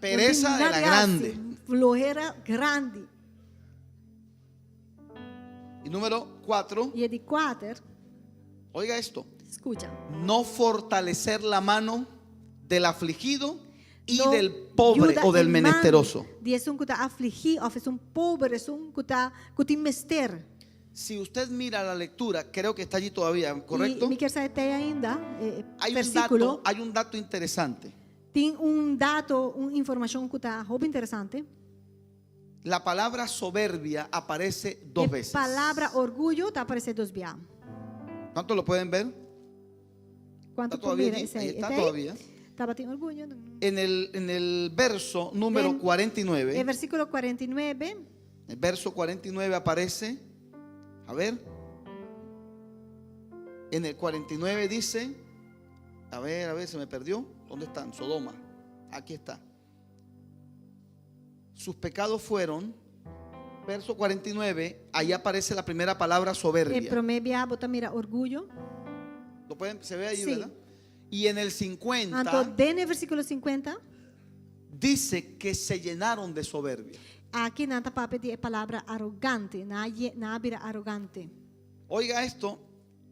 Pereza No de tin la nada di grande. hasi. Flojera grande. Y número cuatro, I e di kuater, oiga esto, skucha. no fortalecer la mano del afligido y No del pobre yuda o del e man menesteroso. Di esun ku ta afligí òf esun pober, esun ku ta ku tin mester. Si usted mira la lectura, creo que está allí todavía, ¿correcto? I mi ke sa t'ei ainda, eh, Hay un versíkulo. dato, hay un dato interesante. Tin un dato, un informashon ku ta hopi interesante. La palabra soberbia aparece dos E veces. palabra orguyo ta aparesé dos bia. ¿Cuánto lo pueden ver? Kuantu ¿Está todavía por mira allí? esei? Ahí está Esei? todavía. Tabatin orguyo. En el verso número Den 49, E versíkulo 49, el verso 49 aparece, a ver, en el 49 dice, a ver, se me perdió, ¿dónde están? Sodoma, aquí está. Sus pecados fueron, verso 49, ahí aparece la primera palabra e soberbia. promé bia bo ta mira orguyo. Lo pueden, se ve ahí, Sí. ¿verdad? Y en el 50 Anto den e versíkulo 50, dice que se llenaron de soberbia. aki nan ta papia di e palabra arogante, nan a ye- nan a bira arogante. Oiga esto,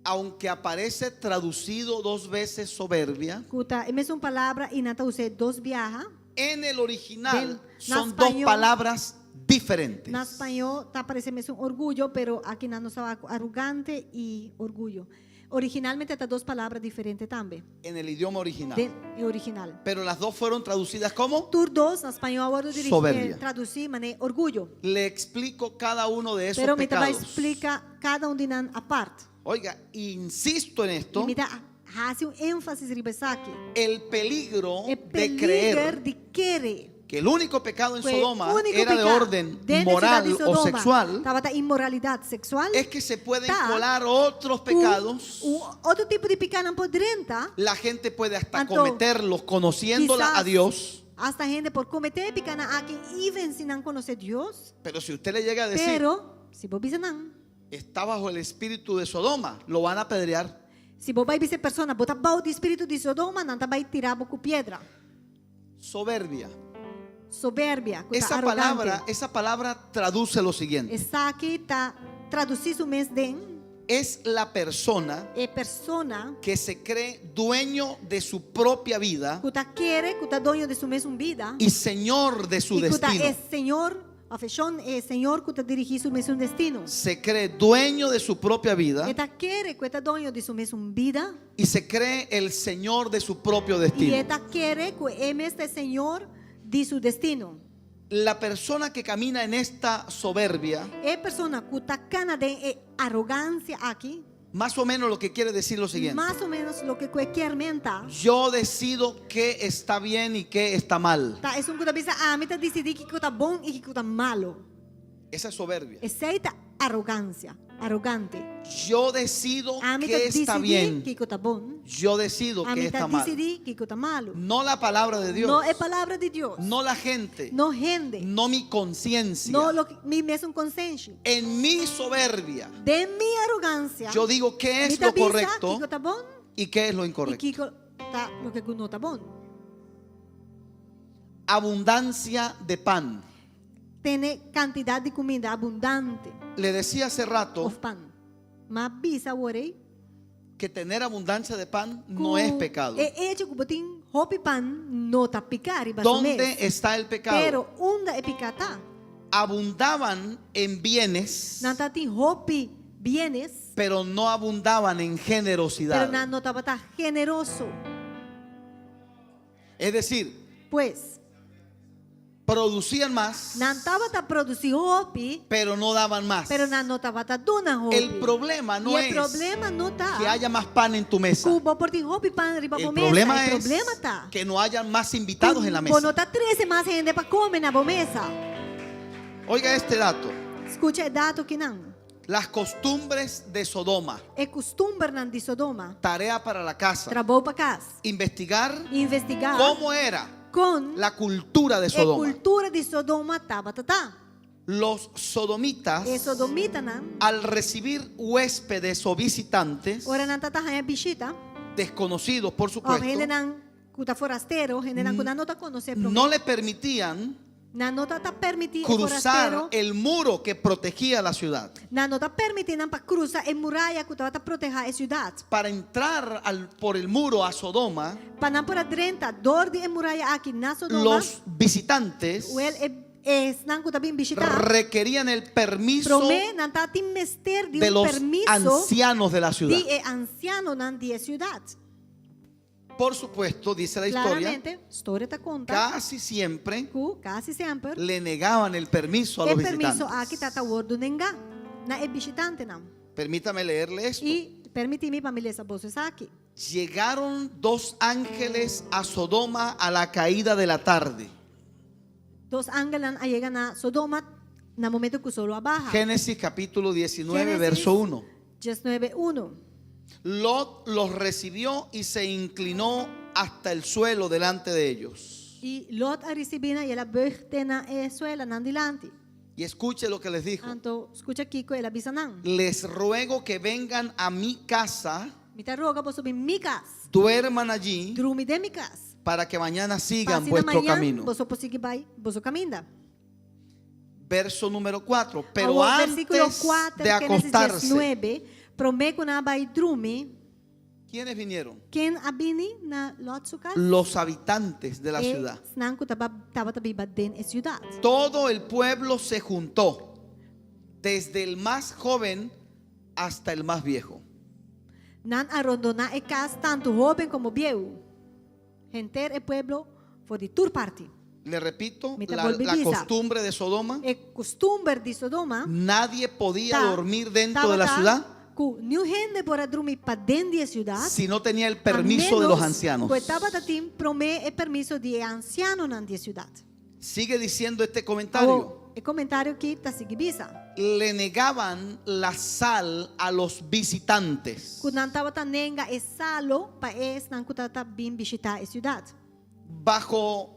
aunque aparece traducido dos veces soberbia, Ku ta e mesun palabra i nan ta us'é dos biaha. en el original Den- son na dos español- palabras diferentes. Na spañó ta aparesé mesun orguyo, pero aki nan nos ta arogante i orguyo. Originalmente ta dos palabra diferente tambe. En el idioma original. Den e original. Pero las dos fueron traducidas como Tur dos na spañó a wòrdu dirigí, Soberbia. tradusí manera orguyo. Le explico cada uno de esos Pero mi ta bai pecados. splika kada un di nan apart. Oiga, insisto en esto, I mi ta hasi un énfasis riba esaki. el peligro E de peliger creer di kere. Que el único pecado en Ku e Sodoma úniko era de piká orden den e siudat di moral o Sodoma sexual, Tabata inmoralidat seksual. es que se pueden Ta. colar otros Ku pecados. un otro tipo di pikánan por drenta. La gente puede hasta Anto, cometerlos conociéndola quizás a Dios. Hasta hende por kometé e pikánan aki even si nan konosé Dios. Pero si usted le llega a decir, Pero si bo bisa nan, está bajo el espíritu de Sodoma, lo van a apedrear. si bo bai bisa e persona, bo ta bou di spiritu di Sodoma, nan ta bai tira bo ku piedra. Soberbia. Soberbia, ku ta Esa arogante. palabra, esa palabra traduce lo siguiente. Esaki ta tradusí su mes den Es la persona e persona que se cree dueño de su propia vida ku ta kere ku ta doño di su mesun bida y señor de su i ku ta destino. e señor, òf e shon, e señor ku ta dirigí su mesun destino. Se cree dueño de su propia vida E ta kere ku e ta doño di su mesun bida y se cree el señor de su propio i e destino. ta kere ku e mes ta e señor di su destino. La persona que camina en esta soberbia, E persona ku ta kana den e arogansia aki, más o menos lo que quiere decir lo siguiente. mas o ménos loke ku e kier men ta, Yo decido qué está bien y qué está mal. ta esun ku ta bisa, Ami ta disidí kiko ta bon i kiko ta malu. Esa es soberbia. Esei ta arogansia, arogante. Yo decido Ami ta qué está disidí bien. kiko ta bon. Yo decido qué Ami ta está mal. disidí kiko ta malu. No la palabra de Dios. No e palabra di Dios. No la gente. No hende. No mi conciencia. No loke mi mesun konsenshi. En mi soberbia, Den mi arogansia, yo digo qué mi es ta lo bisa correcto kiko ta bon y qué es lo i incorrecto. kiko ta loke ku no ta bon. Abundancia de pan. Tene kantidat di kuminda abundante Le decía hace rato òf pan. M'a bisa awor ei que tener abundancia de pan ku no es pecado. e echo ku bo tin hopi pan no ta piká riba su ¿Dónde mes. está el pecado? Pero unda e piká ta? Abundaban en bienes, Nan tatin hopi bienes, pero no abundaban en pero generosidad. nan no tabata generoso. Es decir, Pues, producían más, nan tabata produsí hopi, pero no daban más. pero nan no tabata duna hopi. El problema no I e es problema no ta que haya más pan en tu mesa. ku bo por tin hopi pan riba El bo mesa. problema E es problema ta que no hayan más invitados en la ku bo no mesa. ta trese mas hende pa kome na bo mesa. Oiga este dato. Skucha e dato akinan. Las costumbres de Sodoma. E kustumbernan di Sodoma. Tarea para la casa. Trabou pa kas. Investigar Investigá cómo era kon la cultura de e Sodoma. kultura di Sodoma tabata ta. Los sodomitas, E sodomitanan, al recibir huéspedes o visitantes, ora nan tabata haña bishita, desconocidos por òf supuesto, hendenan ku ta forastero, hendenan ku nan no ta konosé promé. no le permitían Nan no tabata permití e cruzar forastero, el muro que protegía la ciudad. nan no ta permití nan pa krusa e muraya ku tabata protehá e siudat. Para entrar al- por el muro a Sodoma, Pa nan por a drenta dor di e muraya aki na Sodoma, los visitantes wèl e esnan ku ta bin bishitá, requerían el permiso promé nan tabatin mester di de un los permiso ancianos de la ciudad. di e ansianonan di e siudat. Por supuesto, dice la historia, Klaramente, storia ta konta casi siempre ku kasi semper le negaban el permiso a e los permiso aki visitantes. tabata wòrdu nengá na e bishitantenan. Permítame leerle esto. I permití mi pa mi lesa boso esaki. Llegaron dos ángeles a Sodoma a la caída de la tarde. Dos angelnan a yega na Sodoma na momento ku solo a baha. Génesis capítulo 19, Génesis verso 1. 19, 1. Lot los recibió y se inclinó hasta el suelo delante de ellos. I Lot a risibí nan i el a bùig te na e suela nan dilanti. Y escuche lo que les dijo. Anto skucha kiko el a bisa nan. Les ruego que vengan a mi casa, Mi ta roga boso bin mi kas. duerman allí, Drumi den mi kas. para que mañana sigan Pa asina vuestro mañan camino. boso por sigui bai boso kaminda. Verso número 4. Pero Awor, versíkulo antes 4, de Génesis acostarse, 19, promé ku nan a bai drumi, ¿quiénes vinieron? ken a bini na Lot su kas? Los habitantes de la E ciudad. esnan ku tabata biba den e siudat. Todo el pueblo se juntó, desde el más joven hasta el más viejo. Nan a rondoná e kas tantu hóben komo bieu. Henter e pueblo for di tur parti. Le repito, Mi ta la, bolbe la bisa. costumbre de Sodoma, E kustumber di Sodoma nadie podía ta dormir dentro de la tabata ciudad ku niun hende por a drumi paden di e siudat. si no tenía el a permiso de los ménos ancianos. ku e tabatin promé e permiso di e ansianonan di e siudat. Sigue diciendo este comentario. Awor, e komentario akí ta sigui bisa. Le negaban la sal a los visitantes. Ku nan tabata nenga e salu pa esnan ku tabata bin bishitá e siudat. Bajo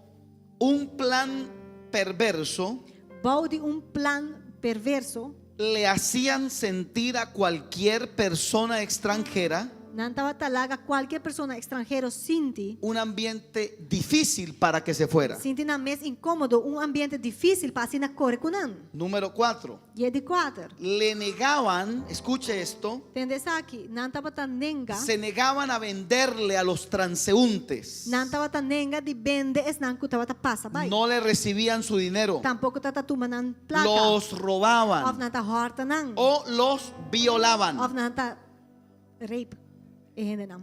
un plan perverso. Bou di un plan perverso. Le hacían sentir a cualquier persona extranjera. Nan tabata laga kualke persona ekstranhero sinti. Un ambiente difícil para que se fuera. Sinti nan mes inkómodo, un ambiente difísil pa asina kore ku nan. Número cuatro. I e di kuater. Le negaban, escuche esto. Tende esaki, nan tabata nenga. Se negaban a venderle a los transeúntes. Nan tabata nenga di bende esnan ku tabata pasa bai. No le recibían su dinero. Tampoko tabata tuma nan plaka. Los robaban. Òf nan ta hòrta nan. O los violaban. Òf nan ta rape e hendenan.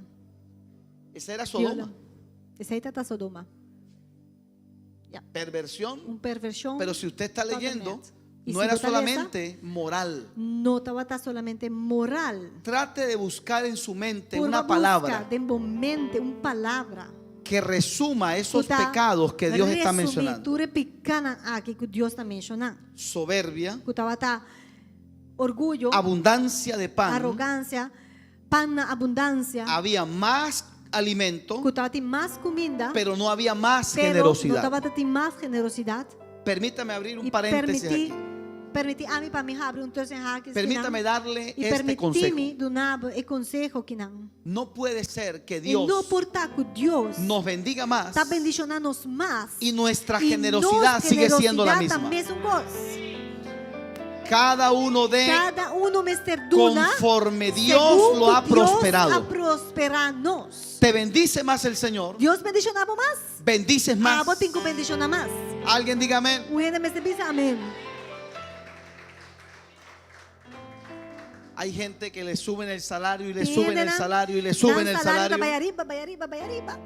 Esa era Sodoma. Viola. Esei tabata Sodoma. Ya. Perversión. Un pervershon. Pero si usted está leyendo, Totalmente. Y no si era bo ta lesa, solamente moral. No tabata solamente moral. Trate de buscar en su mente Purba una busca palabra den bo mente un palabra que resuma esos ku ta pecados que Dios está resumí mencionando. tur e pikánan aki ku Dios ta menshoná. Soberbia, Ku tabata orguyo, abundancia de pan, arrogansia, pan na abundansia, había más alimento, ku tabatin mas kuminda, pero no había más pero no generosidad. tabatin mas generosidat. Permítame abrir un I paréntesis permití, aquí. permití ami pa mi habri un tussen haakjes Permítame kinan. darle I este permití consejo. mi duna bo e konseho kinan. No puede ser que I Dios no por ta ku Dios nos bendiga más ta bendishoná nos mas y nuestra i generosidad nos sigue siendo la generosidad ta misma. mesun kos. Cada uno dé Kada unu mester duna conforme Dios segun lo ha ku Dios prosperado. a prosperá nos. Te bendice más el Señor. Dios bendishoná bo mas. Bendices más. Abo tin ku bendishoná mas. Alguien diga amén. Un hende mester bisa amén. Hay gente que le suben el salario y le Tin suben el hendenan, salario y le suben nan el salario ta salario. bai ariba, bai ariba, bai ariba.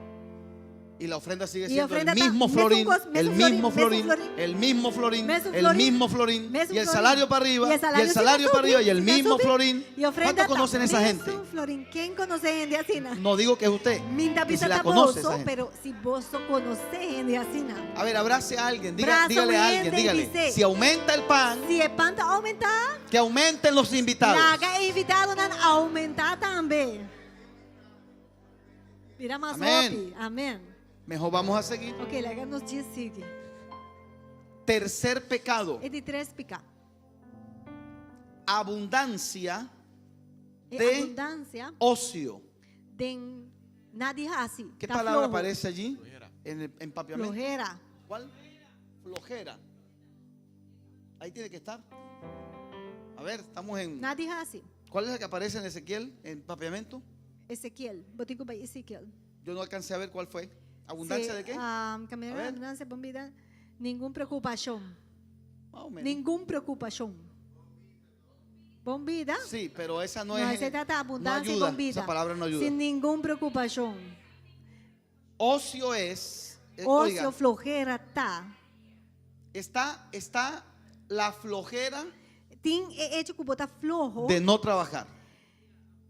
Y la ofrenda sigue Y siendo el ofrenda ta mismo mesun florín, cos, el mesun mismo florín, florín, mesun florín. el mismo florín, Mesun el florín, mismo florín, mesun y el florín. salario para arriba, Y el y el salario salario siga para arriba, y el subi, siga mismo subi. florín. Y ofrenda ¿Cuántos ta conocen esa gente? mesun florín. Ken konosé hende asina? No digo que es usted, Mi ta que si bisa la ta conoce esa boso, gente. pero si boso konosé hende asina. A ver, abrace a alguien, diga, Brasa dígale un a alguien, hende y dígale. dice, Si aumenta el pan, Si e pan ta oumentá, que aumenten los invitados. laga e invitadonan oumentá tambe. Bira mas Amén. hopi. Amén. Mejor vamos a seguir. Ok, laga nos djis sigui. Tercer pecado, E di tres piká. abundancia E de abundansia ocio. den nada di hasi. ¿Qué Ta palabra floho. aparece allí? En el empapiamiento. Flojera. ¿Cuál? Flojera. Ahí tiene que estar. A ver, estamos en. Nada di hasi. ¿Cuál es la que aparece en Ezequiel? En papiamento. Ezequiel. Bo tin ku bai Ezequiel. Yo no alcancé a ver cuál fue. ¿Abundancia Sí, de qué? ah, caminar A ver. abundancia, bon bida. Ningun preokupashon. Más o menos. Ningun preokupashon. Bon bida. Sí, pero esa no, No, es. se trata de no abundancia y ayuda. bon bida. Esa palabra no ayuda. Sin ningun preokupashon. Ocio es. Ocio, oiga, flojera ta. está, está la flojera Tin e echo ku bo ta floho de no trabajar.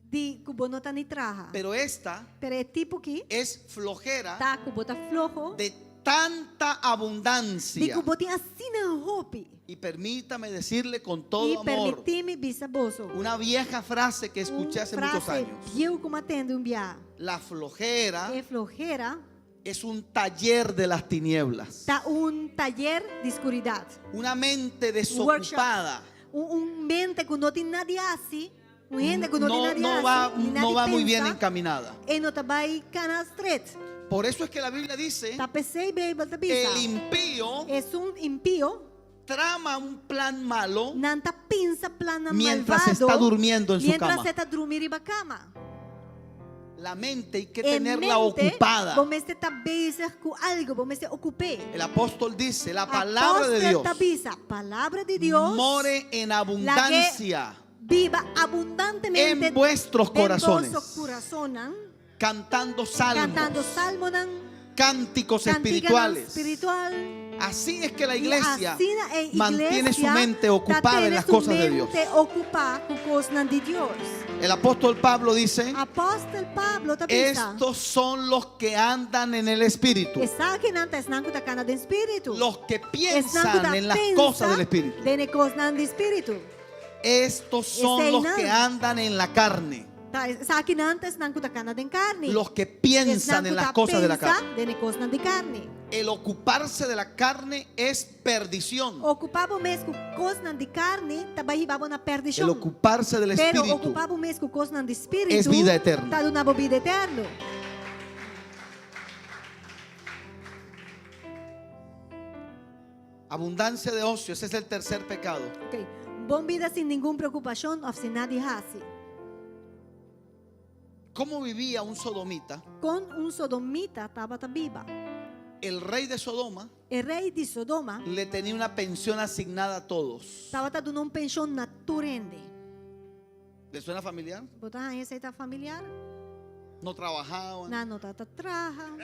di ku bo no ta ni traha. Pero esta Pero e tipo aki es flojera ta ku bo ta floho de tanta di abundancia. ku bo tin asina hopi. Y permítame decirle con todo I amor permití mi bisa boso. una vieja frase que escuché Un hace muchos frase años. bieu ku m'a tende un bia. La flojera E flojera es un taller de las tinieblas. ta un tayer di skuridat. Una mente Un desocupada. workshop. Un, un mente ku no tin nada di hasi. Un hende ku no tin No, nada di no hasi. va, ni no nada va muy bien pensa, encaminada. E no ta bai kana stret. Por eso es que la Biblia dice, Ta p'esei Beibel ta bisa. el impío Esun impio trama un plan malo nan ta pensa plannan mientras malvado está durmiendo en su mientras cama. e ta drumi riba kama. La mente hay que E tenerla mente, ocupada. Bo mester ta bezig ku algu, bo mester okup'é. El apóstol dice, la palabra de Apòstel Dios ta bisa, palabra di Dios more en abundancia biba abundantemente en vuestros den corazones, boso kurasonnan, cantando salmos, kantando salmonan, cánticos kantikanan espirituales spiritual. Así es que la I iglesia asina e mantiene su iglesia mente ta ocupada en tene las su cosas de Dios. mente okupá ku kosnan di Dios. El apóstol Pablo dice, Apòstel Pablo ta bisa, estos son los que andan en el Espíritu, Esakinan ta esnan ku ta kana den spiritu. los que Esnan ku piensan ta en las pensa cosas del Espíritu. Den e kosnan di spiritu. Estos son los Eseinan. que andan en la carne, Ta esakinan ta esnan ku ta kana den karni. los que piensan Esnan en ku las ta cosas de la pensa carne. den e kosnan di karni. El ocuparse de la carne es perdición. Okupá bo mes ku kosnan di karni ta bai hiba bo na El perdishon. ocuparse del Pero Espíritu okupá bo mes ku kosnan di spiritu es vida eterna. ta duna bo bida eterno. Abundancia de ocio, ese es el tercer pecado. Ok. Bon bida sin ningun preokupashon òf sin nada di hasi. ¿Cómo vivía un sodomita? Kon un sodomita tabata biba? El rey de Sodoma E rei di Sodoma le tenía una pensión asignada a todos. tabata duna un penshon na tur hende. ¿Le suena familiar? Bo ta haña esei ta familiar? No trabajaban, Nan no tabata traha,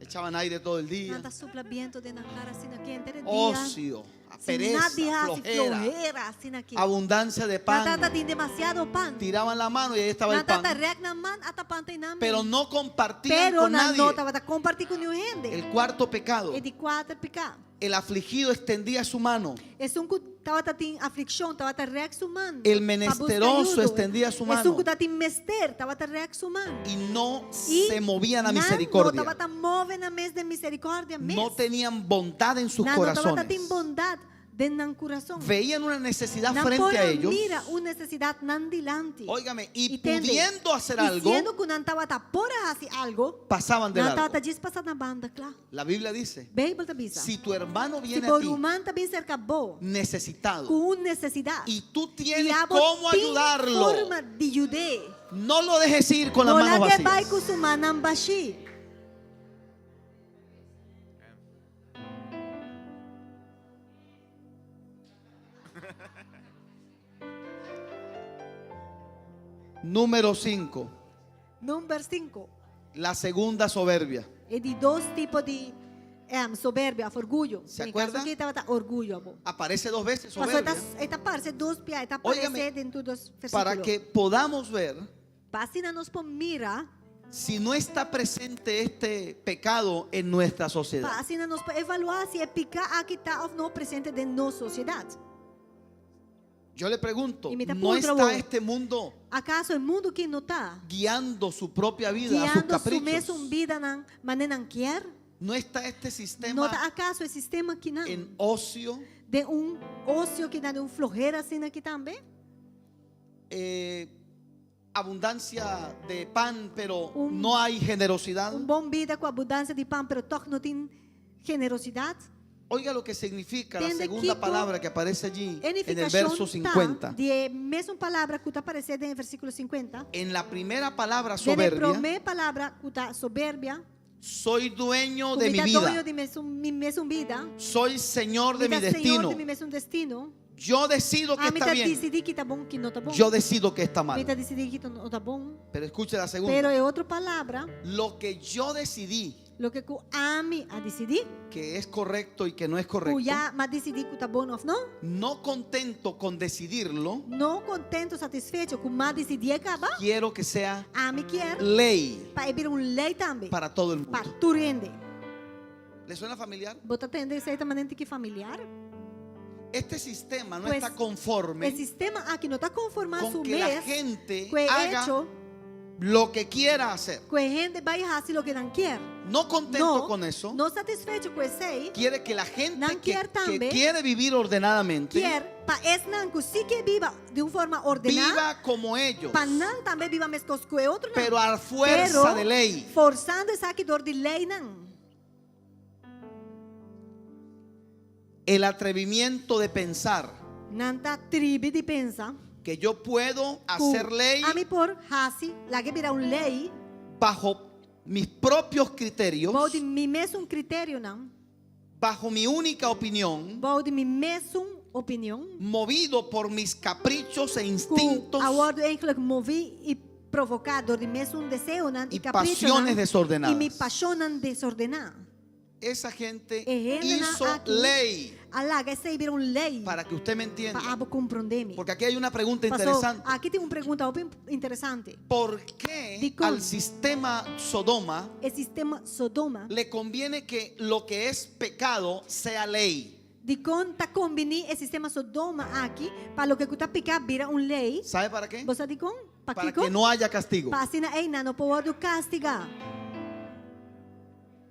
echaban aire todo el día. nan ta supla bientu den nan kara asina aki henter e dia. Ocio, Sin pereza, nada di hasi, flojera, flohera asina aki. abundancia de Nan pan. tabatin demasiado pan. Tiraban la mano y ahí estaba el Nan tabata pan. rèk nan man, ata pan ta einan. Pero no compartían Pero con nan no nadie. tabata kompartí ku niun hende. El cuarto pecado, E di kuater piká. el afligido extendía su mano. Esun ku tabatin aflikshon, tabata rèk su man. El pa buska menesteroso ayudo. extendía su mano. Esun ku tabatin mester, tabata rèk su man. Y no I se movían a nan misericordia. no tabata move nan mes den miserikòrdia mes. No tenían bondad en sus Nan no tabata corazones. tin bondat den nan kurason. Veían una necesidad Nan frente por a ellos. mira un nesesidat nan dilanti. Óigame, y I tende, pudiendo hacer i algo, siendo ku nan tabata por a hasi algo, pasaban de nan largo. tabata djis pasa na banda, kla. La Biblia dice, Beibel ta bisa. si tu hermano Si viene bo a ti ruman ta bin serka bo necesitado ku un nesesidat y tú tienes i abo cómo tin ayudarlo, forma di yud'é. no lo dejes ir con las No manos lag'é bai vacías. ku su mannan bashí. Número 5, Number 5. la segunda soberbia. E di dos tipo di soberbia, òf orguyo. Se Den kaso acuerda? aki tabata orguyo, abo. Aparece dos veces Paso soberbia. e ta parse dos bia, e ta aparesé Óigame, den tur dos Para versíkulo. que podamos ver Pa asina nos por mira, si no está presente este pecado en nuestra sociedad. pa asina nos por evaluá si e piká aki ta òf no presente den nos sosiedat. Yo le pregunto, I mi ta ¿no puntra está bo. este mundo Akaso e mundu aki no ta guiando su propia vida a sus guiando su caprichos? mesun bidanan manera nan kier? ¿No está este No sistema ta akaso e sistema akinan en ocio, den un osio akinan, den un flohera asina aki tambe? eh, abundancia de pan, pero Un- no hay generosidad? Un bon bida ku abundansia di pan, pero tòg no tin generosidat? Oiga lo que significa la Tende segunda kiko palabra que aparece allí E en el nifikashon verso ta 50. di e mesun palabra ku ta aparesé den e versíkulo 50. En la primera palabra Den e soberbia, promé palabra ku ta soberbia, soy dueño ku de mi mi ta vida, doño di mesun, mi mesun bida, soy señor de mi mi ta señor destino. di mi mesun destino. Yo decido que Ami está ta bien, disidí ki ta bon, ki no ta bon. yo decido que está Mi mal. ta disidí ki no ta bon. Pero escuche la Pero segunda. e otro palabra, Lo que yo decidí loke ku ami a disidí, que es correcto y que no es ku correcto, ya m'a disidí ku ta bon òf no, no contento con decidirlo, no kontentu, satisfecho ku m'a disidié kaba, quiero que sea ami kier ley pa e bira un lei tambe para todo el pa mundo. tur hende. ¿Le suena familiar? Bo ta tende esei ta manera tiki familiar? Este sistema no Pues, está conforme E sistema aki no ta konformá con su que la mes gente ku e haga echo lo que quiera hacer. ku e hende bai hasi loke nan kier. No contento No, con eso, no satisfecho ku esei, quiere que la gente Nan que, kier que tambe, quiere vivir ordenadamente kier pa esnan ku si ke biba di un forma ordená, viva como ellos, pa nan tambe biba meskos ku e otronan. pero a fuerza Pero de ley. Forsando esaki dor di leinan. El atrevimiento de pensar Nan ta tribi di pensa que yo puedo ku hacer ley ami por hasi lag'é bira un lei bajo mis propios criterios, bou di mi mesun kriterionan, bajo mi única opinión, bou di mi mesun opinion, movido por mis caprichos e ku instintos a wòrdu eigenlijk moví i provoká dor di mesun deseonan Y i kaprichonan pasiones desordenadas. i mi pashonnan desordená. Esa gente E hendenan hizo aki ley a laga esei bira un lei para que usted me entienda. pa abo komprondé mi. Porque aquí hay una pregunta Pasó, interesante. aki tin un pregunta hopi interesante. ¿Por qué Dikon. al sistema Sodoma E sistema Sodoma, le conviene que lo que es pecado sea ley? dikon ta kombiní e sistema Sodoma aki pa loke ku ta piká bira un lei? ¿Sabe para qué? Bo sa dikon? Para Pakiko? que no haya castigo. Pa asina ei nan no por wòrdu kastigá.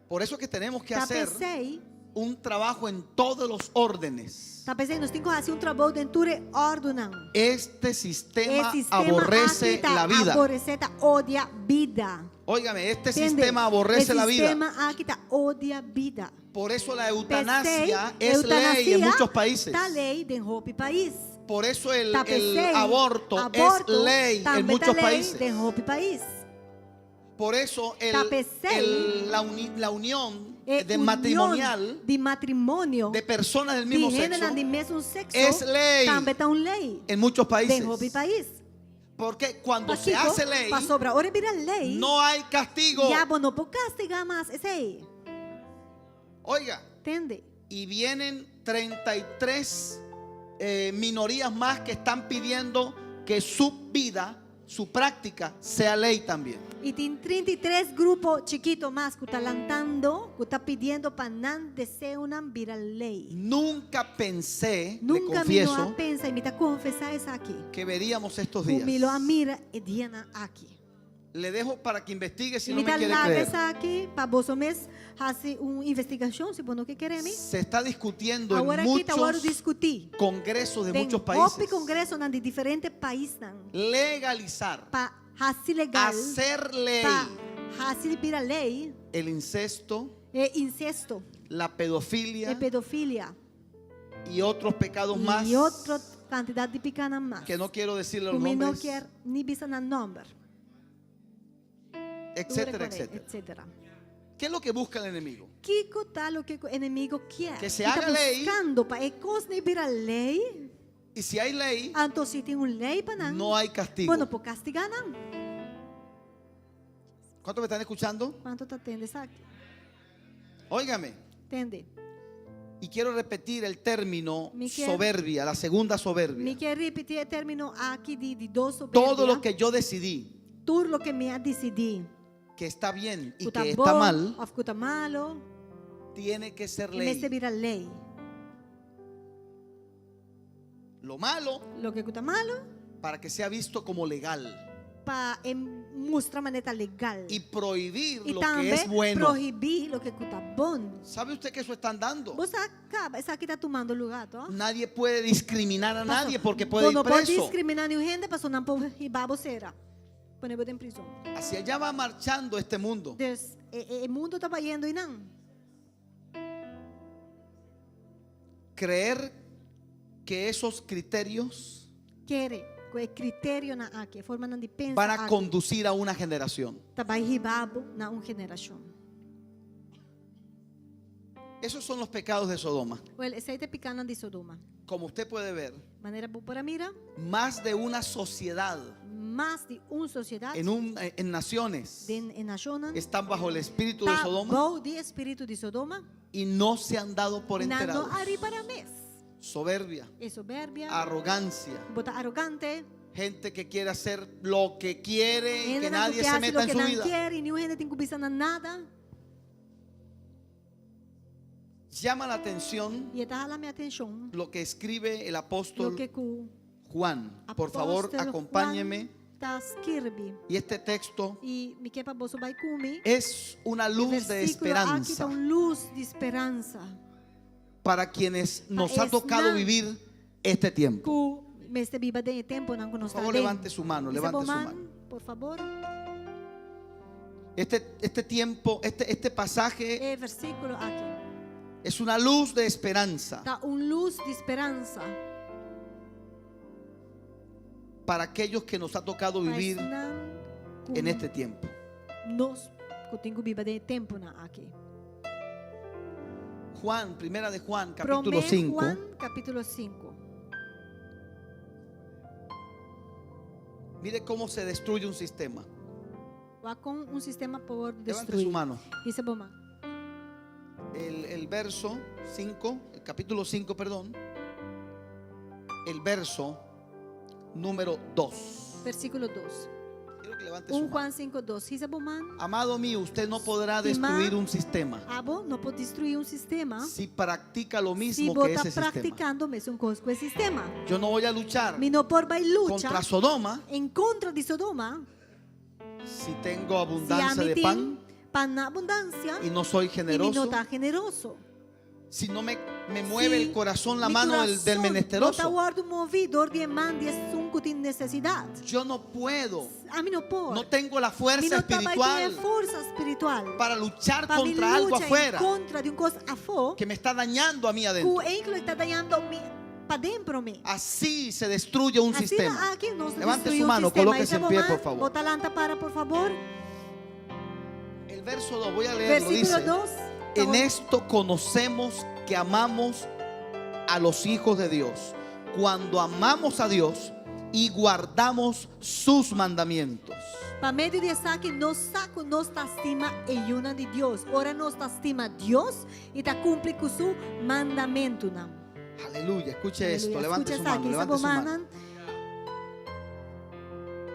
Por eso que tenemos que Ta hacer p'esei, un trabajo en todos los órdenes. ta p'esei nos tin ku hasi un trabou den tur e òrdunan. Este E sistema sistema aborrece aki ta la vida. aboresé, ta odia bida. Óigame, este Tende? sistema aborrece E la vida. sistema aki ta odia bida. Por eso la P'esei, eutanasia es ley en eutanasia muchos países. Ta lei den hopi pais. Por eso el, Ta el p'esei, aborto, aborto es ley en tambe ta muchos lei países. den hopi pais. Por eso el, Ta p'esei, el- la, uni- la unión E de union matrimonial di matrimonio de personas del di mismo hendenan sexo di mesun sexo es ley tambe ta un lei en muchos países. den hopi pais. Porque cuando se Pakiko? hace ley, Pasobra ora bira lei, no hay castigo. ya bo no por kastigá mas esei. Oiga, Tende? y vienen 33 minorías más que están pidiendo que su vida, su práctica, sea ley también. I tin 33 grupo chikitu mas ku ta lantando, ku ta pidiendo pa nan deseonan bira lei. Nunca pensé, le Nunka mi no a confieso, pensa i mi ta konfesá esaki. que veríamos estos Ku mi lo a días. mira e dianan aki. Le dejo para que investigue si I no mi me ta quiere laga creer. esaki pa boso mes hasi un investigashon si bo no ke kere mi. Se está discutiendo en Awor aki ta wòrdu muchos diskutí. congresos de Den muchos hopi países. kongresonan di diferente paisnan Legalizar, pa hasi legal, hacer ley pa hasi bira lei el incesto, e incesto, la pedofilia e pedofilia y otros pecados más i otro kantidat di pikánan mas. que no quiero decirle Ku los mi no nombres, ke ni bisa nan nòmber. etcétera, etcétera. Etcétera. ¿Qué es lo que busca el enemigo? Kiko ta loke e enemigu ke? Que se E ta haga lei. buskando pa e kosnan bira lei. Y si hay ley, Anto si tin un lei pa nan. no hay castigo. Bo no por kastigá nan. ¿Cuántos me están escuchando? Kuantu ta tende esaki? Óigame. Tende. Y quiero repetir el término Mi quiero- soberbia, la segunda soberbia. Mi ke ripití e término aki di di dos soberbia. Todo lo que yo decidí Tur loke mi a disidí. que está bien y Ku ta que está bon, mal, òf ku ta malu. tiene que ser E mester ley. bira lei. Lo malo Loke ku ta malu, para que sea visto como legal pa e mustra manera ta legal. y prohibir I lo que tambe es bueno. prohibí loke ku ta bon. ¿Sabe usted que eso están dando? Bo sa kaba, esaki ta tumando lugá, to? Nadie puede discriminar a nadie porque puede Bo ir no por preso. diskriminá niun hende, paso nan por hiba bo sera. Pone bo den prizòn. Hacia allá va marchando este mundo. Dus e, e, e mundu ta bayendo einan. Creer que esos criterios Kere, ku e kriterionan aki, formanan di pensa van a aki. conducir a una generación. Ta bai hiba bo na un generashon. Esos son los pecados de Sodoma. Well, esei ta e pikánan di Sodoma. Como usted puede ver, Manera bo por a mira, más de una sociedad mas di un sosiedat en, un, en naciones den e nashonnan están bajo el espíritu de ta Sodoma bou di spiritu di Sodoma. y no se han dado por Nan no enterados. a ripará mes. Soberbia, E soberbia, arrogancia, bo ta arogante, gente que quiere hacer lo que quiere y que hendenan ku nadie ke se hasi meta en loke su nan vida. kier i niun hende tin ku bisa nan nada. Llama la atención I e ta hala mi atenshon lo que escribe el apóstol loke ku Juan. Por favor, apòstel acompáñeme. Juan ta skirbi. Y este texto I mi ke pa boso bai ku mi. es una luz de Versíkulo aki ta esperanza un lus di speransa. para quienes nos Pa ha tocado esnan vivir este tiempo. Ku mester biba den e tempunan ku nos Por favor, ta den. levante su mano, Hisa levante bo su man, mano. Por fabor. Este tiempo, este pasaje E versíkulo aki. es una luz de esperanza Ta un lus di speransa. para aquellos que nos ha tocado Pa vivir esnan ku en este tiempo. nos ku tin ku biba den e tempunan aki. Juan, primera de Juan, capítulo Promé 5. Juan, kapítulo 5. Mire cómo se destruye un sistema. Wak kon un sistema por Levante destruí. su mano. Hisa bo man. El, el verso 5, el capítulo 5, perdón. El verso número 2. Versíkulo 2. Quiero que levante su 1 mano. Juan 5, 2. Hisa bo man, Amado mío, usted no podrá Stimá. destruir un sistema abo no por destruí un sistema si practica lo si mismo bo que ta ese sistema. praktikando mesun kos ku e sistema. Yo no voy a luchar Mi no por bai lucha contra Sodoma en kontra di Sodoma si tengo si abundancia ami de tin pan pan na abundansia y no soy i mi no generoso. ta generoso. Si no me, me mueve Si el corazón, la mi mano del, del corazón No ta menesteroso. wòrdu moví dor di e man di esun ku tin nesesidat. Yo no puedo, Ami no por. no tengo la Mi fuerza no ta bai tin espiritual forsa spiritual para luchar pa mi contra algo lucha en afuera kontra di un kos afó que me está dañando a mí ku adentro. eigenlijk ta dañando mi paden promé. Así se destruye un Asina sistema. aki nos ta Levante destruí su un mano, sistema. colóquese en Hisa pie, bo man, por favor. Bo ta lanta para, por fabor. El verso 2, voy a leerlo. Versíkulo Dice, 2. en esto conocemos que amamos a los hijos de Dios. Cuando amamos a Dios y guardamos sus mandamientos. Pa medio di esaki nos sa ku nos ta stima e yunan di Dios. Ora nos ta stima Dios i ta kumpli ku su mandamentunan. Aleluya, escuche esto, Aleluya. levante Skucha su mano, esaki, levante bo su mano. mannan.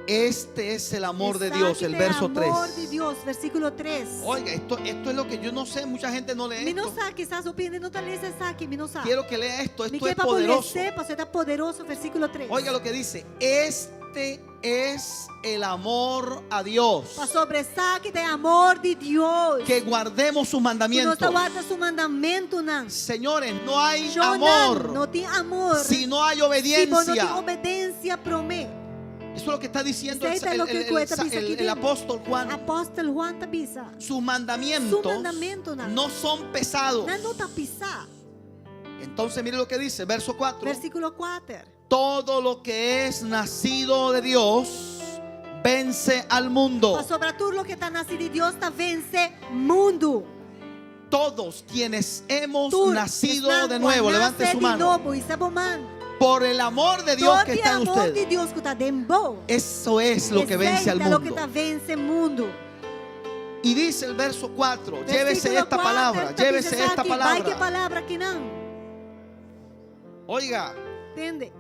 Este es el amor de Esaki Dios, el ta verso amor di 3. Dios, versíkulo 3. Oiga, esto, esto es lo que yo no sé, mucha gente no lee Mi no esto. sa, kisas hopi hende no ta lesa esaki, mi no sa. Quiero que lea esto, Mi esto ke es pa poderoso. les'é, paso e ta poderoso, versíkulo 3. Oiga lo que dice, este es el amor a Dios, Pasobra esaki ta e amor di Dios. que guardemos sus Ku nos mandamientos. ta warda su mandamentunan. Señores, no hay Shonnan, amor no tin amor. si no hay Si bo no tin obediencia. obedensia promé. Eso es lo que está diciendo el, Esei ta loke el- ku e ta el- bisa el- aki el den. apóstol Juan. Apòstel Juan ta bisa. Sus mandamientos Su mandamentonan. no son pesados. Nan no ta pisá. Entonces mire lo que dice, verso 4. Versíkulo 4. Todo lo que es nacido de Dios vence al mundo. Pasobra tur loke ta nasí di Dios ta vense mundu. Todos quienes hemos Tur nacido esnan de ku nuevo, a levante nase su di mano. nobo, hisa bo man. Por el amor de Dios Dor que di está en amor usted. di Dios ku ta den bo. Eso es lo que vence al Esei ta loke mundo. ta vense mundu. Y dice el verso 4, llévese Versíkulo esta 4, palabra, ta llévese bisa esta esaki, Bai ku e palabra. palabra akinan. Oiga, Tende.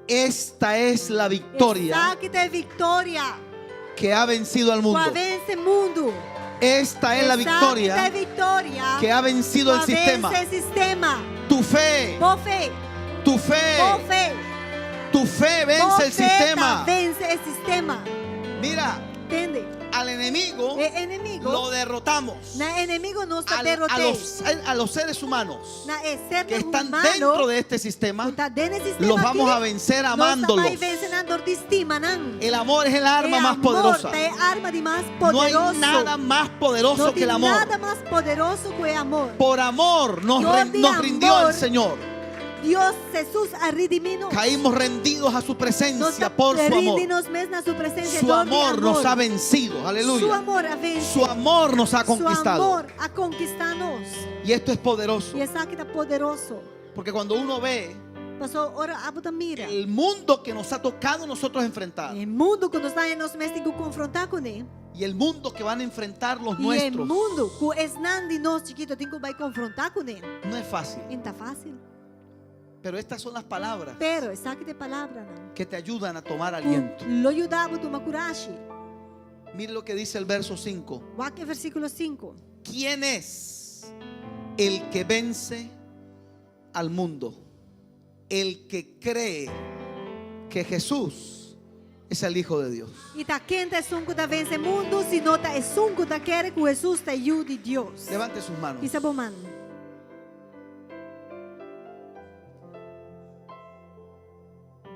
esta es la victoria Esaki ta e viktoria. que ha vencido al Ku mundo. a vense mundu. Esta es la Esaki ta victoria e viktoria. que ha vencido Ku el a sistema. vense e sistema. Tu fe, Bo fe, tu fe, bo fe. tu fe Bo vence el fe ta sistema. vense e sistema. Mira, Tende. al enemigo E enemigu, lo derrotamos. na enemigu nos ta Al- a, derot'é. los, a los seres humanos Na e ser que están humano, dentro de este sistema, ku ta den e sistema los vamos aki, a vencer nos ta amándolos. bai vense nan dor di stima nan. El amor es el arma E más amor poderosa. ta e arma di mas No hay poderoso. nada más poderoso No que el tin amor. nada mas poderoso ku e amor. Por amor nos, Dor ren- di nos rindió el amor. Señor. Dios Hesus a redimí nos. Caímos rendidos a su Nos presencia ta por su amor. rindi nos mes na su presensia Su dor di amor nos ha vencido. Su Aleluya. amor a vense. Su amor nos ha Su conquistado. amor a konkistá nos. Y esto es poderoso. I esaki ta poderoso. Porque cuando uno ve Paso ora abo ta mira. el mundo que nos ha tocado nosotros enfrentar E mundu ku nos ta nos mes tin ku konfrontá kuné. y el mundo que van a enfrentar los I e nuestros, mundu ku esnan di nos chikitu tin ku bai konfrontá kuné. no es fácil. N' ta fásil. Pero estas son las palabras Pero esaki ta e palabranan. que te ayudan a tomar aliento. Lo yuda bo tuma kurashi. Mire lo que dice el verso 5. Wak e versíkulo 5. ¿Quién es el que vence al mundo? El que cree que Jesús es el Hijo de Dios. I ta ken ta esun ku ta vense mundu, si no ta esun ku ta kere ku Hesus ta Yu di Dios. Levante sus manos. Hisa bo man.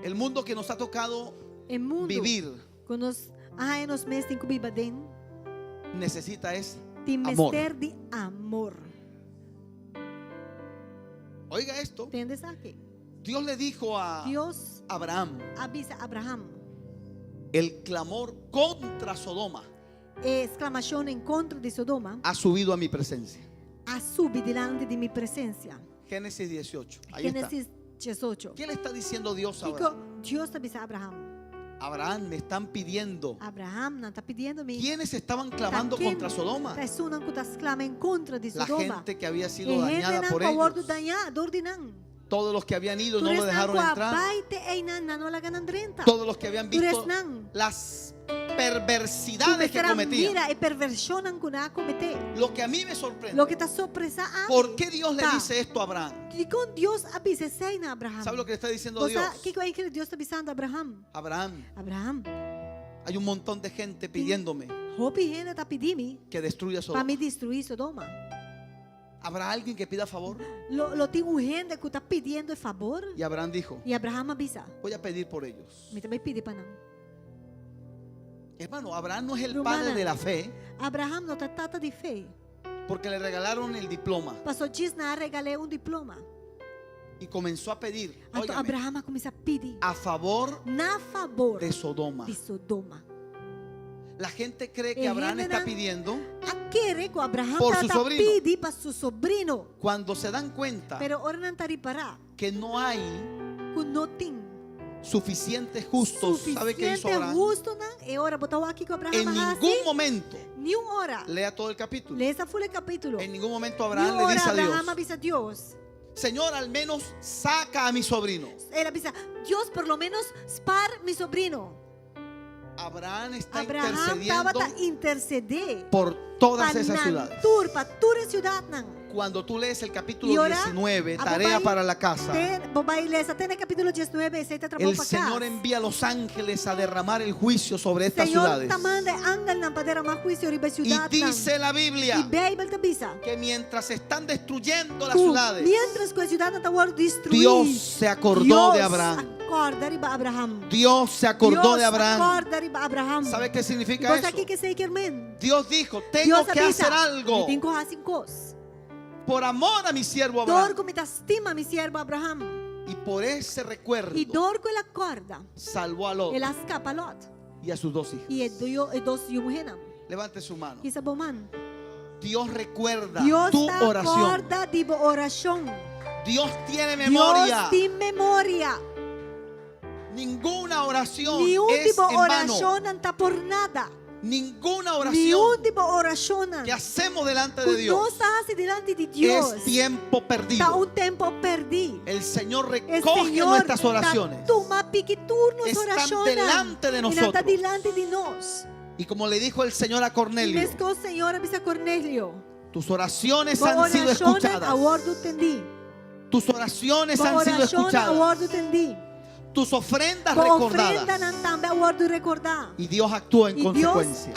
El mundo que nos ha tocado E mundu vivir ku nos a haña nos mes tin ku biba aden, necesita es tin amor. mester di amor. Oiga esto. Tende esaki. Dios le dijo a Dios Abraham, a bisa Abraham. el clamor contra Sodoma E sklamashon en kontra di Sodoma ha subido a mi presencia. a subi dilanti di mi presensia. Génesis 18. Ahí está. Génesis 18. ¿Qué le está diciendo Dios a Kiko Abraham? Dios ta bisa Abraham. Abraham, me están pidiendo. Abraham, nan ta pidiendo mi. ¿Quiénes estaban clamando Ta ken contra Sodoma? Ta esunnan ku ta sklama en kontra di La Sodoma. gente que había E sido dañada hendenan por ku a wòrdu ellos. dañá dor di nan. Todos los que habían ido no Tur lo esnan dejaron ku a entrar. bai te einan, nan no a laga nan drenta. Todos los que habían Tur visto esnan las ku perversidades que mester a cometían. mira e pervershonnan ku nan a kometé. Lo que a mí me sorprende, Loke ta sorpresá ami ¿por qué Dios le ta, dice esto a Abraham? Dikon Dios a bisa esei na Abraham? ¿Sabe lo que le está diciendo Bo Dios? sa kiko eigenlijk Dios ta bisando Abraham? Abraham, Abraham, hay un montón de gente pidiéndome hopi hende ta pidi mi que destruya pa Sodoma. mi destruí Sodoma. ¿Habrá alguien que pida favor? Lo, lo tin un hende ku ta pidiendo e fabor? Y Abraham dijo, I Abraham a bisa, voy a pedir por ellos. mi ta bai pidi pa nan. Hermano, Abraham no es el Rumannan. padre de la fe Abraham no ta tata di fe. porque le regalaron el diploma Paso djis nan a regal'é un diploma. y comenzó a pedir, Anto óigame, Abraham a kuminsá pidi a favor na fabor de Sodoma. di Sodoma. La gente cree que E Abraham está hendenan pidiendo a kere ku Abraham Por su ta sobrino. pidi pa su sobrino. cuando se dan cuenta Pero ora nan ta ripará que no hay ku no tin suficientes justos. ¿Sabe qué hizo suficiente Abraham? hustunan. E ora bo ta wak kiko Abraham En a hasi. ningún momento, Niun ora. lea todo el capítulo. Lesa full e kapítulo. En ningún momento Niun Abraham le ora dice a Dios, Abraham a bisa Dios. Señor, al menos saca a mi sobrino. El a bisa, Dios, por lo menos spar mi sobrino. Abraham está Abraham intercediendo tabata intersedé por todas pa esas nan ciudades. tur, pa tur e siudatnan. Cuando tú lees el capítulo I ora, 19, abo tarea bai para la casa, te, bo bai lesa te na kapítulo 19, esei ta trabou el pa Señor kas. envía a los ángeles a derramar el juicio sobre estas Señor ciudades. ta manda e angelnan pa derramá huisio riba e Y siudatnan. dice la I Biblia Beibel ta bisa que mientras están destruyendo las ku ciudades, miéntras ku e siudatnan ta wòrdu destruí, Dios se acordó Dios de Abraham. a kòrda riba Abraham. Dios se acordó Dios de Abraham. a kòrda riba Abraham. ¿Sabe qué significa Bo sa eso? kiko esei ke men? Dios dijo, tengo Dios que a bisa, hacer algo Mi tin ku hasi un kos. por amor a mi siervo Dor Abraham. ku mi ta stima mi siervo Abraham. Y por ese recuerdo I dor ku el a kòrda, salvó a Lot el a skapa Lot y a sus dos hijas. i e e dos yu muhénan. Levante su mano. Hisa bo man. Dios recuerda Dios tu ta oración. kòrda di bo orashon. Dios tiene memoria. Dios tin memoria. Ninguna oración Ni un es di bo en vano. orashonnan ta por nada. Ninguna Ni oración un di bo orashonnan que hacemos delante ku de Dios nos ta hasi dilanti di Dios es tiempo ta perdido. un tempu pèrdí. El Señor E recoge Señor nuestras ta oraciones. tuma piki tur nos Están orashonnan. delante de I nan ta nosotros. dilanti di nos. Y como le dijo el Señor a I Cornelio, meskos Señor a bisa Cornelio, tus oraciones Bo han sido orashonnan escuchadas. a wòrdu tendí. Tus oraciones Bo han sido orashonnan a escuchadas. wòrdu tendí. Tus ofrendas Bo recordadas. ofrendanan tambe a wòrdu rekordá. Y Dios actúa en I Dios consecuencia.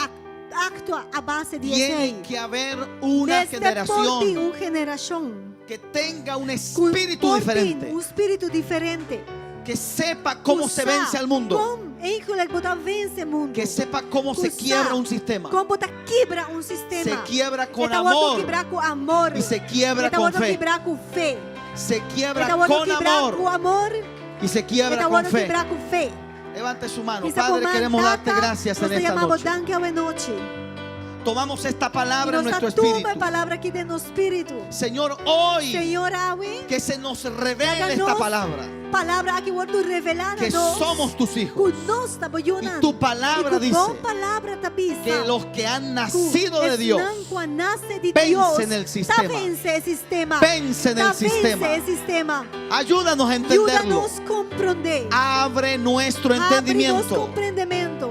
aktua a base di Tiene esei. que haber una Mester por tin generación un generashon que tenga un ku espíritu por tin diferente, un spiritu diferente. que sepa cómo Ku se sa vence al mundo, Kon eigenlijk bo ta vense mundu. que sepa cómo Ku se sa quiebra un sistema. Kon bo ta kibra un sistema. Se quiebra con E ta wòrdu amor kibrá ku amor. y se quiebra E ta con wòrdu fe. kibrá ku fe. Se E quiebra ta wòrdu con kibrá amor ku amor. y se E quiebra ta con wòrdu fe. kibrá ku fe. Levante su mano. Hisa Padre, bo man, queremos darte Tata, gracias en nos ta esta yama bo noche. danki awe nochi. Tomamos esta palabra I en nos ta nuestro tuma e espíritu. palabra aki den nos spiritu. Señor, hoy Señor, awe, que se nos revele Laga esta nos palabra, palabra aki wòrdu revelá que nos. somos tus Ku hijos, nos ta bo yunan. Y tu palabra I ku dice bo palabra ta bisa. que los que han Ku nacido de Dios esnan ku a nase di vencen Dios, el ta sistema. vense e sistema. vencen Ta el sistema. vense e sistema. Ayúdanos a entenderlo. Yuda nos komprondé. Abre nuestro Habri nos entendimiento. komprendementu.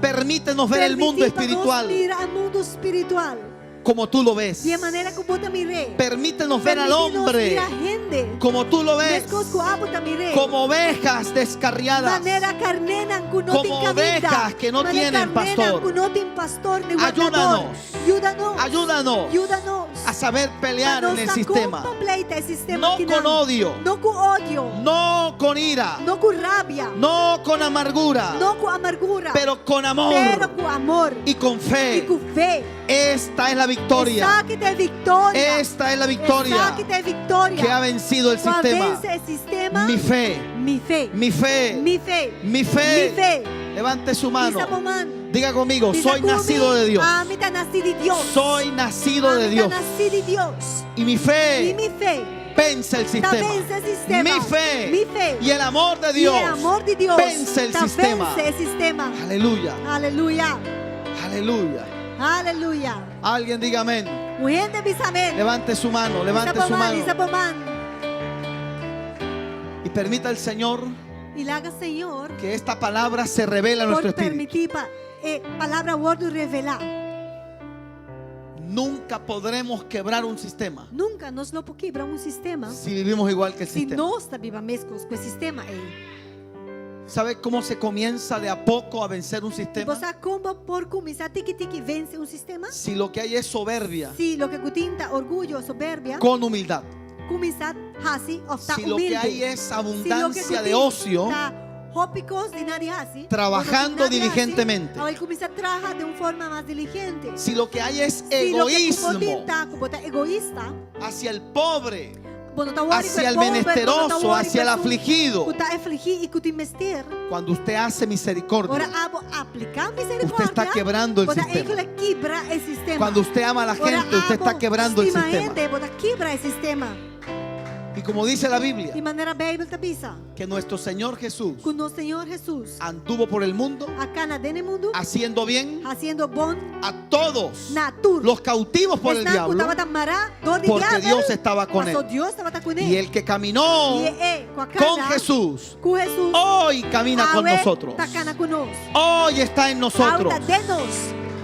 Permítenos ver el mundo Permití pa nos espiritual mira e mundu spiritual. como tú lo ves. Di e manera ku bo ta mir'é. Permítenos ver al Permití nos hombre mira hende. como tú lo ves, Meskos ku abo ta mir'é. como ovejas descarriadas. Manera karnénan ku no Como tin kaminda. ovejas que no Manera tienen karnénan pastor. ku no tin pastor ni wardador. Ayúdanos. Yuda nos. Ayúdanos Yuda nos. a saber pelear en el sistema. Pleita e sistema No akinan. con odio, No ku odio. no con ira, No ku rabia. no con amargura, No ku amargura. pero con amor Pero ku amor. y con I fe. ku fe. Esta es la victoria. Esaki ta e viktoria. Esta es la victoria Esaki ta e viktoria. que ha vencido el Ku a sistema. vense e sistema. Mi fe, Mi fe. mi fe, Mi fe. mi fe. Mi fe. Levante su Hisa bo mano. man. Diga conmigo, Bisa soy ku mi, nacido de Dios. Ami ta nasí di Dios. Soy nacido de Ami ta Dios. nasí di Dios. Y mi I fe mi fe. Vence el Ta sistema. vense e sistema. Mi fe, Mi fe. y el amor de Dios, I e amor di Dios. vence el Ta sistema. vense e sistema. Aleluya, Aleluya. aleluya. Aleluya. Alguien diga amén. Un hende bisa amèn. Levante su mano, levante su mano. Hisa bo man. Y permita al Señor I laga Señor que esta palabra se revele a nuestro por espíritu. permití pa e palabra wòrdu revelá. Nunca podremos quebrar un sistema Nunka nos no por kibra un sistema si vivimos igual que el si sistema. nos ta biba meskos ku e sistema ei. ¿Sabe cómo se comienza de a poco a vencer un sistema? Bo sa kon bo por kuminsá tiki tiki vense un sistema? Si lo que hay es soberbia Si loke ku tin ta orguyo, soberbia, con humildad. kuminsá hasi òf ta Si lo que humilde. hay es Si lo que abundancia de ku tin ocio, ta hopi kos di nada di hasi, Trabajando bo no tin nada di hasi, diligentemente. awor kuminsá traha di un forma mas diligente. Si lo que hay es Si loke ku bo tin egoísmo ta ku bo ta egoista, hacia el pobre, bo no ta wòri hacia el ku e pober, bo no ta menesteroso, wòri hacia el ku esun afligido. ku ta afligí i ku tin mester. Cuando usted hace misericordia, Ora abo apliká misericordia, Usted está quebrando el bo ta sistema. eigenlijk kibra e sistema. Cuando usted ama a la Ora gente, usted abo está quebrando el stima sistema. hende, bo ta kibra e sistema. Y como dice la Biblia, I manera Beibel ta bisa, que nuestro Señor Jesús ku nos Señor Jesus anduvo por el mundo a kana den mundu, haciendo bien hasiendo bon a todos na tur. los cautivos por el Esnan ku diablo, tabata mará dor di porque diabel, Dios estaba con paso él. Dios tabata kuné. Y el que caminó I e ku a kana con Jesús, ku Jesus, hoy camina con awe nosotros. ta kana ku nos. Hoy está en nosotros. Awe ta den nos.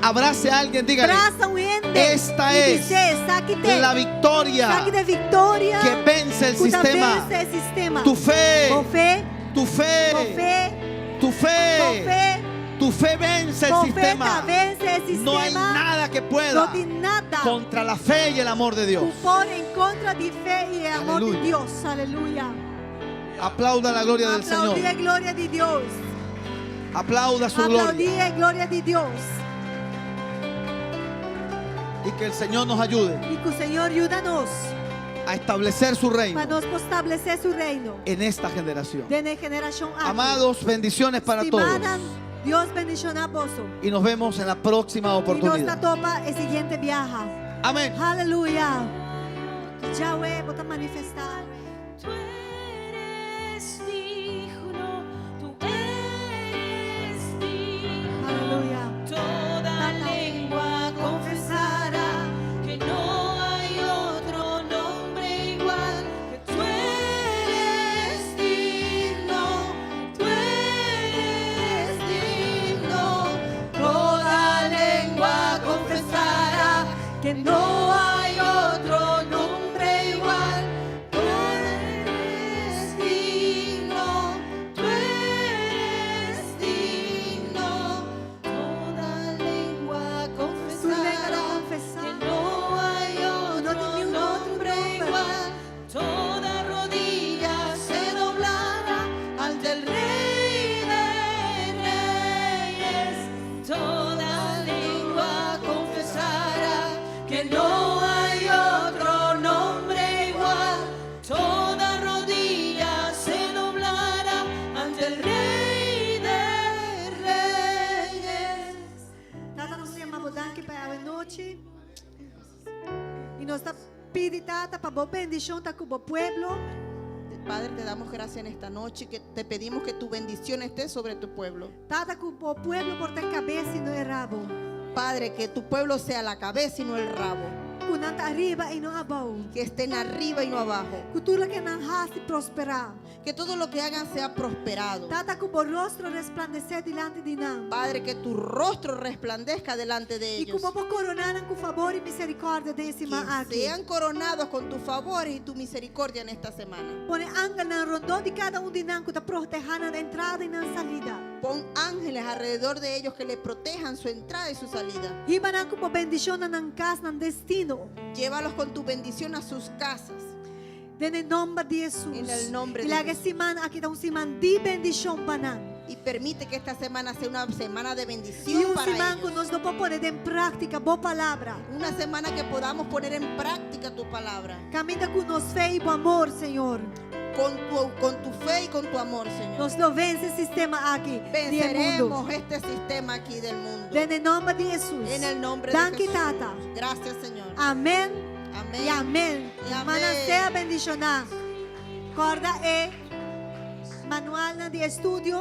Abrace a alguien, dígale, Brasa un hende. Esta I es bis'é, esaki ta. la victoria Esaki ta e viktoria que vence el ku ta sistema. vense e sistema. Tu fe, Bo fe, tu fe, bo fe, tu fe, bo fe, tu fe vence el bo fe ta sistema. vense e sistema. No hay nada que No pueda tin nada contra la fe y el amor de Dios. ku por en kontra di fe i e amor di Aleluya. Dios. Aleluya. Aplauda la gloria del Señor. Aploudí e gloria di Dios. Aplauda su gloria. Aploudí e gloria di Dios. Y que el Señor nos ayude I ku Señor yuda nos a establecer su reino pa nos establesé su reino en esta generación. den e generashon aki. Amados, bendiciones para todos. Stimánan, Dios bendishoná boso. Y nos vemos en la próxima I nos ta oportunidad. topa e siguiente biaha. Amén. Aleluya. Yahweh, bo ta manifestá. Tú eres digno, tú eres digno. Aleluya. Toda lengua confesará que no hay otro nombre igual. Que tú eres digno, tú eres digno. Toda lengua confesará que no hay otro nombre igual. Tú eres digno, tú eres digno. Toda lengua Tu lengua confesará confesará. que no hay No otro tiene un otro nombre nombre. igual. Toda rodilla se doblará ante el Rey de Reyes. Toda lengua confesará que no hay otro nombre igual. Toda rodilla se doblará ante el Rey de Reyes. Tata, nos ta yama bo danki pa e anochi. I nos ta pidi Tata pa bo bendishon ta ku bo pueblo. Padre, te damos gracias en esta noche que te pedimos que tu bendición esté sobre tu pueblo. Tata ku bo pueblo por ta kabes i no e rabo. Padre, que tu pueblo sea la cabeza y no el rabo. Ku nan ta ariba i no abou. Que estén arriba y no abajo. Ku tur loke nan hasi prosperá. Que todo lo que hagan sea prosperado. Tata ku bo rostro resplandesé dilanti di nan. Padre, que tu rostro resplandezca delante de I ellos. ku bo por koroná nan ku fabor i miserikòrdia den e siman Que aki. sean coronados con tu favor y tu misericordia en esta semana. Pone angelnan rondó di kada un di nan ku ta protehá nan entrada i nan salida. Pon ángeles alrededor de ellos que le protejan su entrada y su salida. Hiba nan ku bo bendishon na nan kas, nan destino. Llévalos con tu bendición a sus casas. Den e nòmber di Jesus. En el nombre I de laga Jesús. e siman aki ta un siman di bendishon pa nan. Y permite que esta semana sea una semana de I bendición un para siman ku ellos. nos lo por pone den práktika bo palabra. Una semana que podamos poner en práctica tu palabra. Kaminda ku nos fe i bo amor, Señor. Con tu fe y con tu amor, Señor. Nos lo vense e sistema aki di mundu. Venceremos este sistema aquí del mundo. Den nòmber di Jesus. En el nombre de Danki Jesús. Tata. Gracias, Señor. Amèn. Amèn. I amèn. I amèn. Rumannan, sea bendishoná. Kòrda e manual di estudio.